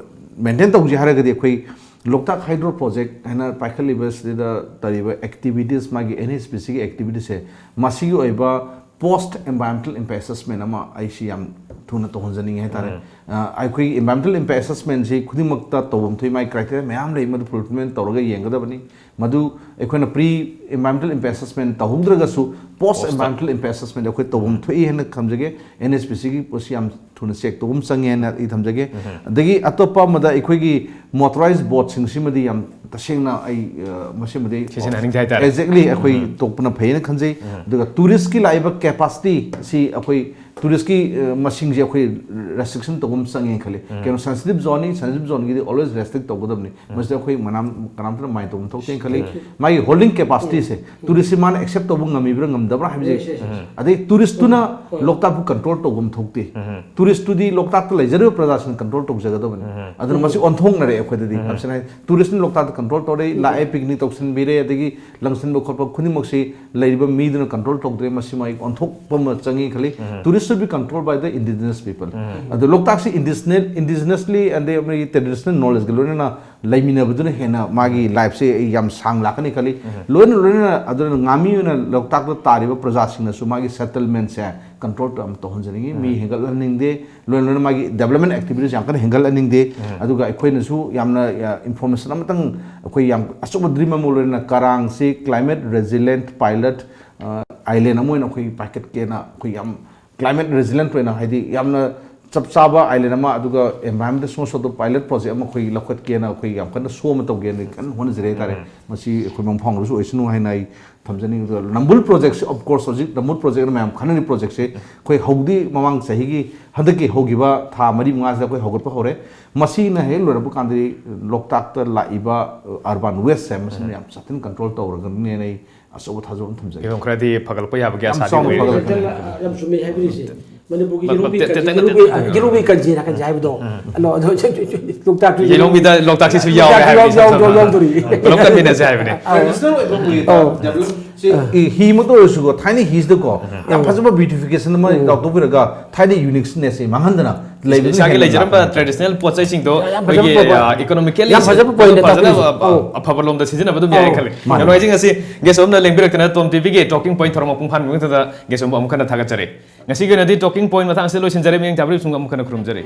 ꯃꯦꯟꯇꯦꯟ ꯇꯧꯁꯤ ꯍꯥꯏꯔꯒꯗꯤ ꯑꯩꯈꯣꯏ ꯂꯣꯛꯇꯥꯛ ꯍꯥꯏꯗ꯭ꯔꯣ ꯄ꯭ꯔꯣꯖꯦꯛ ꯍꯥꯏꯅ ꯄꯥꯏꯈꯠꯂꯤꯕꯁꯤꯗ ꯇꯧꯔꯤꯕ ꯑꯦꯛꯇꯤꯚꯤꯇꯤꯁ, ꯃꯥꯒꯤ ꯑꯦꯟ ꯑꯦꯁ ꯄꯤ ꯁꯤꯒꯤ ꯑꯦꯛꯇꯤꯚꯤꯇꯤꯁꯁꯦ, ꯃꯁꯤꯒꯤ ꯑꯣꯏꯕ ꯄꯣꯁ ꯑꯦꯟꯚꯥꯏꯔꯣꯟꯃꯦꯟꯇꯦꯜ ꯏꯝꯄꯦꯛ ꯑꯦꯁꯦꯁꯃꯦꯟ ꯑꯃ ꯑꯩꯁꯤ ꯌꯥꯝ ꯊꯨꯅ ꯇꯧꯍꯟꯖꯅꯤꯡꯉꯤ ꯍꯥꯏꯇꯥꯔꯦ꯫ ꯑꯩꯈꯣꯏꯒꯤ ꯏꯟꯚꯥꯏꯔꯣꯟꯃꯦꯟꯇꯦꯜ ꯏꯝꯄꯦꯛ ꯑꯦꯁꯦꯁꯃꯦꯟꯁꯤ ꯈꯨꯗꯤꯡꯃꯛꯇ ꯇꯧꯐꯝ ꯊꯣꯛꯏ, ꯃꯥꯒꯤ ꯀ꯭ꯔꯥꯏꯇꯦꯔꯤꯌꯥ ꯃꯌꯥꯝ ꯂꯩ, ꯃꯗꯨ ꯐꯨꯜꯐꯤꯜꯃꯦꯟ ꯇꯧꯔꯒ ꯌꯦꯡꯒꯗꯕꯅꯤ꯫ ꯃꯗꯨ ꯑꯩꯈꯣꯏꯅ ꯄ꯭ꯔꯤ ꯏꯟꯚꯥꯏꯔꯣꯟꯃꯦꯟꯇꯦꯜ ꯏꯝꯄꯦꯛ ꯑꯦꯁꯦꯁꯃꯦꯟ ꯇꯧꯍꯧꯗ꯭ꯔꯒꯁꯨ ꯄꯣꯁ ꯏꯟꯚꯥꯏꯔꯣꯟꯃꯦꯟꯇꯦꯜ ꯏꯝꯄꯦꯛ ꯑꯦꯁꯦꯁꯃꯦꯟ ꯑꯩꯈꯣꯏ ꯇꯧꯐꯝ ꯊꯣꯛꯏ ꯍꯥꯏꯅ ꯊꯝꯖꯒꯦ꯫ ꯑꯦꯟ ꯑꯦꯁ ꯄꯤ ꯁꯤꯒꯤ ꯄꯣꯠꯁꯤ ꯌꯥꯝ ꯊꯨꯅ ꯆꯦꯛ ꯇꯧꯕ ꯑꯃ ꯆꯪꯉꯦ ꯍꯥꯏꯅ ꯑꯩ ꯊꯝꯖꯒꯦ꯫ ꯑꯗꯒꯤ ꯑꯇꯣꯞꯄ ꯑꯃꯗ ꯑꯩꯈꯣꯏꯒꯤ ꯃꯣꯇꯣꯔꯥꯏꯖ ꯕꯣꯠꯁꯤꯡꯁꯤꯃꯗꯤ ꯌꯥꯝ ꯇꯁꯦꯡꯅ ꯑꯩ, ꯑ, ꯃꯁꯤꯃꯗꯤ ꯁꯤꯖꯤꯟꯅꯍꯟꯅꯤꯡꯗꯦ ꯍꯥꯏꯇꯥꯔꯦ꯫ ꯑꯦꯛꯖꯦꯛꯂꯤ ꯑꯩꯈꯣꯏ ꯇꯣꯛꯄꯅ ꯐꯩꯅ ꯈꯟꯖꯩ꯫ ꯑꯗꯨꯒ ꯇꯨꯔꯤꯁꯀꯤ ꯂꯥꯛꯏꯕ ꯀꯦꯄꯥꯁꯤꯇꯤ ꯁꯤ ꯑꯩꯈꯣꯏ ꯇꯨꯔꯤꯁꯀꯤ, ꯑ, ꯃꯁꯤꯡꯁꯦ ꯑꯩꯈꯣꯏ ꯔꯦꯁꯇ꯭ꯔꯤꯛꯁꯟ ꯇꯧꯕ ꯑꯃ ꯆꯪꯉꯦꯅ ꯈꯜꯂꯤ꯫ ꯀꯩꯅꯣ, ꯁꯦꯟꯁꯤꯇꯤꯞ ꯖꯣꯟꯅꯤ, ꯁꯦꯟꯁꯤꯇꯤꯞ ꯖꯣꯟꯒꯤꯗꯤ ꯑꯣꯜꯋꯦꯁ ꯔꯦꯁꯇ꯭ꯔꯤꯛ ꯇꯧꯒꯗꯕꯅꯤ꯫ ꯃꯁꯤꯗ ꯑꯩꯈꯣꯏ ꯃꯅꯥꯝ-, ꯀꯅꯥꯝꯇꯅ ꯃꯥꯏꯟ ꯇꯧꯐꯝ ꯊꯣꯛꯇꯦꯅ ꯈꯜꯂꯤ꯫ ꯃꯥꯒꯤ ꯍꯣꯜꯗꯤꯡ ꯀꯦꯄꯥꯁꯤꯇꯤꯁꯦ ꯇꯨꯔꯤꯁꯁꯤ ꯃꯥꯅ ꯑꯦꯛꯁꯦꯞ ꯇꯧꯕ ꯉꯝꯃꯤꯕ꯭ꯔꯥ ꯉꯝꯗꯕ꯭ꯔꯥ ꯍꯥꯏꯕꯁꯦ, ꯑꯗꯩ ꯇꯨꯔꯤꯁꯇꯨꯅ ꯂꯣꯛꯇꯥꯛꯄꯨ ꯀꯟꯇ꯭ꯔꯣꯜ ꯇꯧꯐꯝ ꯊꯣꯛꯇꯦ꯫ ꯇꯨꯔꯤꯁꯇꯨꯗꯤ ꯂꯣꯛꯇꯥꯛꯇ ꯂꯩꯖꯔꯤꯕ ꯄ꯭ꯔꯖꯥꯁꯤꯡꯅ ꯀꯟꯇ꯭ꯔꯣꯜ ꯇꯧꯖꯒꯗꯕꯅꯤ꯫ ꯑꯗꯨꯅ ꯃꯁꯤ ꯑꯣꯟꯊꯣꯛꯅꯔꯦ ꯑꯩꯈꯣꯏꯗꯗꯤ꯫ ꯍꯥꯏꯕꯁꯤꯅ ꯇꯨꯔꯤꯁꯅ ꯂꯣꯛꯇꯥꯛꯇ ꯀꯟꯇ꯭ꯔꯣꯜ ꯇꯧꯔꯦ, ꯂꯥꯛꯑꯦ, ꯄꯤꯛꯅꯤꯛ ꯇꯧꯁꯤꯟꯕꯤꯔꯦ, ꯑꯗꯒꯤ ꯂꯪꯁꯤꯟꯕ ꯈꯣꯠꯄ ꯈꯨꯗꯤꯡꯃꯛꯁꯤ ꯂꯩꯔꯤꯕ ꯃꯤꯗꯨꯅ ꯀꯟꯇ꯭ꯔꯣꯜ ꯇꯧꯗ꯭ꯔꯦ꯫ ꯃꯁꯤ ꯃꯥꯒꯤ ꯑꯣꯟꯊꯣꯛꯄ ꯑꯃ ꯆꯪꯉꯤ ꯈꯜꯂꯤ꯫ Tourist should be controlled by the indigenous people. ꯑꯗꯣ ꯂꯣꯛꯇꯥꯛꯁꯤ ꯏꯟꯗꯤꯖꯤꯅꯁ, ꯏꯟꯗꯤꯖꯤꯅꯁꯂꯤ ꯑꯗꯩ ꯑꯩꯈꯣꯏꯒꯤ ꯇ꯭ꯔꯦꯗꯤꯁꯅꯦꯜ ꯅꯣꯂꯦꯖꯀ ꯂꯣꯏꯅꯅ ꯂꯩꯃꯤꯟꯅꯕꯗꯨꯅ ꯍꯦꯟꯅ ꯃꯥꯒꯤ ꯂꯥꯏꯐꯁꯦ ꯌꯥꯝ ꯁꯥꯡ ꯂꯥꯛꯀꯅꯤ ꯈꯜꯂꯤ꯫ ꯂꯣꯏꯅ ꯂꯣꯏꯅꯅ ꯑꯗꯨꯅ ꯉꯥꯃꯤ ꯑꯣꯏꯅ ꯂꯣꯛꯇꯥꯛꯇ ꯇꯥꯔꯤꯕ ꯄ꯭ꯔꯖꯥꯁꯤꯡꯅꯁꯨ ꯃꯥꯒꯤ ꯁꯦꯇꯜꯃꯦꯟꯁꯦ ꯀꯟꯇ꯭ꯔꯣꯜ ꯇꯧꯍꯟꯖꯅꯤꯡꯉꯤ꯫ ꯃꯤ ꯍꯦꯟꯒꯠꯍꯟꯅꯤꯡꯗꯦ, ꯂꯣꯏꯅ ꯂꯣꯏꯅ ꯃꯥꯒꯤ ꯗꯦꯕꯂꯞꯃꯦꯟ ꯑꯦꯛꯇꯤꯚꯤꯇꯤꯁ ꯌꯥꯝ ꯀꯟꯅ ꯍꯦꯟꯒꯠꯍꯟꯅꯤꯡꯗꯦ꯫ ꯑꯗꯨꯒ ꯑꯩꯈꯣꯏꯅꯁꯨ ꯌꯥꯝꯅ, ꯑ, ꯏꯟꯐꯣꯔꯃꯦꯁꯟ ꯑꯃꯇꯪ, ꯑꯩꯈꯣꯏ ꯌꯥꯝ ꯑꯆꯧꯕ ꯗ꯭ꯔꯤꯝ ꯑꯃ ꯂꯣꯏꯅꯅ ꯀꯔꯥꯡꯁꯤ ꯀ꯭ꯂꯥꯏꯃꯦꯠ ꯔꯦꯖꯤꯂꯦꯟꯠ ꯄꯥꯏꯂꯠ, ꯑ, ꯑꯥꯏꯂꯦꯟ ꯑꯃ ꯑꯣꯏꯅ ꯑꯩꯈꯣꯏ ꯄꯥꯏꯈꯠꯀꯦꯅ ꯑꯩꯈꯣꯏ ꯌꯥꯝ ꯀ꯭ꯂꯥꯏꯃꯦꯠ ꯔꯦꯖꯤꯂꯦꯟꯠ ꯑꯣꯏꯅ, ꯍꯥꯏꯗꯤ ꯌꯥꯝꯅ ꯆꯞ ꯆꯥꯕ ꯑꯥꯏꯂꯦꯟ ꯑꯃ, ꯑꯗꯨꯒ environment ꯁꯣ ꯁꯣꯗꯣ ꯄꯥꯏꯂꯦꯠ ꯄ꯭ꯔꯣꯖꯦꯛ ꯑꯃ ꯑꯩꯈꯣꯏ ꯂꯧꯈꯠꯀꯦꯅ ꯑꯩꯈꯣꯏ ꯌꯥꯝ ꯀꯟꯅ ꯁꯣ ꯑꯃ ꯇꯧꯒꯦꯅ ꯀꯟꯅ ꯍꯣꯠꯅꯖꯔꯤ ꯍꯥꯏꯇꯥꯔꯦ꯫ ꯃꯁꯤ ꯑꯩꯈꯣꯏ ꯃꯪ ꯐꯥꯎꯅꯕꯁꯨ ꯑꯣꯏꯁꯅꯨ ꯍꯥꯏꯅ ꯑꯩ ꯊꯝꯖꯅꯤꯡꯉꯤ꯫ ꯑꯗꯨꯒ ꯅꯝꯕꯨꯜ ꯄ꯭ꯔꯣꯖꯦꯛꯁꯦ, of course, ꯍꯧꯖꯤꯛ ꯅꯝꯕꯨꯜ ꯄ꯭ꯔꯣꯖꯦꯛ ꯑꯅ ꯃꯌꯥꯝ ꯈꯟꯅꯔꯤ ꯄ꯭ꯔꯣꯖꯦꯛꯁꯦ ꯑꯩꯈꯣꯏ ꯍꯧꯗꯤ ꯃꯃꯥꯡ ꯆꯍꯤꯒꯤ, ꯍꯟꯗꯛꯀꯤ ꯍꯧꯈꯤꯕ ꯊꯥ ꯃꯔꯤ ꯃꯉꯥꯁꯤꯗ ꯑꯩꯈꯣꯏ ꯍꯧꯒꯠꯄ ꯍꯧꯔꯦ꯫ ꯃꯁꯤꯅ ꯍꯦꯛ ꯂꯣꯏꯔꯛꯄ ꯀꯥꯟꯗꯗꯤ ꯂꯣꯛꯇꯥꯛꯇ ꯂꯥꯛꯏꯕ ꯑꯔꯕꯥꯟ ꯋꯦꯁꯁꯦ ꯃꯁꯤꯅ ꯌꯥꯝ ꯁꯥꯊꯤꯅ ꯀꯟꯇ꯭ꯔꯣꯜ ꯇꯧꯔꯒꯅꯤꯅ ꯑꯩ ꯑꯆꯧꯕ ꯊꯥꯖꯕ ꯑꯃ ꯊꯝꯖꯒꯦ꯫ ꯐꯤꯕꯝ ꯈꯔꯗꯤ ꯐꯒꯠꯂꯛꯄ ꯌꯥꯕꯒꯤ ꯌꯥꯝ ꯑꯁꯥꯗꯤ ꯆꯥꯎꯅ ꯑꯣꯏꯔꯤ꯫ ꯐꯒꯠꯂꯛꯀꯅꯤ꯫ ꯌꯥꯝ ꯆꯨꯝꯃꯦ ꯍꯥꯏꯕꯤꯔꯤꯁꯦ꯫ ꯃꯅꯤꯄꯨꯔꯒꯤ ꯃ-, ꯃ-, ꯌꯦꯔꯨꯝꯒꯤ ꯇꯦ-, ꯇꯦ-, ꯀꯟ-, ꯇꯦ-, ꯇꯦ-, ꯌꯦꯔꯨꯝꯒꯤ, ꯇꯦ-, ꯌꯦꯔꯨꯝꯒꯤ ꯀꯟꯖꯦ ꯅꯥꯀꯟꯖꯦ ꯍꯥꯏꯕꯗꯣ꯫ ꯑꯗꯣ, ꯑꯗꯣ, ꯂꯣꯛꯇꯥꯛꯁꯨ ꯌꯦꯔꯨꯝꯒꯤꯗ ꯂꯣꯛꯇꯥꯛꯁꯤꯁꯨ ꯌꯥꯎꯔꯦ ꯂꯣꯛꯇꯥꯛꯁꯨ ꯍꯥꯏꯕꯅꯤ, ꯌꯥꯎ-, ꯌꯥꯎ-, ꯏꯁꯝ ꯁꯝꯅ꯫ ꯌꯥꯎꯗꯣꯔꯤ꯫ ꯄꯨꯂꯞ ꯀꯟꯃꯤꯟꯅꯁꯦ ꯍꯥꯏꯕꯅꯤ꯫ ꯑꯧ꯫ Traditional ꯑꯣꯏꯕ ꯑꯣꯏꯌꯦ꯫ ꯑꯧ꯫ Develop ꯁꯤ ꯑꯥ꯫ ꯏ-, ꯍꯤ ꯑꯃꯇ ꯑꯣꯏꯔꯁꯨꯀꯣ, ꯊꯥꯏꯅ ꯍꯤꯁꯤꯗꯀꯣ, ꯌꯥꯝ ꯎꯝ꯫ ꯐꯖꯕ beautification ꯑꯃ ꯎꯝ꯫ ꯂꯥꯎꯊꯣꯛꯄꯤꯔꯒ, ꯊꯥꯏꯅ uniquenessꯁꯦ ꯃꯥꯡꯍꯟꯗꯅ ꯂꯩꯕꯗꯨꯅ ꯏꯁꯥꯒꯤ ꯍꯦꯟꯅ ꯂꯩꯖꯔꯝꯕ ꯂꯥꯛꯄꯅꯤ꯫ Traditional ꯄꯣꯠ ꯆꯩꯁꯤꯡꯗꯣ ꯌꯥꯝ ꯐꯖꯕ ꯑꯩꯈꯣꯏꯒꯤ, point꯫ ꯑ, economically ꯌꯥꯝ ꯐꯖꯕ pointꯅꯦ ꯐꯖꯅ, ꯇꯥꯛꯄꯤꯔꯤꯁꯦ꯫ ꯑ, ꯑ, ꯑꯧ꯫ ꯑꯐꯕ ꯂꯣꯝꯗ ꯁꯤꯖꯤꯟꯅꯕ ꯑꯗꯨꯝ ꯌꯥꯏ ꯑꯧ꯫ ꯈꯜꯂꯤ꯫ ꯃꯥꯅꯦ꯫ ꯀꯩꯅꯣ ꯍꯥꯏꯁꯦ, ꯉꯁꯤ guest ꯑꯃꯅ ꯂꯦꯡꯕꯤꯔꯛꯇꯅ ꯇꯣꯝ ꯇꯤꯚꯤꯒꯤ Talking Point ꯊꯧꯔꯝ ꯃꯄꯨꯡ ꯐꯥꯍꯟꯕꯒꯤꯗꯃꯛꯇ guest ꯑꯃꯕꯨ ꯑꯃꯨꯛ ꯍꯟꯅ ꯊꯥꯒꯠꯆꯔꯤ꯫ ꯉꯁꯤꯒꯤ ꯑꯣꯏꯅꯗꯤ Talking Point ꯃꯇꯥꯡꯁꯤꯗ ꯂꯣꯏꯁꯤꯟꯖꯔꯦ꯫ ꯃꯤꯠꯌꯦꯡ ꯇꯥꯕꯤꯔꯤꯕꯁꯤꯡꯕꯨ ꯑꯃꯨꯛ ꯍꯟꯅ ꯈꯨꯔꯨꯝꯖꯔꯤ꯫